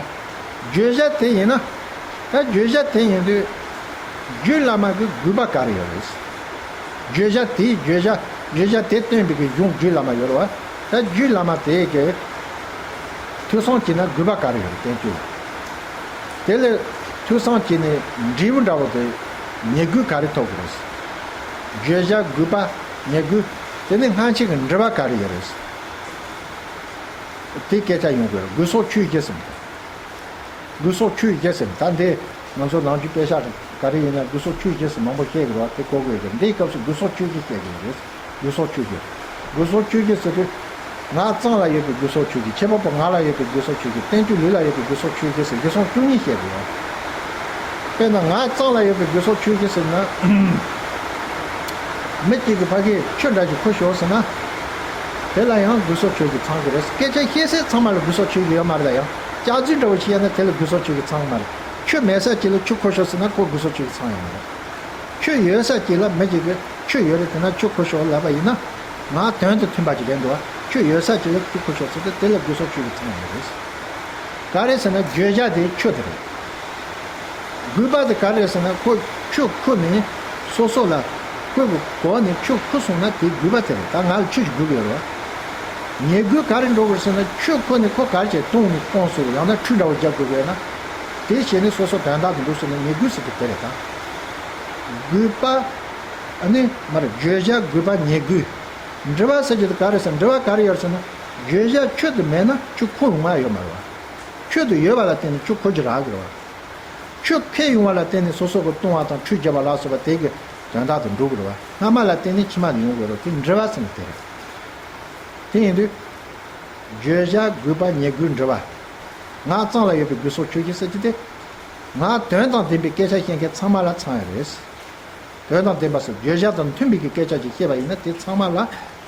བརྗོད་བྱ་དེ་ཡིན་ན། ད་བརྗོད་བྱ་དེ་ཡིན་དུས། རྒྱུད་བླ་མ་གི་དགོས་པ་ག་རེ་ཡོད་རེད། བརྗོད་བྱ་དེའི་བརྗོད་བྱ་བརྗོད་བྱ་དེ་སྟོན་པའི་གི་གཞུང་རྒྱུད་བླ་མ་ཡོད་རེད་བ། ད་རྒྱུད་བླ་མ་དེ་གི་ཐོས་བསམ་བྱས་ན་དགོས་པ་ག་རེ་ཡོད་རེད། བསྟན་བཅོས་ལ། དེ་ལས་ ཐོས་བསམ་བྱས་ནས་འབྲས་བུ་འདྲ་བོ་དེ་ཉེར་དགུའི་ག་རེ་ཐོབ་དགོས་རེད། བརྗོད་བྱ་དགོས་པ་ཉེར་དགུ། དེ་ནས་སྔ་ཕྱི་གི་འབྲེལ་བ་ག་རེ་ཡོད་རེད། དེ་སྐད་ཆ་ཡོང་དགོས་རེད། དགོས་སོགས་ཆོས་བཞི་ཟེར། དགོས་སོགས་ཆོས་བཞི་ཟེར། ད་འདི་ང་ཚོ་ནང་ཆོས་དཔེ་ཆ་ག་རེ་ཡིན་ན་དགོས་སོགས་ཆོས་བཞི་ཟེར་མང་པོ་བཤད་དགོས་རེད་བ། དེ་གོ་དགོས་རེད། འདིའི་སྐབས་སུ་དགོས་སོགས་ཆོས་བཞི་བཤད་དགོས་རེད། དགོས་སོགས་ཆོས་བཞི། དགོས་སོགས་ཆོས་བཞི་ཟེར་དུས། ང་ཙམ་ལ་ཡོད་པའི་དགོས་སོགས་ཆོས་བཞི། ཁྱད་པར་པོ་ང་ལ་ཡོད་པའི་དགོས་སོགས་ཆོས་བཞི། བསྟན་བཅོས་ལུགས་ལ་ཡོད་པའི་དགོས་སོགས་ཆོས་བཞི་ཟེར་དགོས་སོགས་བཅུ་གཉིས་བཤད་དགོས་རེད། དཔེར་ན་ང་ཙམ་ལ་ཡོད་པའི་དགོས་སོགས་ཆོས་བཞི་ཟེར་ན། མི་གཅིག་གིས་ཕ་གིར་ཆུ་འདྲ་ཞིག་འཁུར་ཤོག་ཟེར་ན། དེ་ལ་ཡང་དགོས་སོགས་ཆོས་བཞི་ཚང་གི་རེད། སྐད་ཆ་བཤད་སའི་ཚང་མ་ལ་དགོས་སོགས་ཆོས་བཞི་ཡོད་མ་རེད། ད་ཡང་སྐྱག་རྫུན་འདྲ་བོ་ཞིག་བཤད་ན་དེ་ལ་དགོས་སོགས་ཆོས་བཞི་ཚང་གི་མ་རེད། ཆུ་མེད་ས་གཅིག་ལ་ཆུ་འཁུར་ཤོག་ཟེར་ན་ཁོ་དགོས་སོགས་ཆོས་བཞི་ཚང་ཡོད་མ་རེད། ཆུ་ཡོད་ས་གཅིག་ལ་མི་གཅིག་གིས་ཆུ་ཡོད་རེད་དེ་ན་ཆུ་འཁུར་ཤོག་ལབ་པ་ཡིན་ན། ང་དོན་དང་མཐུན་པ་ཅིག་རེད་འདུག་ཆུ་ཡོད་ས་གཅིག་ལ་ཆུ་འཁུར་ཤོག་ཟེར་ཏེ་དེ་ལ་དགོས་སོགས་ཆོས་བཞི་ཚང་ཡོད་རེད། ག་རེ་ཟེར་ན་བརྗོད་བྱ་དེ་ཆུ་དེ་རེད། དགོས་པ་དེ་ག་རེ་ཟེར་ན་ཁོ་ཆུ་ཁུར་ནས་སོ་སོ་ལ་ཁོའི་གོ་ནས་ཆུ་ཁུར་སོང་ན་དེ་དགོས་པ་དེ་རེད། ད་ང་ལ་ཆུ་ཞིག་དགོས་ཀྱི་ཡོད་རེད། ཉེར་དགུ་ག་རེ་འགྲོ་དགོས་ཟེར་ན་ཆུ་ཁུར་ནས་ཁོ་ག་རེ་བྱས་བཏུང་ནས་བཏུང་སོང་ཡང་ན་ཁྲུས་འདྲ་བོ་རྒྱག་དགོས་ཀྱི་ཡོད་ན། དེ་བྱས་ནས་སོ་སོ་དོན་དག་དེ་འགྲུབ་སོང་ན་ཉེར་དགུ་ཟེར་གྱི་དེ་རེད་ད། དགོས་པ། ཨ་ནི་མར་བརྗོད་བྱ་དགོས་པ་ཉེར་དགུ། འབྲེལ་བ་ཟེར་རྒྱུ་དེ་ག་རེ་ཟེར། འབྲེལ་བ་ག་རེ་ཡོད་ཟེར་ན། བརྗོད་བྱ་ཆུ་དེ་མེད་ན་ཆུ་ཁུར་ཡོང་མ་ཡོད་མ་རེད་བ། ཆུ་དེ་ཡོད་པ་ལ་བརྟེན་ནས་ཆུ་ཁུར་གྱི་རག་གི་རེད་བ། ཆུ་ཁུར་ཡོང་བ་ལ་བརྟེན་ནས་སོ་སོ་གི་བཏུང་བ་དང་ཁྲུས་བརྒྱབ་པ་ལ་སོགས་པ་དེ་གི་དོན་དག་དེ་འགྲུབ་གི་རེད་བ། སྔ་མ་ལ་བརྟེན་ནས་ཕྱི་མ་དེ་ཡོང་གི་རེད། དེ་འབྲེལ་བ་ཟེར་ན་དེ་རེད། དེ་ཡིན་དུས། བརྗོད་བྱ་དགོས་པ་ཉེར་དགུའི་འབྲེལ་བ། ང་ཙམ་ལ་ཡོད་པའི་དགོས་སོགས་ཆོས་བཞི་ཟེར་རྒྱུ་དེ། ང་དོན་དང་ལྡན་པའི་སྐད་ཆ་བཤད་མཁན་ཚང་མ་ལ་ཚང་ཡ་རེད། དོན་དང་ལྡན་པ་སོགས་བརྗོད་བྱ་དང་མཐུན་པའི་གི་སྐད་ཆ་ཅིག་བཤད་པ་ཡིན་ན་དེ་ཚང་མ་ལ་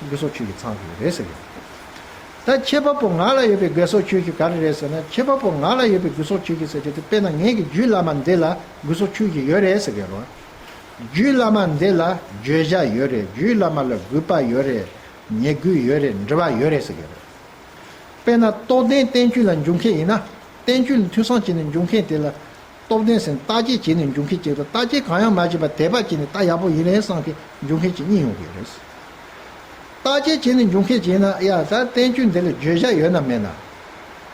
དགོས་སོགས་ཆོས་བཞི་ཚང་དགོས་རེད་ཟེར་གི། ད་ཁྱད་པར་པོ་ང་ལ་ཡོད་པའི་དགོས་སོགས་ཆོས་བཞི་ག་རེ་རེད་ཟེར་ན། ཁྱད་པར་པོ་ང་ལ་ཡོད་པའི་དགོས་སོགས་ཆོས་བཞི་ཟེར་རྒྱུ་དེ་དཔེར་ན་ངེད་ཀྱི་རྒྱུད་བླ་མ་འདི་ལ་དགོས་སོགས་ཆོས་བཞི་ཡོད་རེད་ཟེར་གི་རེད། རྒྱུད་བླ་མ་འདི་ལ་བརྗོད་བྱ་ཡོད་རེད། རྒྱུད་བླ་མ་ལ་དགོས་པ་ཡོད་རེད། ཉེར་དགུ་ཡོད་རེད། འབྲེལ་བ་ཡོད་རེད་ཟེར་གི་རེད། དཔེར་ན་རྟོགས་ལྡན་བསྟན་བཅོས་ལ་འཇུག་མཁན་ཡིན་ན། བསྟན་བཅོས་ལ་ཐོས་བསམ་བྱས་ནས་འཇུག་མཁན་དེ་ལ། རྟོགས་ལྡན་ཟེར་ན་བརྟག་དཔྱད་བྱས་ནས་འཇུག་མཁན་གཅིག་དང་བརྟག་དཔྱད་གང་ཡང་མ་བྱས་པར་དད་པ་བྱས་ནས་ད་ཡག་པོ་ཡིན་རེད་བསམ་གི་འཇུག་མཁན་གཅིག་གཉིས་ཡོང་གི་རེད། བརྟག་དཔྱད་བྱས་ནས་འཇུག་མཁན་གཅིག་ཡིན་ན་ཡ་ད་བསྟན་བཅོས་འདི་ལ་བརྗོད་བྱ་ཡོད་ན་མེད་ན།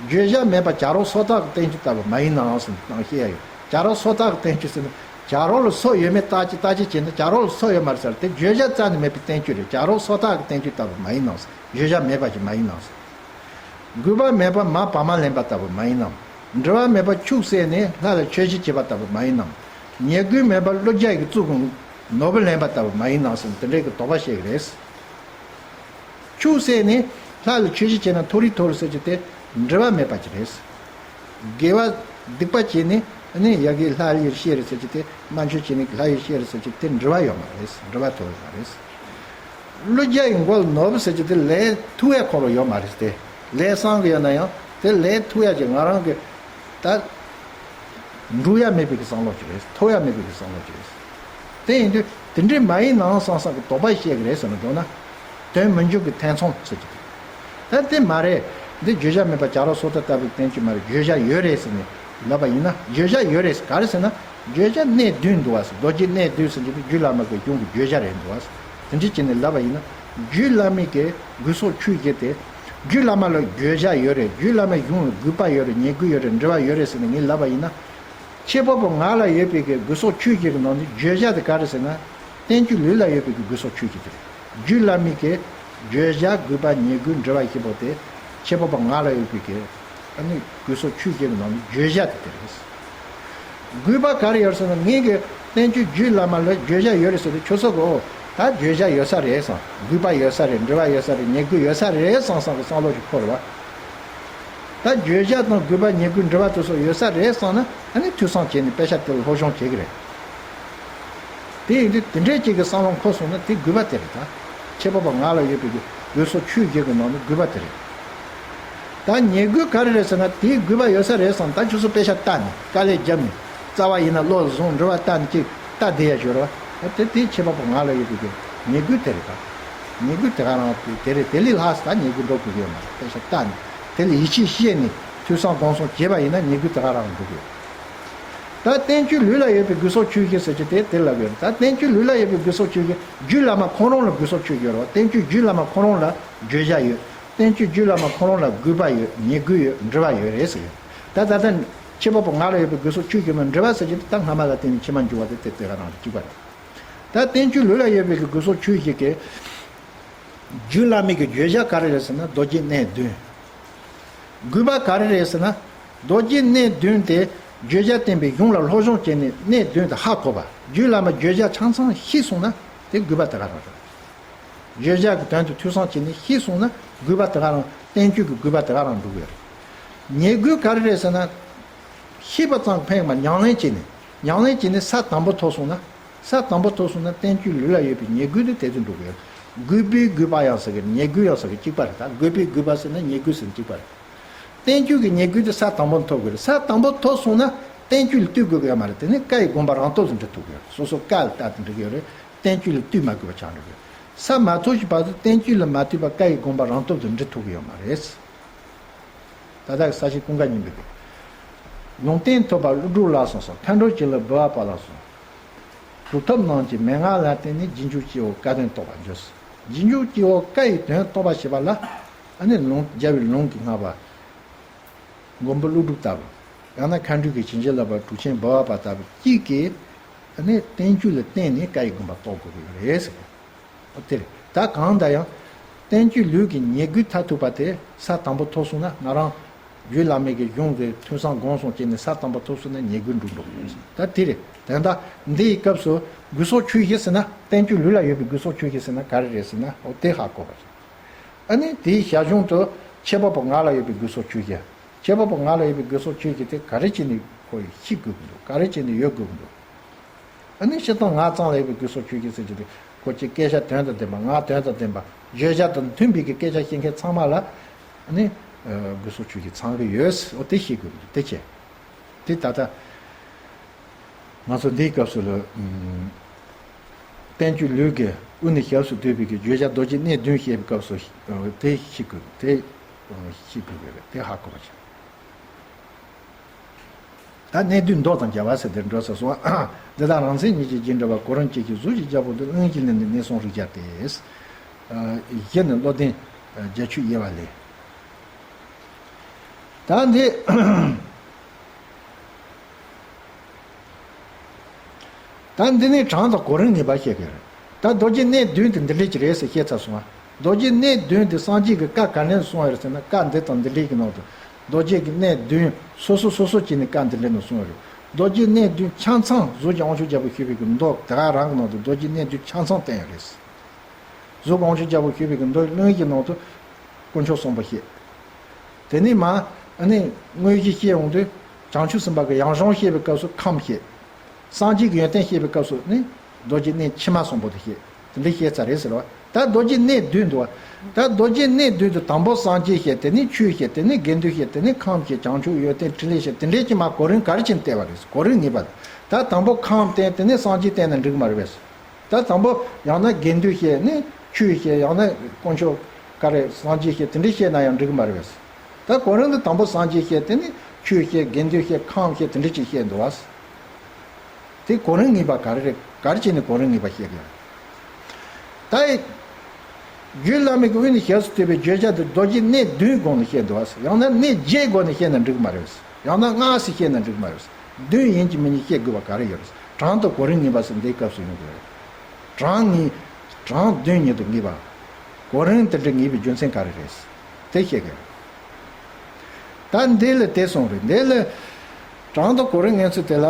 བརྗོད་བྱ་མེད་པ་བྱ་རོག་སོ་ཐར་གྱི་བསྟན་བཅོས་ལྟ་བུ་མ་ཡིན་ནའང་ཟེར་ནས་བཤད་ཡ་ཡོད། བྱ་རོག་སོ་ཐར་གྱི་བསྟན་བཅོས་ཟེར་ན་བྱ་རོག་ལ་སོ་ཡོད་མེད་བརྟག་དཔྱད་བརྟག་དཔྱད་བྱས་ན་བྱ་རོག་ལ་སོ་ཡོད་མ་རེད་ཟེར་ཏེ་བརྗོད་བྱ་རྩ་ནས་མེད་པའི་བསྟན་བཅོས་རེད། བྱ་རོག་སོ་ཐར་གྱི་བསྟན་བཅོས་ལྟ་བུ་མ་ཡིན་ནའང་ཟེར། བརྗོད་བྱ་མེད་པ་ཞིག་མ་ཡིན་ནའང་ཟེར། དགོས་པ་མེད་པ་མ་བག་མ་ལེན་པ་ལྟ་བུ་མ་ཡིན་ནམ། འབྲེལ་བ་མེད་པ་ཁྱུག་བསད་ནས་ལྷ་ལ་མཆོད་བཤད་བྱེད་པ་ལྟ་བུ་མ་ཡིན་ནམ། ཉེར་དགུ་མེད་པ་ཀླུ་རྒྱལ་གྱི་གཙུག་གི་ནོར་བུ་ལེན་པ་ལྟ་བུ་མ་ཡིན་ནམ་ཟེར་ནས་དེ་འདྲའི་གི་དོགས་པ་བཤད་ཀྱི་རེད། ཁྱུག་བསད་ནས་ལྷ་ལ་མཆོད་བཤད་བྱས་ན་མཐོ་རིས་མཐོ་རུ་ཟེར་རྒྱུ་དེ་འབྲེལ་བ་མེད་པ་ཅིག་རེད། དགེ་བ་སྡིག་པ་བྱས་ནས་ནི་ཡ་གི་ལྷ་ཡུལ་ཤེས་རེད་ཟེར་རྒྱུ་དེ་དམར་མཆོད་བྱས་ནས་ལྷ་ཡུལ་ཤེས་རེད་ཟེར་རྒྱུ་དེ་འབྲེལ་བ་ཡོད་མ་རེད། འབྲེལ་བ་ཐོགས་ཡོད་མ་རེད། ཀླུ་རྒྱལ་ཡི་མགོ་ལ་ནོར་བུ་ཟེར་རྒྱུ་དེ་ལས་ཐུབ་ཡ་ཁོ་རང་ཡོད་མ་རེད་དེ། ལས་བསམ་གི་ཡོད་ན་ཡང་དེ་ལས་ཐུབ་ཡ་ཅིག་ང་རང་གི་ད་འགྲུབ་ཡ་མེད་པའི་གི་བསམ་བློ་ཅིག་རེད། ཐོབ་ཡ་མེད་པའི་གི་བསམ་བློ་ཅིག་རེད། དེ་ཡིན་དུས་དེ་འདྲའི་མ་ཡིན་ནའང་བསམ་བསམ་གི་དོགས་པ་བཤད་གི་རེད་ཟེར་ན་འདོད་ན། དོན་མི་འཇུག་གི་ཐེ་ཚོམ་ཟེར་གྱི་འདུག་ད་དེ་མ་རེད། འདི་བརྗོད་བྱ་མེད་པ་བྱ་རོག་སོ་ཐར་ལྟ་བུའི་བསྟན་བཅོས་མ་རེད། བརྗོད་བྱ་ཡོད་རེད་ཟེར་ནས་ལབ་པ་ཡིན་ན་བརྗོད་བྱ་ཡོད་རེད་ཟེར་ག་རེ་ཟེར་ན། བརྗོད་བྱ་གནས་བདུན་འདུག་བ་ཟེར། རྡོ་རྗེ་གནས་བདུན་ཟེར་གྱི་འདུག་རྒྱུད་བླ་མ་གི་གཞུང་གི་བརྗོད་བྱ་རེད་འདུག་བ་ཟེར། དེ་འདྲ་བྱས་ནས་ལབ་པ་ཡིན་ན་རྒྱུད་བླ་མའི་གི་དགོས་སོགས་ཆོས་བཞི་དེ། རྒྱུད་བླ་མ་ལ་བརྗོད་བྱ་ཡོད་རེད། རྒྱུད་བླ་མའི་གཞུང་ལ་དགོས་པ་ཡོད་རེད། ཉེར་དགུ་ཡོད་རེད། འབྲེལ་བ་ཡོད་རེད་ཟེར་ནས་ངས་ལབ་པ་ཡིན་ན། ཁྱད་པར་པོ་ང་ལ་ཡོད་པའི་གི་དགོས་སོགས་ཆོས་བཞི་གི་ནང་ནས་བརྗོད་བྱ་དེ་ག་རེ་ཟེར་ན། བསྟན་བཅོས་ལུགས་ལ་ཡོད་པའི་གི་དགོས་སོགས་ཆོས་བཞི་དེ་རེད། རྒྱུད་བླ་མའི་གི་བརྗོད་བྱ་དགོས་པ་ཉེར་དགུ་འབྲེལ་བ་བཞི་པོ་དེ་ཁྱད་པར་པོ་ང་ལ་ཡོད་པའི་གི་ཨ་ནི་དགོས་སོགས་ཆོས་བཞི་གི་ནང་ནས་བརྗོད་བྱ་དེ་དེ་རེད། དགོས་པ་ག་རེ་ཡོད་ཟེར་ན་ངས་གི་བསྟན་བཅོས་རྒྱུད་བླ་མ་ལ་བརྗོད་བྱ་ཡོད་རེད་ཟེར་ཏེ་ཁྱོད་ཚོ་གི་ཨོ་ད་བརྗོད་བྱ་ཡོད་ས་རེད་བསམ། དགོས་པ་ཡོད་ས་རེད། འབྲེལ་བ་ཡོད་ས་རེད། ཉེར་དགུ་ཡོད་ས་རེད་བསམ་བསམ་གི་བསམ་བློ་ཞིག་འཁོར་བ། ད་བརྗོད་བྱ་དང་དགོས་པ་ཉེར་དགུའི་འབྲེལ་བ་དེ་ཚོ་ཡོད་ས་རེད་བསམ་ན་ཨ་ནི་ཐོས་བསམ་བྱས་ནས་དཔེ་ཆ་དེ་ལ་སློབ་སྦྱོང་བྱེད་ཀྱི་རེད། དེ་ཡིན་དུས་དེ་འདྲའི་ཅིག་གི་བསམ་བློ་འཁོར་སོང་ན་དེ་དགོས་པ་དེ་རེད་ད། ཁྱད་པར་པ་ང་ལ་ཡོད་པའི་གི་དགོས་སོགས་ཆོས་བཞི་གི་ནང་ནས་དགོས་པ་དེ་རེད། ད་ཉེར་དགུ་ག་རེ་རེད་ཟེར་ན་དེའི་དགོས་པ་ཡོད་ས་རེད་བསམ། ད་ཁྱོད་ཚོ་དཔེ་ཆ་ལྟ་ནས་དཀའ་ལས་བརྒྱབ་ནས་རྩ་བ་ཡིན་ན་བློ་བཟུང་འབྲེལ་བ་ལྟ་ནས་ཅིག་ལྟ་བསྡད་ཡ་ཞོར་བ་ད་དེ་དེའི་ཁྱད་པར་པ་ང་ལ་ཡོད་པའི་གི་ཉེར་དགུ་དེ་རེད་ད། ཉེར་དགུ་དེ་ག་རང་དེ་རེད། དེ་ལས་ལྷག་ས་ད་ཉེར་དགུ་འགྲོ་དགོས་ཀྱི་ཡོད་མ་རེད། དཔེ་ཆ་ལྟ་ནས་དེ་ལ་ཡིད་ཆེས་བྱས་ནས་ཐོས་བསམ་སྒོམ་གསུམ་བྱས་པ་ཡིན་ན་ཉེར་དགུ་དེ་ག་རང་འགྲོ་དགོས། ད་བསྟན་བཅོས་ལུགས་ལ་ཡོད་པའི་དགོས་སོགས་ཆོས་བཞི་ཟེར་གྱི་དེ་དེ་ལབ་ཡོད། ད་བསྟན་བཅོས་ལུགས་ལ་ཡོད་པའི་དགོས་སོགས་ཆོས་བཞི་རྒྱུད་བླ་མ་ཁོང་རང་ལ་དགོས་སོགས་ཆོས་བཞི་ཡོད་རེད་བ། བསྟན་བཅོས་རྒྱུད་བླ་མ་ཁོང་རང་ལ་བརྗོད་བྱ་ཡོད། བསྟན་བཅོས་རྒྱུད་བླ་མ་ཁོང་རང་ལ་དགོས་པ་ཡོད། ཉེར་དགུ་ཡོད། འབྲེལ་བ་ཡོད་རེད་ཟེར་ཡོད། ད་ད་ལྟ་ ཁྱད་པར་པོ་ང་ལ་ཡོད་པའི་དགོས་སོགས་ཆོས་བཞི་མ་འབྲེལ་བ་ཟེར་གྱི་ད་སྔ་མ་ལ་བརྟེན་ནས་ཕྱི་མ་འགྱུར་བ་དེ་དེ་དེ་ག་རང་རེད། གཅིག་པ་རེད། ད་བསྟན་བཅོས་ལུགས་ལ་ཡོད་པའི་གི་དགོས་སོགས་ཆོས་བཞི་གི་རྒྱུད་བླ་མའི་གི་བརྗོད་བྱ་ག་རེ་རེད་ཟེར་ན་མདོ་རྒྱུད་གནས་བདུན། དགོས་པ་ག་རེ་རེད་ཟེར་ན། མདོ་རྒྱུད་གནས་བདུན་དེ་བརྗོད་བྱ་བསྟན་པའི་གཞུང་ལ་སློབ་སྦྱོང་བྱས་ནས་གནས་བདུན་དེ་ཧ་གོ་བ། རྒྱུད་བླ་མ་བརྗོད་བྱ་ཆ་ཚང་ཤེས་སོང་ན་དེ་དགོས་པ་དེ་ག་རང་རེད། བརྗོད་བྱ་གི་དོན་དེ་ཐོས་བསམ་བྱས་ནས་ཤེས་སོང་ན་དགོས་པ་དེ་ག་རང་བསྟན་བཅོས་ཀྱི་དགོས་པ་དེ་ག་རང་འགྲུབ་ཡོད་རེད། ཉེ་དགོས་ག་རེ་རེད་ཟེར་ན། ཤེས་པ་ཙམ་ཕན་མ་ཉམས་ལེན་བྱས་ནས་ཉམས་ལེན་བྱས་ནས་ས་དང་པོ་ཐོབ་སོང་ན། ས་དང་པོ་ཐོབ་སོང་ན་བསྟན་བཅོས་ལུགས་ལ་ཡོད་པའི་ཉེ་དགོས་དེ་དེ་ཚོ་འགྲུབ་ཡོད། དགོས་པའི་དགོས་པ་ཡང་ཟེར་གི་ཉེ་དགོས་ཡང་ཟེར་གི་གཅིག་པ་རེད། ད་དགོས་པའི་དགོས་པ་ཟེར་ན་ཉེ་དགོས་ཟེར་ན་གཅིག་པ་རེད། བསྟན་བཅོས་ཀྱི་ཉེ་དགོས་དེ་ས་དང་པོ་ཐོབ་དགོས་རེད། ས་དང་པོ་ཐོབ་སོང་ན་བསྟན་བཅོས་ལ་ལྟོས་དགོས་ཀྱི་ཡོད་མ་རེད། དེ་ནི་བཀའ་ཡི་དགོངས་པ་རང་སྟོབས་སུ་འགྲོ་ཐུབ་ཀྱི་ཡོད་རེད། སོ་སོ་བཀའ་ལ་ལྟ་དེ་འགྲོ་གི་ཡོད་རེད། བསྟན་བཅོས་ལ་ལྟོས་མ་དགོས་པ་ཆགས་འགྲོ་གི་ཡོད། ས་མ་ཐོབ་ཀྱི་བར་དུ་བསྟན་བཅོས་ལ་མ་ལྟོས་པར་བཀའ་ཡི་དགོངས་པ་རང་སྟོབས་སུ་འགྲོ་ཐུབ་ཀྱི་ཡོད་མ་རེད། ད་ལྟ་གི་ས་སྐྱ་ཀུན་དགའ་སྙིང་པོ་དེ། ལུང་བསྟན་ཐོབ་པ་ཀླུ་སྒྲུབ་ལ་སོགས་སོ། མཁའ་འགྲོ་བྱིན་རླབས་འབུལ་བ་པ་ལ་སོགས། གྲུབ་ཐོབ་རྣམས་ཀྱི་མན་ངག་ལ་བརྟེན་ནས་རྗེས་འཇུག་སྐྱེ་བོ་བཀའ་དོན་རྟོགས་པར་འགྱུར། རྗེས་འཇུག་སྐྱེ་བོ་བཀའ་ཡི་དོན་རྟོགས་པར་བྱེད་པ་ལ། ཨ་ནི་ལུང་རྒྱལ་བའི་ལུང་གིས་བསྔགས་པ། མགོན་པོ་ཀླུ་སྒྲུབ་ལྟ་བུ། ཡང་ན་མཁའ་འགྲོ་གི་བྱིན་གྱིས་བརླབས་པ་གྲུབ་ཆེན་འབུལ་བ་པ་ལྟ་བུ་གཅིག་གིས། ཨ་ནི་བསྟན་བཅོས་ལ་བརྟེན་ནས་བཀའ་ཡི་དགོངས་པ་རྟོགས་དགོས་ཀྱི་རེད་ཟེར། དེ་རེད། ད་གང་ལྟར་ཡང་བསྟན་བཅོས་ལུགས་ཀྱི་ཉེ་དགོས་མཐར་ཐུག་པ་དེ་ས་དང་པོ་ཐོབ་སོང་ན་ང་རང་རྒྱུད་བླ་མའི་གི་གཞུང་གི་ཐོས་བསམ་སྒོམ་གསུམ་བྱས་ནས་ས་དང་པོ་ཐོབ་སོང་ན་ཉེ་དགོས་འགྲུབ་འགྲོ་གི་རེད། ད་དེ་རེད། དེ་ལྟ་འདི་ཡི་སྐབས་སུ་དགོས་སོགས་ཆོས་བཞི་ཟེར་ན་བསྟན་བཅོས་ལུགས་ལ་ཡོད་པའི་དགོས་སོགས་ཆོས་བཞི་ཟེར་ན་ག་རེ་རེད་ཟེར་ན་འོ་དེ་ཧ་གོ་བ་རེད། ཨ་ནི་དེའི་ཞར་བྱུང་དུ་ཁྱད་པར་པོ་ང་ལ་ཡོད་པའི་དགོས་སོགས་ཆོས་བཞི། ཁྱད་པར་པོ་ང་ལ་ཡོད་པའི་དགོས་སོགས་ཆོས་བཞི་དེ་ག་རེ་བྱས་ནས་ཁོ་ཡིས་ཤེས་དགོས་ཀྱི་འདུག་ག་རེ་བྱས་ནས་ཡོད་དགོས་ཀྱི་འདུག་ཨ་ནི་སྤྱིར་བཏང་ང་ཙམ་ལ་ཡོད་པའི་དགོས་སོགས་ཆོས་བཞི་ཟེར་གྱི་འདུག་ཁོ་ཅིག་སྐད་ཆ་དོན་དང་ལྡན་པ་ང་དོན་དང་ལྡན་པ་བརྗོད་བྱ་དང་མཐུན་པའི་གི་སྐད་ཆ་བཤད་མཁན་ཚང་མ་ལ་ཨ་ནི་དགོས་སོགས་ཆོས་བཞི་ཚང་གི་ཡོད། འོ་དེ་ཤེས་དགོས་ཀྱི་འདུག་དེ་བྱས། དེ་ད་ལྟ་ང་ཚོ་འདིའི་སྐབས་སུ་ལ་ཨུམ། བསྟན་བཅོས་ལུགས་ཀྱི་དབུ་ནས་ཞབས་སུ་བསྡུས་པའི་གི་བརྗོད་བྱ་རྡོ་རྗེ་གནས་བདུན་བཤད་པའི་སྐབས་སུ་ཨ་དེ་ཤེས་དགོས། དེ་ཨ་ཤེས་དགོས་པའི་དེ་ཧ་གོ་བ་བྱ། ད་གནས་བདུན་མདོ་དང་རྒྱལ་བ་ཟེར་དེར་འགྲོ་ས་སོང་། འདི་དག་རང་མཚན་ཉིད་ཀྱི་རྗེས་འགྲོ་བ། གོ་རིམ་གཅིག་གི་གཟུགས་ཀྱི་རྒྱལ་པོ་འདི། གླེང་གཞི་ལས་ནི་གནས་གསུམ་རིགས་བརྒྱ་སྟེ། ཨ་བཞི་ནི་བློ་ལྡན་ཨ་བརྒྱད་ཅུ་དབྱེ་བ་ལས། ད་འདི། ད་འདི་ནས་གྲངས་དང་གོ་རིམ་ངེས་པར་བཤད་དགོས་རེད། ད་རྡོ་རྗེ་གནས་བདུན་དེ་འདི་འདྲས་ཀྱི་རེད་ཟེར་བཤད་ཚར་སོང་ང་། རྡོ་རྗེ་གནས་བདུན་དེ་སངས་རྒྱས་ཀྱིས་བཀའ་ག་ནས་གསུངས་ཡོད་རེད་ཟེར་ན། བཀའ་འདི་དང་འདི་འདྲས་ཀྱི་ནང་དུ་རྡོ་རྗེ་གི་གནས་བདུན་སོ་སོ་སོ་སོ་བྱས་ནས་བཀའ་འདི་འདྲས་ནང་གསུངས་ཡོད་རེད། རྡོ་རྗེ་གནས་བདུན་ཆ་ཚང་གཟུགས་ཀྱི་དབང་ཕྱུག་རྒྱལ་པོ་ཞུས་པའི་གི་མདོ་དེ་ག་རང་གི་ནང་དུ་རྡོ་རྗེ་གནས་བདུན་ཆ་ཚང་བསྟན་ཡོད་རེད། གཟུགས་དབང་ཕྱུག་རྒྱལ་པོ་ཞུས་པའི་གི་མདོའི་གླེང་གཞི་ནང་དུ་དཀོན་མཆོག་གསུམ་པོ་བཤད། དེ་ནས་མ་ཨ་ནི་དངོས་གཞི་བཤད་ཡོང་དུས་བྱང་ཆུབ་སེམས་དཔའ་གི་ཡང་གཞུང་བཤད་པའི་སྐབས་སུ་ཁམས་བཤད། སངས་རྒྱས་ཀྱི་ཡོན་ཏན་བཤད་པའི་སྐབས་སུ་ནི་རྡོ་རྗེ་གནས་ཕྱི་མ་གསུམ་པོ་དེ་བཤད། དེ་འདྲ་བཤད་ཚར་རེད་ཟེར་བ། ད་རྡོ་རྗེ་གནས་བདུན་འདུག་བ། ད་རྡོ་རྗེ་གནས་བདུན་དུ་དང་པོ་སངས་རྒྱས་བཤད། དེ་ནས་ཆོས་བཤད། དེ་ནས་དགེ་འདུན་བཤད། དེ་ནས་ཁམས་བཤད། བྱང་ཆུབ་ཡོན་ཏན་ཕྲིན་ལས་བཤད། དེ་འདྲའི་ཅི་མ་གོ་རིམ་ག་རེ་བྱས་ནས་བལྟས་པ་རེད། གོ་རིམ་ངེས་པ། ད་དང་པོ་ཁམས་བསྟན། དེ་ནས་སངས་རྒྱས་བསྟན་ན་འགྲིག་གི་མ་རེད་པས། ད་དང་པོ་ཡང་ན་དགེ་འདུན་བཤད་ནས་ཆོས་བཤད། ཡང་ན་དཀོན་མཆོག་ག་རེ་སངས་རྒྱས་བཤད། དེ་འདྲ་བཤད་ན་ཡང་འགྲིག་གི་མ་རེད་པས། ད་གོ་རིམ་དུ་དང་པོ་སངས་རྒྱས་བཤད། དེ་ནས་ཆོས་བཤད། དགེ་འདུན་བཤད། ཁམས་བཤད། དེ་འདྲ་ཅིག་བཤད་འདུག་བ། དེ་གོ་རིམ་ངེས་པ་ག་རེ་རེད། ག་རེ་བྱས་ནས་གོ་རིམ་ངེས་པ་བཤད་ཀྱི་ཡོད། ད་རྒྱུད་བླ་མའི་གི་དབུ་ནས་ཞབས་སུ་བསྡུས་པའི་བརྗོད་བྱ་དེ་རྡོ་རྗེ་གནས་བདུན་སྒོ་ནས་བཤད་འདུག་བ། ཡང་ན་གནས་བརྒྱད་སྒོ་ནས་བཤད་ན་འགྲིག་གི་མ་རེད། ཡང་ན་ལྔ་ཟེར་བཤད་ན་འགྲིག་གི་མ་རེད། བདུན་ཡིན་གཅིག་མིན་གཅིག་བཤད་དགོས་པ་ག་རེ་ཡོད་རེད། གྲངས་དང་གོ་རིམ་ངེས་པ་ཟེར་འདིའི་སྐབས་སུ་ཡོང་དགོས་རེད། གྲངས་ངེས། གྲངས་བདུན་ཉིད་དུ་ངེས་པ། གོ་རིམ་དེ་འདྲ་ངེས་པའི་རྒྱུ་མཚན་ག་རེ་རེད། དེ་བཤད་དགོས་རེད། ད་འདི་ལ་དེ་གསུངས་རེད། འདི་ལ་གྲངས་དང་གོ་རིམ་ངེས་ཚུལ་དེ་ལ།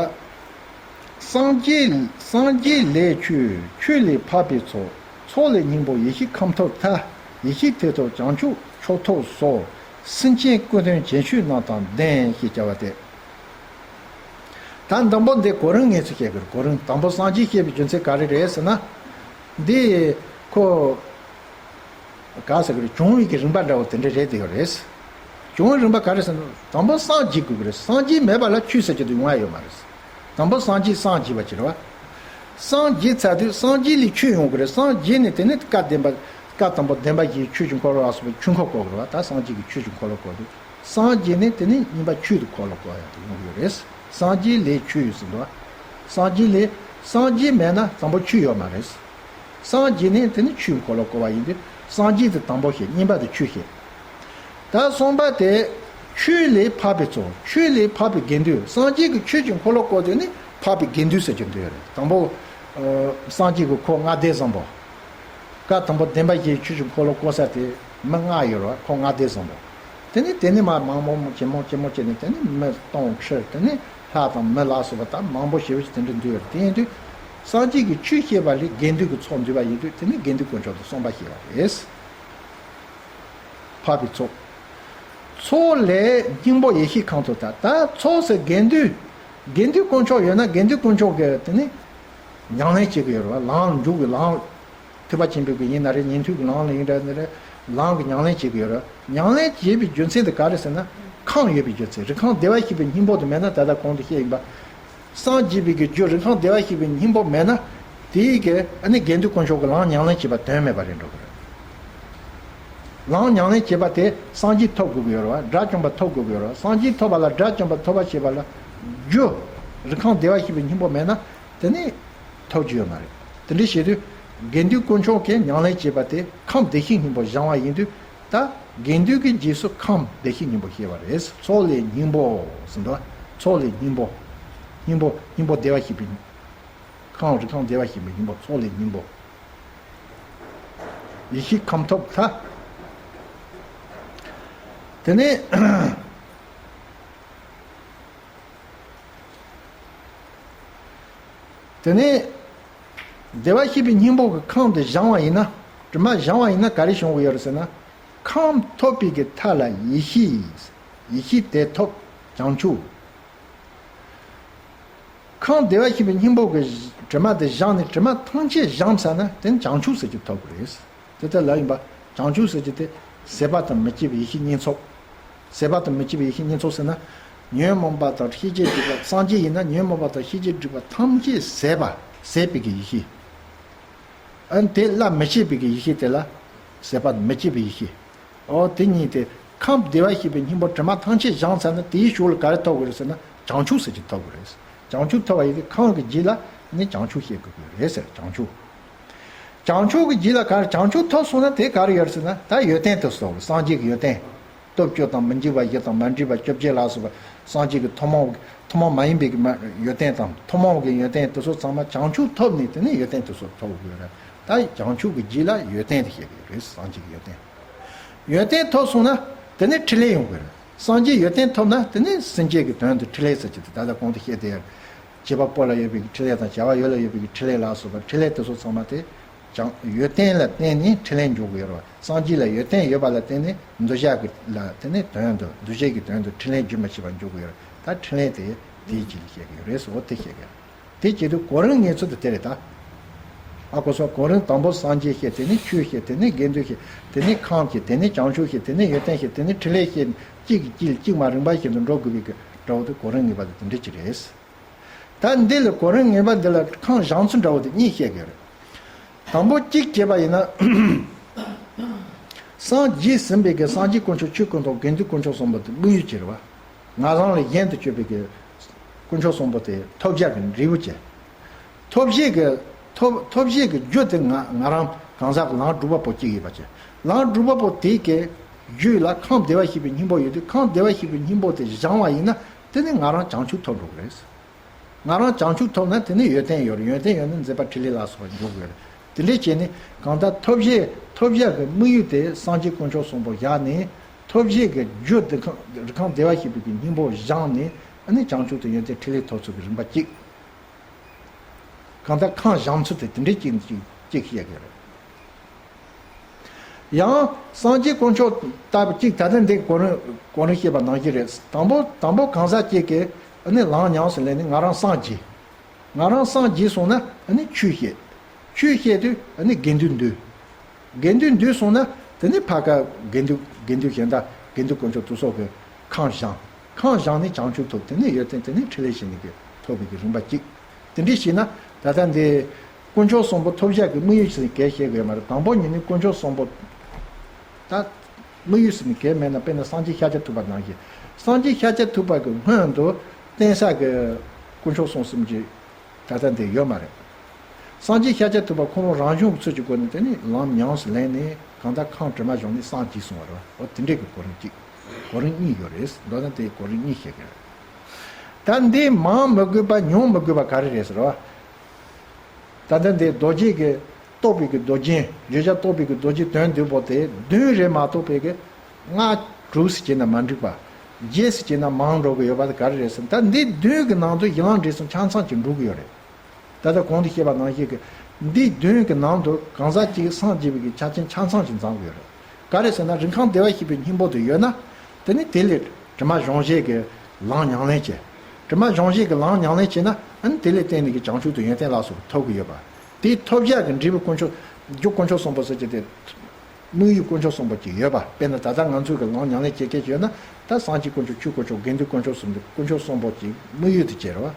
སངས་རྒྱས། སངས་རྒྱས་ལས་ཆོས། ཆོས་ལས་འཕགས་པའི་ཚོགས། ཚོགས་ལས་སྙིང་པོ། ཡེ་ཤེས་ཁམས་ཐོབ་མཐའ། ཡེ་ཤེས་ཐེག་ཐོབ་བྱང་ཆུབ་མཆོག་ཐོབ་སོགས། སེམས་ཅན་ཀུན་དོན་བྱེད་ཕྱིར་རྣམས་དང་ལྡན་ཞེས་བྱ་བ་སྟེ། ད་དང་པོ་འདི་གོ་རིམ་ངེས་ཚུལ་བཤད་དགོས་རེད། གོ་རིམ། དང་པོ་སངས་རྒྱས་བཤད་པའི་རྒྱུ་མཚན་ག་རེ་རེད་ཟེར་ན། འདི་ཁོ། ག་ཟེར་གི་རེད། བྱུང་བའི་གི་རིམ་པ་འདྲ་བོ་དེ་འདྲ་རེད་དེ་ཡོད་རེད། བྱུང་བའི་རིམ་པ་ག་རེ་ཟེར་ན། དང་པོ་སངས་རྒྱས་དགོས་ཀྱི་རེད། སངས་རྒྱས་མེད་པ་ལ་ཆོས་ཟེར་གྱི་དེ་ཡོང་ཡ་ཡོད་མ་རེད། དང་པོ་སངས་རྒྱས། སངས་རྒྱས་པ་ཅིག་རེད་བ། སངས་རྒྱས་ཚར་དུས་སངས་རྒྱས་ལས་ཆོས་ཡོང་གི་རེད། སངས་རྒྱས་ནས་དེ་ནས་བཀའ་བདེན་པ། བཀའ་དང་པོ་བདེན་པ་བཞིའི་ཆོས་ཀྱི་འཁོར་ལོ་ལ་སོགས་པའི་ཆོས་འཁོར་བསྐོར་གི་རེད་བ། ད་སངས་རྒྱས་ཀྱི་ཆོས་ཀྱི་འཁོར་ལོ་བསྐོར་དུས། སངས་རྒྱས་ནས་དེ་ནས་གཉིས་པ་ཆོས་ཀྱི་འཁོར་ལོ་བསྐོར་ཡ་དེ་ཡོང་གི་ཡོད་རེད། སངས་རྒྱས་ལས་ཆོས་ཡོད་ཟེར་འདུག་བ། སངས་རྒྱས་ལས། སངས་རྒྱས་མེད་ན་དང་པོ་ཆོས་ཡོད་མ་རེད། སངས་རྒྱས་ནས་དེ་ནི་ཆོས་འཁོར་ལོ་བསྐོར་བ་ཡིན་ཏེ། སངས་རྒྱས་དེ་དང་པོ་བཤད། གཉིས་པ་དེ་ཆོས་བཤད། ད་གསུམ་པ་དེ། ཆོས་ལས་འཕགས་པའི་ཚོགས། ཆོས་ལས་འཕགས་པའི་དགེ་འདུན། སངས་རྒྱས་ཀྱི་ཆོས་ཀྱི་འཁོར་ལོ་བསྐོར་དུས་ནི་འཕགས་པའི་དགེ་འདུན་ཟེར་གྱི་འདུག་ཡོད་རེད། དང་པོ། ཨ། སངས་རྒྱས་ཀྱི་འཁོར་ལྔ་སྡེ་བཟང་པོ། སྐབས་དང་པོ་བདེན་པ་བཞིའི་ཆོས་ཀྱི་འཁོར་ལོ་བསྐོར་ས་དེ་མི་ལྔ་ཡོད་རེད་བ། འཁོར་ལྔ་སྡེ་བཟང་པོ། དེ་ནི་དེ་ནི་མར་མང་མང་ཇེ་མང་ཇེ་མང་བྱས་ནས། དེ་ནི་མི་སྟོང་ཁྲི། དེ་ནི་ལྷ་དང་མི་ལ་སོགས་པ་དང་མང་པོ་ཞེ་པོ་ཅིག་དེ་འདྲ་འདུས་ཡོད་རེད། དེ་ཡིན་དུས་སངས་རྒྱས་ཀྱི་ཆོས་བཤད་པ་ལས་དགེ་འདུན་གྱི་ཚོགས་འདུས་པ་ཡིན་དུས། དེ་ནི་དགེ་འདུན་དཀོན་མཆོག་ཏུ་གསུངས་པ་ཞེས་པ་རེད། འཕགས་པའི་ཚོགས། ཚོགས་ལས་སྙིང་པོ་ཡེ་ཤེས་ཁམས་ཐོབ་ལྟར། ད་ཚོགས་ཟེར་དགེ་འདུན། དགེ་འདུན་དཀོན་མཆོག་ཡོད་ན་དགེ་འདུན་དཀོན་མཆོག་གིས་དེ་ནི་ཉམས་ལེན་བྱེད་ཀྱི་ཡོད་རེད་བ། ལམ་འཇུག་གི་ལམ། ཐེག་པ་ཆེན་པོའི་གི་ཡིན་ན་རེད། ཉན་ཐོས་ཀྱི་ལམ་ལ་ཡིན་ན་རེད། ལམ་གྱི་ཉམས་ལེན་བྱེད་ཀྱི་ཡོད་རེད། ཉམས་ལེན་བྱེད་པའི་རྒྱུ་མཚན་དེ་ག་རེ་ཟེར་ན། ཁམས་ཡོད་པའི་རྒྱུ་མཚན། རིན་ཁམས་བདེ་བར་གཤེགས་པའི་སྙིང་པོ་དེ་མེད་ན། ད་ལྟ་གོང་དུ་བཤད་ཡིན་པ། སངས་རྒྱས་པའི་གི་རྒྱུ་རིན་ཁམས་བདེ་བར་གཤེགས་པའི་སྙིང་པོ་མེད་ན། དེའི་གི་ཨ་ནི་དགེ་འདུན་དཀོན་མཆོག་གི་ལམ་ཉམས་ལེན་བྱེད་པ་དོན་མེད་པ་རེད་འགྲོ་གི་རེད། ལམ་ཉམས་ལེན་བྱེད་པ་དེ་སངས་རྒྱས་ཐོབ་དགོས་ཀྱི་ཡོད་རེད་བ། དགྲ་བཅོམ་པ་ཐོབ་དགོས་ཀྱི་ཡོད་རེད་བ། སངས་རྒྱས་ཐོབ་པ་ལ་དགྲ་བཅོམ་པ་ཐོབ་པ་བྱེད་པ་ལ་རྒྱུ་རིན་ཁམས་བདེ་བར་གཤེགས་པའི་སྙིང་པོ་མེད་ན། དེ་ནི་ཐོབ་རྒྱུ་ཡོད་མ་རེད། དེ་འདྲ་བྱེད་དུས་དགེ་འདུན་དཀོན་མཆོག་གིས་ཉམས་ལེན་བྱེད་པ་དེ་ཁམས་བདེ་གཤེགས་སྙིང་པོ་སྦྱང་བ་ཡིན་དུས། ད་དགེ་འདུན་གྱི་རྗེས་སུ་ཁམས་བདེ་གཤེགས་སྙིང་པོ་བཤད་པ་རེད། ཚོགས་ལས་སྙིང་པོ་ཟེར་འདུག་ཚོགས་ལས་སྙིང་པོ། སྙིང་པོ་སྙིང་པོ་བདེ་བར་གཤེགས་པའི། ཁམས་རིན་ཁམས་བདེ་བར་གཤེགས་པའི་སྙིང་པོ། ཚོགས་ལས་སྙིང་པོ། ཡེ་ཤེས་ཁམས་ཐོབ་ལྟར། དེ་ནས། དེ་ནས་བདེ་བར་གཤེགས་པའི་སྙིང་པོ་གི་ཁམས་དེ་སྦྱང་བ་ཡིན་ན། དྲི་མ་སྦྱང་བ་ཡིན་ན་ག་རེ་བྱུང་གི་ཡོད་རེད་ཟེར་ན། ཁམས་ཐོབ་པའི་གི་མཐའ་ལ་ཡེ་ཤེས། ཡེ་ཤེས་དེ་ཐོབ། བྱང་ཆུབ། ཁམས་བདེ་བར་གཤེགས་པའི་སྙིང་པོ་གི་དྲི་མ་དེ་སྦྱངས་ནས། དྲི་མ་ཐམས་ཅད་སྦྱངས་ཚར་ན་དེ་ནི་བྱང་ཆུབ་ཟེར་རྒྱུ་ཐོབ་གི་རེད། དེ་ལྟར་ལབ་ཡིན་པ། བྱང་ཆུབ་ཟེར་རྒྱུ་དེ་ཟད་པ་དང་མི་སྐྱེ་བའི་ཡེ་ཤེས་བརྙེས་ཚུལ། ཟད་པ་དང་མི་སྐྱེ་བའི་ཡེ་ཤེས་བརྙེས་ཚུལ་ཟེར་ན། ཉོན་མོངས་པ་དང་ཤེས་བྱའི་སྒྲིབ་པ། སངས་རྒྱས་ཡིན་ན་ཉོན་མོངས་པ་དང་ཤེས་བྱའི་སྒྲིབ་པ་ཐམས་ཅད་ཟད་པ། ཟད་པའི་གི་ཡེ་ཤེས། ཨ་ནི་དེ་སླ་མི་ཤེས་པའི་གི་ཡེ་ཤེས་དེ་ལ་ཟད་པ་མི་སྐྱེ་བའི་ཡེ་ཤེས། ཨོ་དེ་གཉིས་དེ། ཁམས་བདེ་བར་གཤེགས་པའི་སྙིང་པོ་དྲི་མ་ཐམས་ཅད་སྦྱངས་ཚར་ན་དེའི་གཞུག་ལ་ག་རེ་ཐོབ་དགོས་རེད་ཟེར་ན། བྱང་ཆུབ་ཟེར་རྒྱུ་ཐོབ་དགོས་རེད། བྱང་ཆུབ་ཐོབ་པ་ཡིན་དུས་ཁམས་ཀྱི་རྗེས་ལ་ནི་བྱང་ཆུབ་བཤད་དགོས་ཀྱི་རེད་ཟེར། བྱང་ཆུབ། བྱང་ཆུབ་ཀྱི་རྗེས་ལ་ག་རེ། བྱང་ཆུབ་ཐོབ་སོང་ན་དེ་ག་རེ་ཡོད་རེད་ཟེར་ན། ད་ཡོན་ཏན་དེ་ཚོ། སངས་རྒྱས་ཀྱི་ཡོན་ཏན། སྟོབས་བཅུ་དང་། མི་འཇིགས་པ་བཞི་དང་། མ་འདྲེས་པ་བཅོ་བརྒྱད་ལ་སོགས་པ། སངས་རྒྱས་ཀྱི་ཐུན་མོང་། ཐུན་མོང་མ་ཡིན་པའི་གི་མ། ཡོན་ཏན་དང་། ཐུན་མོང་གི་ཡོན་ཏན་དེ་ཚོ་ཚང་མ་བྱང་ཆུབ་ཐོབ་ནས་དེ་ནས་ཡོན་ཏན་དེ་ཚོ་ཐོབ་དགོས་རེད། ད་བྱང་ཆུབ་ཀྱི་རྗེས་ལ་ཡོན་ཏན་དེ་བཤད་དགོས་རེད། སངས་རྒྱས་ཀྱི་ཡོན་ཏན། ཡོན་ཏན་ཐོབ་སོང་ན་དེ་ནས་ཕྲིན་ལས་ཡོང་དགོས་རེད། སངས་རྒྱས་ཡོན་ཏན་ཐོབ་ན་དེ་ནས་སེམས་བསྐྱེད་ཀྱི་དོན་དུ་ཕྲིན་ལས་ཟེར་གྱི་དེ། ད་ལྟ་གོང་དུ་བཤད་དེ། བྱེད་པ་པོ་ལ་ཡོད་པའི་གི་ཕྲིན་ལས་དང་། བྱ་བ་ཡུལ་ལ་ཡོད་པའི་གི་ཕྲིན་ལས་ལ་སོགས་པ། ཕྲིན་ལས་དེ་ཚོ་ཚང་མ་དེ་བྱང་། ཡོན་ཏན་ལ་བརྟེན་ནས་ཕྲིན་ལས་འཇུག་གི་ཡོད་རེད་བ། སངས་རྒྱས་ལ་ཡོན་ཏན་ཡོད་པ་ལ་བརྟེན་ནས་འདུ་བྱེད་ཀྱི་ལ་དེ་ནས་དོན་དུ། འདུ་བྱེད་ཀྱི་དོན་དུ་ཕྲིན་ལས་རྒྱུན་མི་ཆད་པར་འཇུག་གི་ཡོད་རེད། ད་ཕྲིན་ལས་དེ་དེའི་རྗེས་ལ་བཤད་ཀྱི་ཡོད་རེད་ཟེར། འོ་དེ་བཤད་ཀྱི་ཡོད་རེད། དེ་བྱེད་དུས་གོ་རིམ་ངེས་ཚུལ་དུ་དེ་རེད་ད། ཨ་ཁོ་ཚོ་གོ་རིམ་དང་པོ་སངས་རྒྱས་བཤད། དེ་ནས་ཆོས་བཤད། དེ་ནས་དགེ་འདུན་བཤད། དེ་ནས་ཁམས་བཤད། དེ་ནས་བྱང་ཆུབ་བཤད། དེ་ནས་ཡོན་ཏན་བཤད། དེ་ནས་ཕྲིན་ལས་བཤད། གཅིག་གིས་གཅིག་ལ་གཅིག་མ་རིམ་པ་བཞིན་དུ་འགྲོ་དགོས་པའི་གི་འདྲ་བོ་དེ་གོ་རིམ་ངེས་པ་དེ་དེ་འདྲ་ཅིག་རེད། ད་འདི་ལ་གོ་རིམ་ངེས་པ་འདི་ལ་ཁམས་སྦྱང་ཚུལ་འདྲ་བོ་དེ་གཉིས་བཤད་ཀྱི་ཡོད་རེད། དང་པོ་གཅིག་བྱས་པ་ཡིན་ན། སངས་རྒྱས་ཟིན་པའི་གི་སངས་རྒྱས་དཀོན་མཆོག་ཆོས་དཀོན་མཆོག་དགེ་འདུན་དཀོན་མཆོག་གསུམ་པོ་དེ་དམིགས་ཡུལ་ཅིག་རེད་བ། ང་རང་ལས་གཞན་དུ་གྱུར་པའི་གི་དཀོན་མཆོག་གསུམ་པོ་དེ་ཐོབ་བྱ་གི་འབྲས་བུ་བྱས། ཐོབ་བྱེད་ཀྱི། ཐོབ་ཐོབ་བྱེད་ཀྱི་རྒྱུ་དེ་ང་ང་རང་གང་ཟག་གི་ལམ་སྒྲུབ་པ་པོ་གཅིག་ཡོད་པ་བྱས། ལམ་སྒྲུབ་པ་པོ་དེ་གི་རྒྱུད་ལ་ཁམས་བདེ་བར་གཤེགས་པའི་སྙིང་པོ་ཡོད་དུས། ཁམས་བདེ་བར་གཤེགས་པའི་སྙིང་པོ་དེ་སྦྱང་བ་ཡིན་ན་དེ་ནི་ང་རང་བྱང་ཆུབ་ཐོབ་འགྲོ་གི་རེད། ང་རང་བྱང་ཆུབ་ཐོབ་ན་དེ་ནི་ཡོན་ཏན་ཡོད་རེད། ཡོན་ཏན་ཡོད་ན་མཛད་པ་ཕྲིན་ལས་ལ་སོགས་པ་འཇུག་གི་ཡོད་རེད། དེ་འདྲས་བྱས་ནས་གང་ལྟར་ཐོབ་བྱེད། ཐོབ་བྱ་གི་དམིགས་ཡུལ་དེ་སངས་རྒྱས་དཀོན་མཆོག་གསུམ་པོ་བཞག་ནས། ཐོབ་བྱེད་ཀྱི་རྒྱུ་དེ་ཁམས་རིན་ཁམས་བདེ་བར་གཤེགས་པའི་གི་སྙིང་པོ་སྦྱངས་ནས། ཨ་ནི་བྱང་ཆུབ་ཏུ་ཡོན་ཏན་ཕྲིན་ལས་ཐོབ་ཚུལ་གྱི་རིམ་པ་གཅིག་གང་ལྟར་ཁམས་སྦྱང་ཚུལ་དེ་དེ་འདྲའི་གཅིག་གཅིག་གཅིག་བཤད་ཀྱི་རེད། ཡང་སངས་རྒྱས་དཀོན་མཆོག་ལྟ་བུ་གཅིག་ད་ལྟ་འདི་གོ་རིམ་གོ་རིམ་བཤད་པ་ནང་བཞིན་རེད། དང་པོ་དང་པོ་གང་ཟག་གཅིག་གིས་ཨ་ནི་ལམ་ཉམས་སུ་ལེན་ནས་ང་རང་སངས་རྒྱས། ང་རང་སངས་རྒྱས་སོང་ན་ཨ་ནི་ཆོས་བཤད། ཆོས་བཤད་དུས་ཨ་ནི་དགེ་འདུན་འདུས། དགེ་འདུན་འདུས་སོང་ན་དེ་ནི་ཕ་ག་དགེ་འདུན་དགེ་འདུན་གཞན་དག་དགེ་འདུན་དཀོན་མཆོག་དེ་ཚོ་གི་ཁམས་སྦྱངས། ཁམས་སྦྱངས་ནས་བྱང་ཆུབ་ཐོབ། དེ་ནས་ཡོན་ཏན་དེ་ནས་ཕྲིན་ལས་བྱས་ནས་གི་ཐོབ་པའི་གི་རིམ་པ་གཅིག་དེ་འདྲ་བྱས་ན་ད་ལྟ་འདི་དཀོན་མཆོག་གསུམ་པོ་ཐོབ་བྱ་གི་དམིགས་ཡུལ་ཟེར་གས་བཤད་དགོས་མ་རེད། དང་པོ་ཉིད་ནས་དཀོན་མཆོག་གསུམ་པོ་ད་དམིགས་ཡུལ་ཟེར་ནས་གས་མེད་ན། དཔེར་ན་སངས་རྒྱས་ཤཱཀྱ་ཐུབ་པ་ནང་བཞིན། སངས་རྒྱས་ཤཱཀྱ་ཐུབ་པ་གི་སྔོན་དུ་བསྟན་ས་གི་དཀོན་མཆོག་གསུམ་གསུམ་གྱི་ད་ལྟ་འདི་ཡོད་མ་རེད། སངས་རྒྱས་ཤཱཀྱ་ཐུབ་པ་ཁོ་རང་རང་བྱུང་གི་ཚུལ་གྱི་སྒོ་ནས་དེ་ནི་ལམ་ཉམས་སུ་ལེན་ནས་གང་ལྟར་ཁམས་དྲི་མ་སྦྱངས་ནས་སངས་རྒྱས་སོང་བ་རེད་བ། འོ་དེ་འདྲའི་གི་གོ་རིམ་གཅིག་གོ་རིམ་གཉིས་ཡོད་རེད། མདོར་ན་དེ་གོ་རིམ་གཉིས་བཤད་ཀྱི་རེད། ད་འདི་མང་མི་དགོས་པ་ཉུང་མི་དགོས་པ་ག་རེ་རེད་ཟེར་བ། ད་ལྟ་འདི་རྡོ་རྗེ་གི་རྟོགས་པའི་གི་རྡོ་རྗེ། བརྗོད་བྱ་རྟོགས་པའི་གི་རྡོ་རྗེ་དོན་བསྡུས་པོ་དེ་བདུན་རེད་མ་གཏོགས་པའི་གི་ལྔ་དྲུག་ཟེར་བྱས་ན་མ་འགྲིག་པ། བརྒྱད་ཟེར་བྱས་ན་མང་འགྲོ་གི་ཡོད་པ་དེ་ག་རེ་རེད་ཟེར་ན། ད་འདི་བདུན་གི་ནང་དུ་ཡིད་ལམ་འབྲས་གསུམ་ཆ་ཚང་གཅིག་འགྲུབ་གི་ཡོད་རེད། ད་ལྟ་གོང་དུ་བཤད་པ་ནང་བཞིན་གྱི་འདི་བདུན་གྱི་ནང་དུ་གང་ཟག་གཅིག་སངས་རྒྱས་པའི་གི་ཆ་རྐྱེན་ཆ་ཚང་ཞིག་འཛོམས་ཡོད་རེད། ག་རེ་ཟེར་ན་རིན་ཁང་བདེ་བར་གཤེགས་པའི་སྙིང་པོ་དེ་ཡོད་ན། དེ་ནི་དེ་ལས་དྲི་མ་གཞོམ་བྱེད་ཀྱི་ལམ་ཉམས་ལེན་བྱེད། དྲི་མ་གཞོམ་བྱེད་ཀྱི་ལམ་ཉམས་ལེན་བྱེད་ན། ཨ་ནི་དེ་ལས་བརྟེན་ནས་ཀྱི་བྱང་ཆུབ་ཏུ་ཡོན་ཏན་ལ་སོགས་པ་ཐོབ་ཀྱི་ཡོད་པ། དེའི་ཐོབ་བྱ་གི་འབྲས་བུ་དཀོན་མཆོག་རྒྱུ་དཀོན་མཆོག་གསུམ་པོ་ཟེར་གྱི་དེ། དམིགས་ཡུལ་དཀོན་མཆོག་གསུམ་པོ་ཅིག་ཡོད་པ། དཔེར་ན་ད་ལྟ་ང་ཚོས་ཀྱི་ལམ་ཉམས་ལེན་བྱེད་མཁན་ཅིག་ཡོད་ན། ད་སངས་རྒྱས་དཀོན་མཆོག་ཆོས་དཀོན་མཆོག་དགེ་འདུན་དཀོན་མཆོག་གསུམ་དེ་དཀོན་མཆོག་གསུམ་པོ་ཅིག་དམིགས་ཡུལ་དུ་བྱེད་རེད་བ།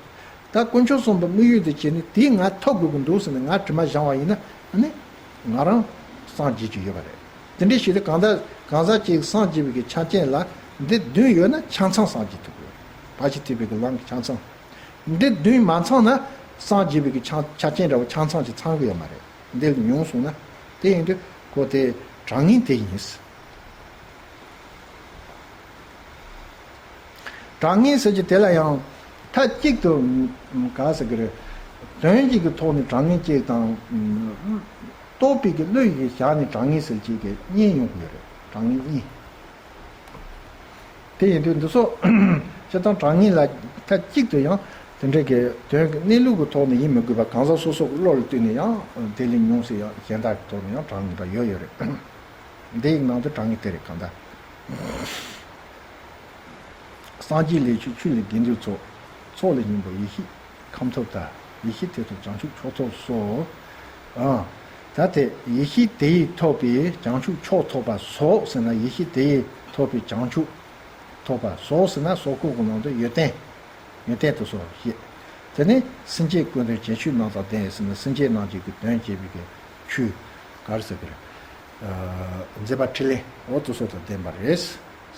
ད་དཀོན་མཆོག་གསུམ་པོ་དམིགས་ཡུལ་དུ་བྱས་ནས་དེ་ང་ཐོབ་དགོས་ཀྱི་འདུག་ཟེར་ནས་ང་དྲི་མ་བཞེངས་པ་ཡིན་ན། ཨ་ནི་ང་རང་སངས་རྒྱས་ཀྱི་ཡོད་པ་རེད། དེ་འདྲའི་ཞིག་དེ་གང་ལྟར་གང་ཟག་གཅིག་སངས་རྒྱས་པའི་གི་ཆ་རྐྱེན་ལ་འདི་བདུན་ཡོད་ན་ཆ་ཚང་སངས་རྒྱས་ཐུབ་དགོས། བར་ཆད་ཐེབས་པའི་གི་ལམ་གྱི་ཆ་ཚང་། འདི་བདུན་མ་ཚང་ན་སངས་རྒྱས་པའི་གི་ཆ་ཆ་རྐྱེན་འདྲ་བོ་ཆ་ཚང་ཅིག་ཚང་གི་ཡོད་མ་རེད། འདི་ལས་ཉུང་སོང་ན། དེ་ཡིན་དུས་ཁོ་དེ་གྲངས་ངེས་དེ་ཡིན། གྲངས་ངེས་ཟེར་གྱི་དེ་ལ་ཡང་མཐའ་གཅིག་ཏུ་ག་ཟེར་གི་རེད། དོན་གཅིག་གི་ཐོག་ནས་གྲངས་ངེས་གཅིག་དང་། རྟོགས་པའི་གི་བློ་ཡི་བཞག་ནས་གྲངས་ངེས་ཟེར་གྱི་གི་གཉིས་ཡོང་གི་ཡོད་རེད། གྲངས་ངེས་གཉིས། དེ་ཡིན་དུས་འདི་ཚོ་སྤྱིར་བཏང་གྲངས་ངེས་ལ་མཐའ་གཅིག་ཏུ་ཡང་དེ་འདྲའི་གི་དོན་གྱི་གནས་ལུགས་ཀྱི་ཐོག་ནས་ཡིན་མི་དགོས་པ། གང་ཟག་སོ་སོ་གི་བློ་ལ་བལྟོས་ནས་ཡང་དེ་ལས་ཉུང་ཟེར་ཡང་གཞན་དག་གི་ཐོག་ནས་ཡང་གྲངས་ངེས་པ་ཡོད་ཡོད་རེད། འདི་ཡི་ནང་དུ་གྲངས་ངེས་དེ་རེད། གང་ལྟར། སངས་རྒྱས་ལས་བྱུང་ཆོས་ལས་དགེ་འདུན་ཚོགས། ཚོགས་ལས་ཉན་པོ་ཡེ་ཤེས་ཁམས་ཐོབ་ལྟ། ཡེ་ཤེས་དེ་ཐོབ་བྱང་ཆུབ་མཆོག་ཐོབ་སོགས། ཨ། ད་དེ་ཡེ་ཤེས་དེ་ཡིས་ཐོབ་པའི་བྱང་ཆུབ་མཆོག་ཐོབ་པ་སོགས་ཟེར་ན། ཡེ་ཤེས་དེ་ཡིས་ཐོབ་པའི་བྱང་ཆུབ་ཐོབ་པ་སོགས་ཟེར་ན། སོགས་ཁོག་གི་ནང་དུ་ཡོན་ཏན། ཡོན་ཏན་དུ་སོགས་བཤད། དེ་ནས་སེམས་བསྐྱེད་ཀུན་འདུས་བྱས་ཆོས་རྣམས་དང་ལྡན་ཟེར་ན། སེམས་བསྐྱེད་རྣམས་ཀྱི་གི་དོན་བྱེད་པའི་གི་ཆོས་ག་རེ་ཟེར་གི་རེད། མཛད་པ་ཕྲིན་ལས་འོ་དེ་སོགས་དང་ལྡན་པ་རེད།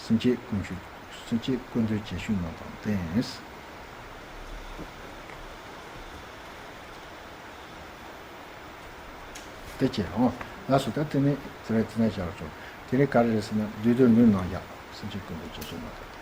སེམས་བསྐྱེད་ཀུན་འདུས། སེམས་བསྐྱེད་ཀུན་འདུས་བྱས་ཆོས་རྣམས་དང་ལྡན། དེ་བྱས་ཨང་། ལགས་སོ། ད་དེ་ནས་དེ་རེད། དེ་ནས་བཞག་ཆོག་དེ་རེད། ག་རེ་རེད་ཟེར་ན། བསྡུས་དོན་ལུང་ནང་བཞག་སེམས་བསྐྱེད་ཀུན་འདུས་བྱས་ཆོས་རྣམས་དང་།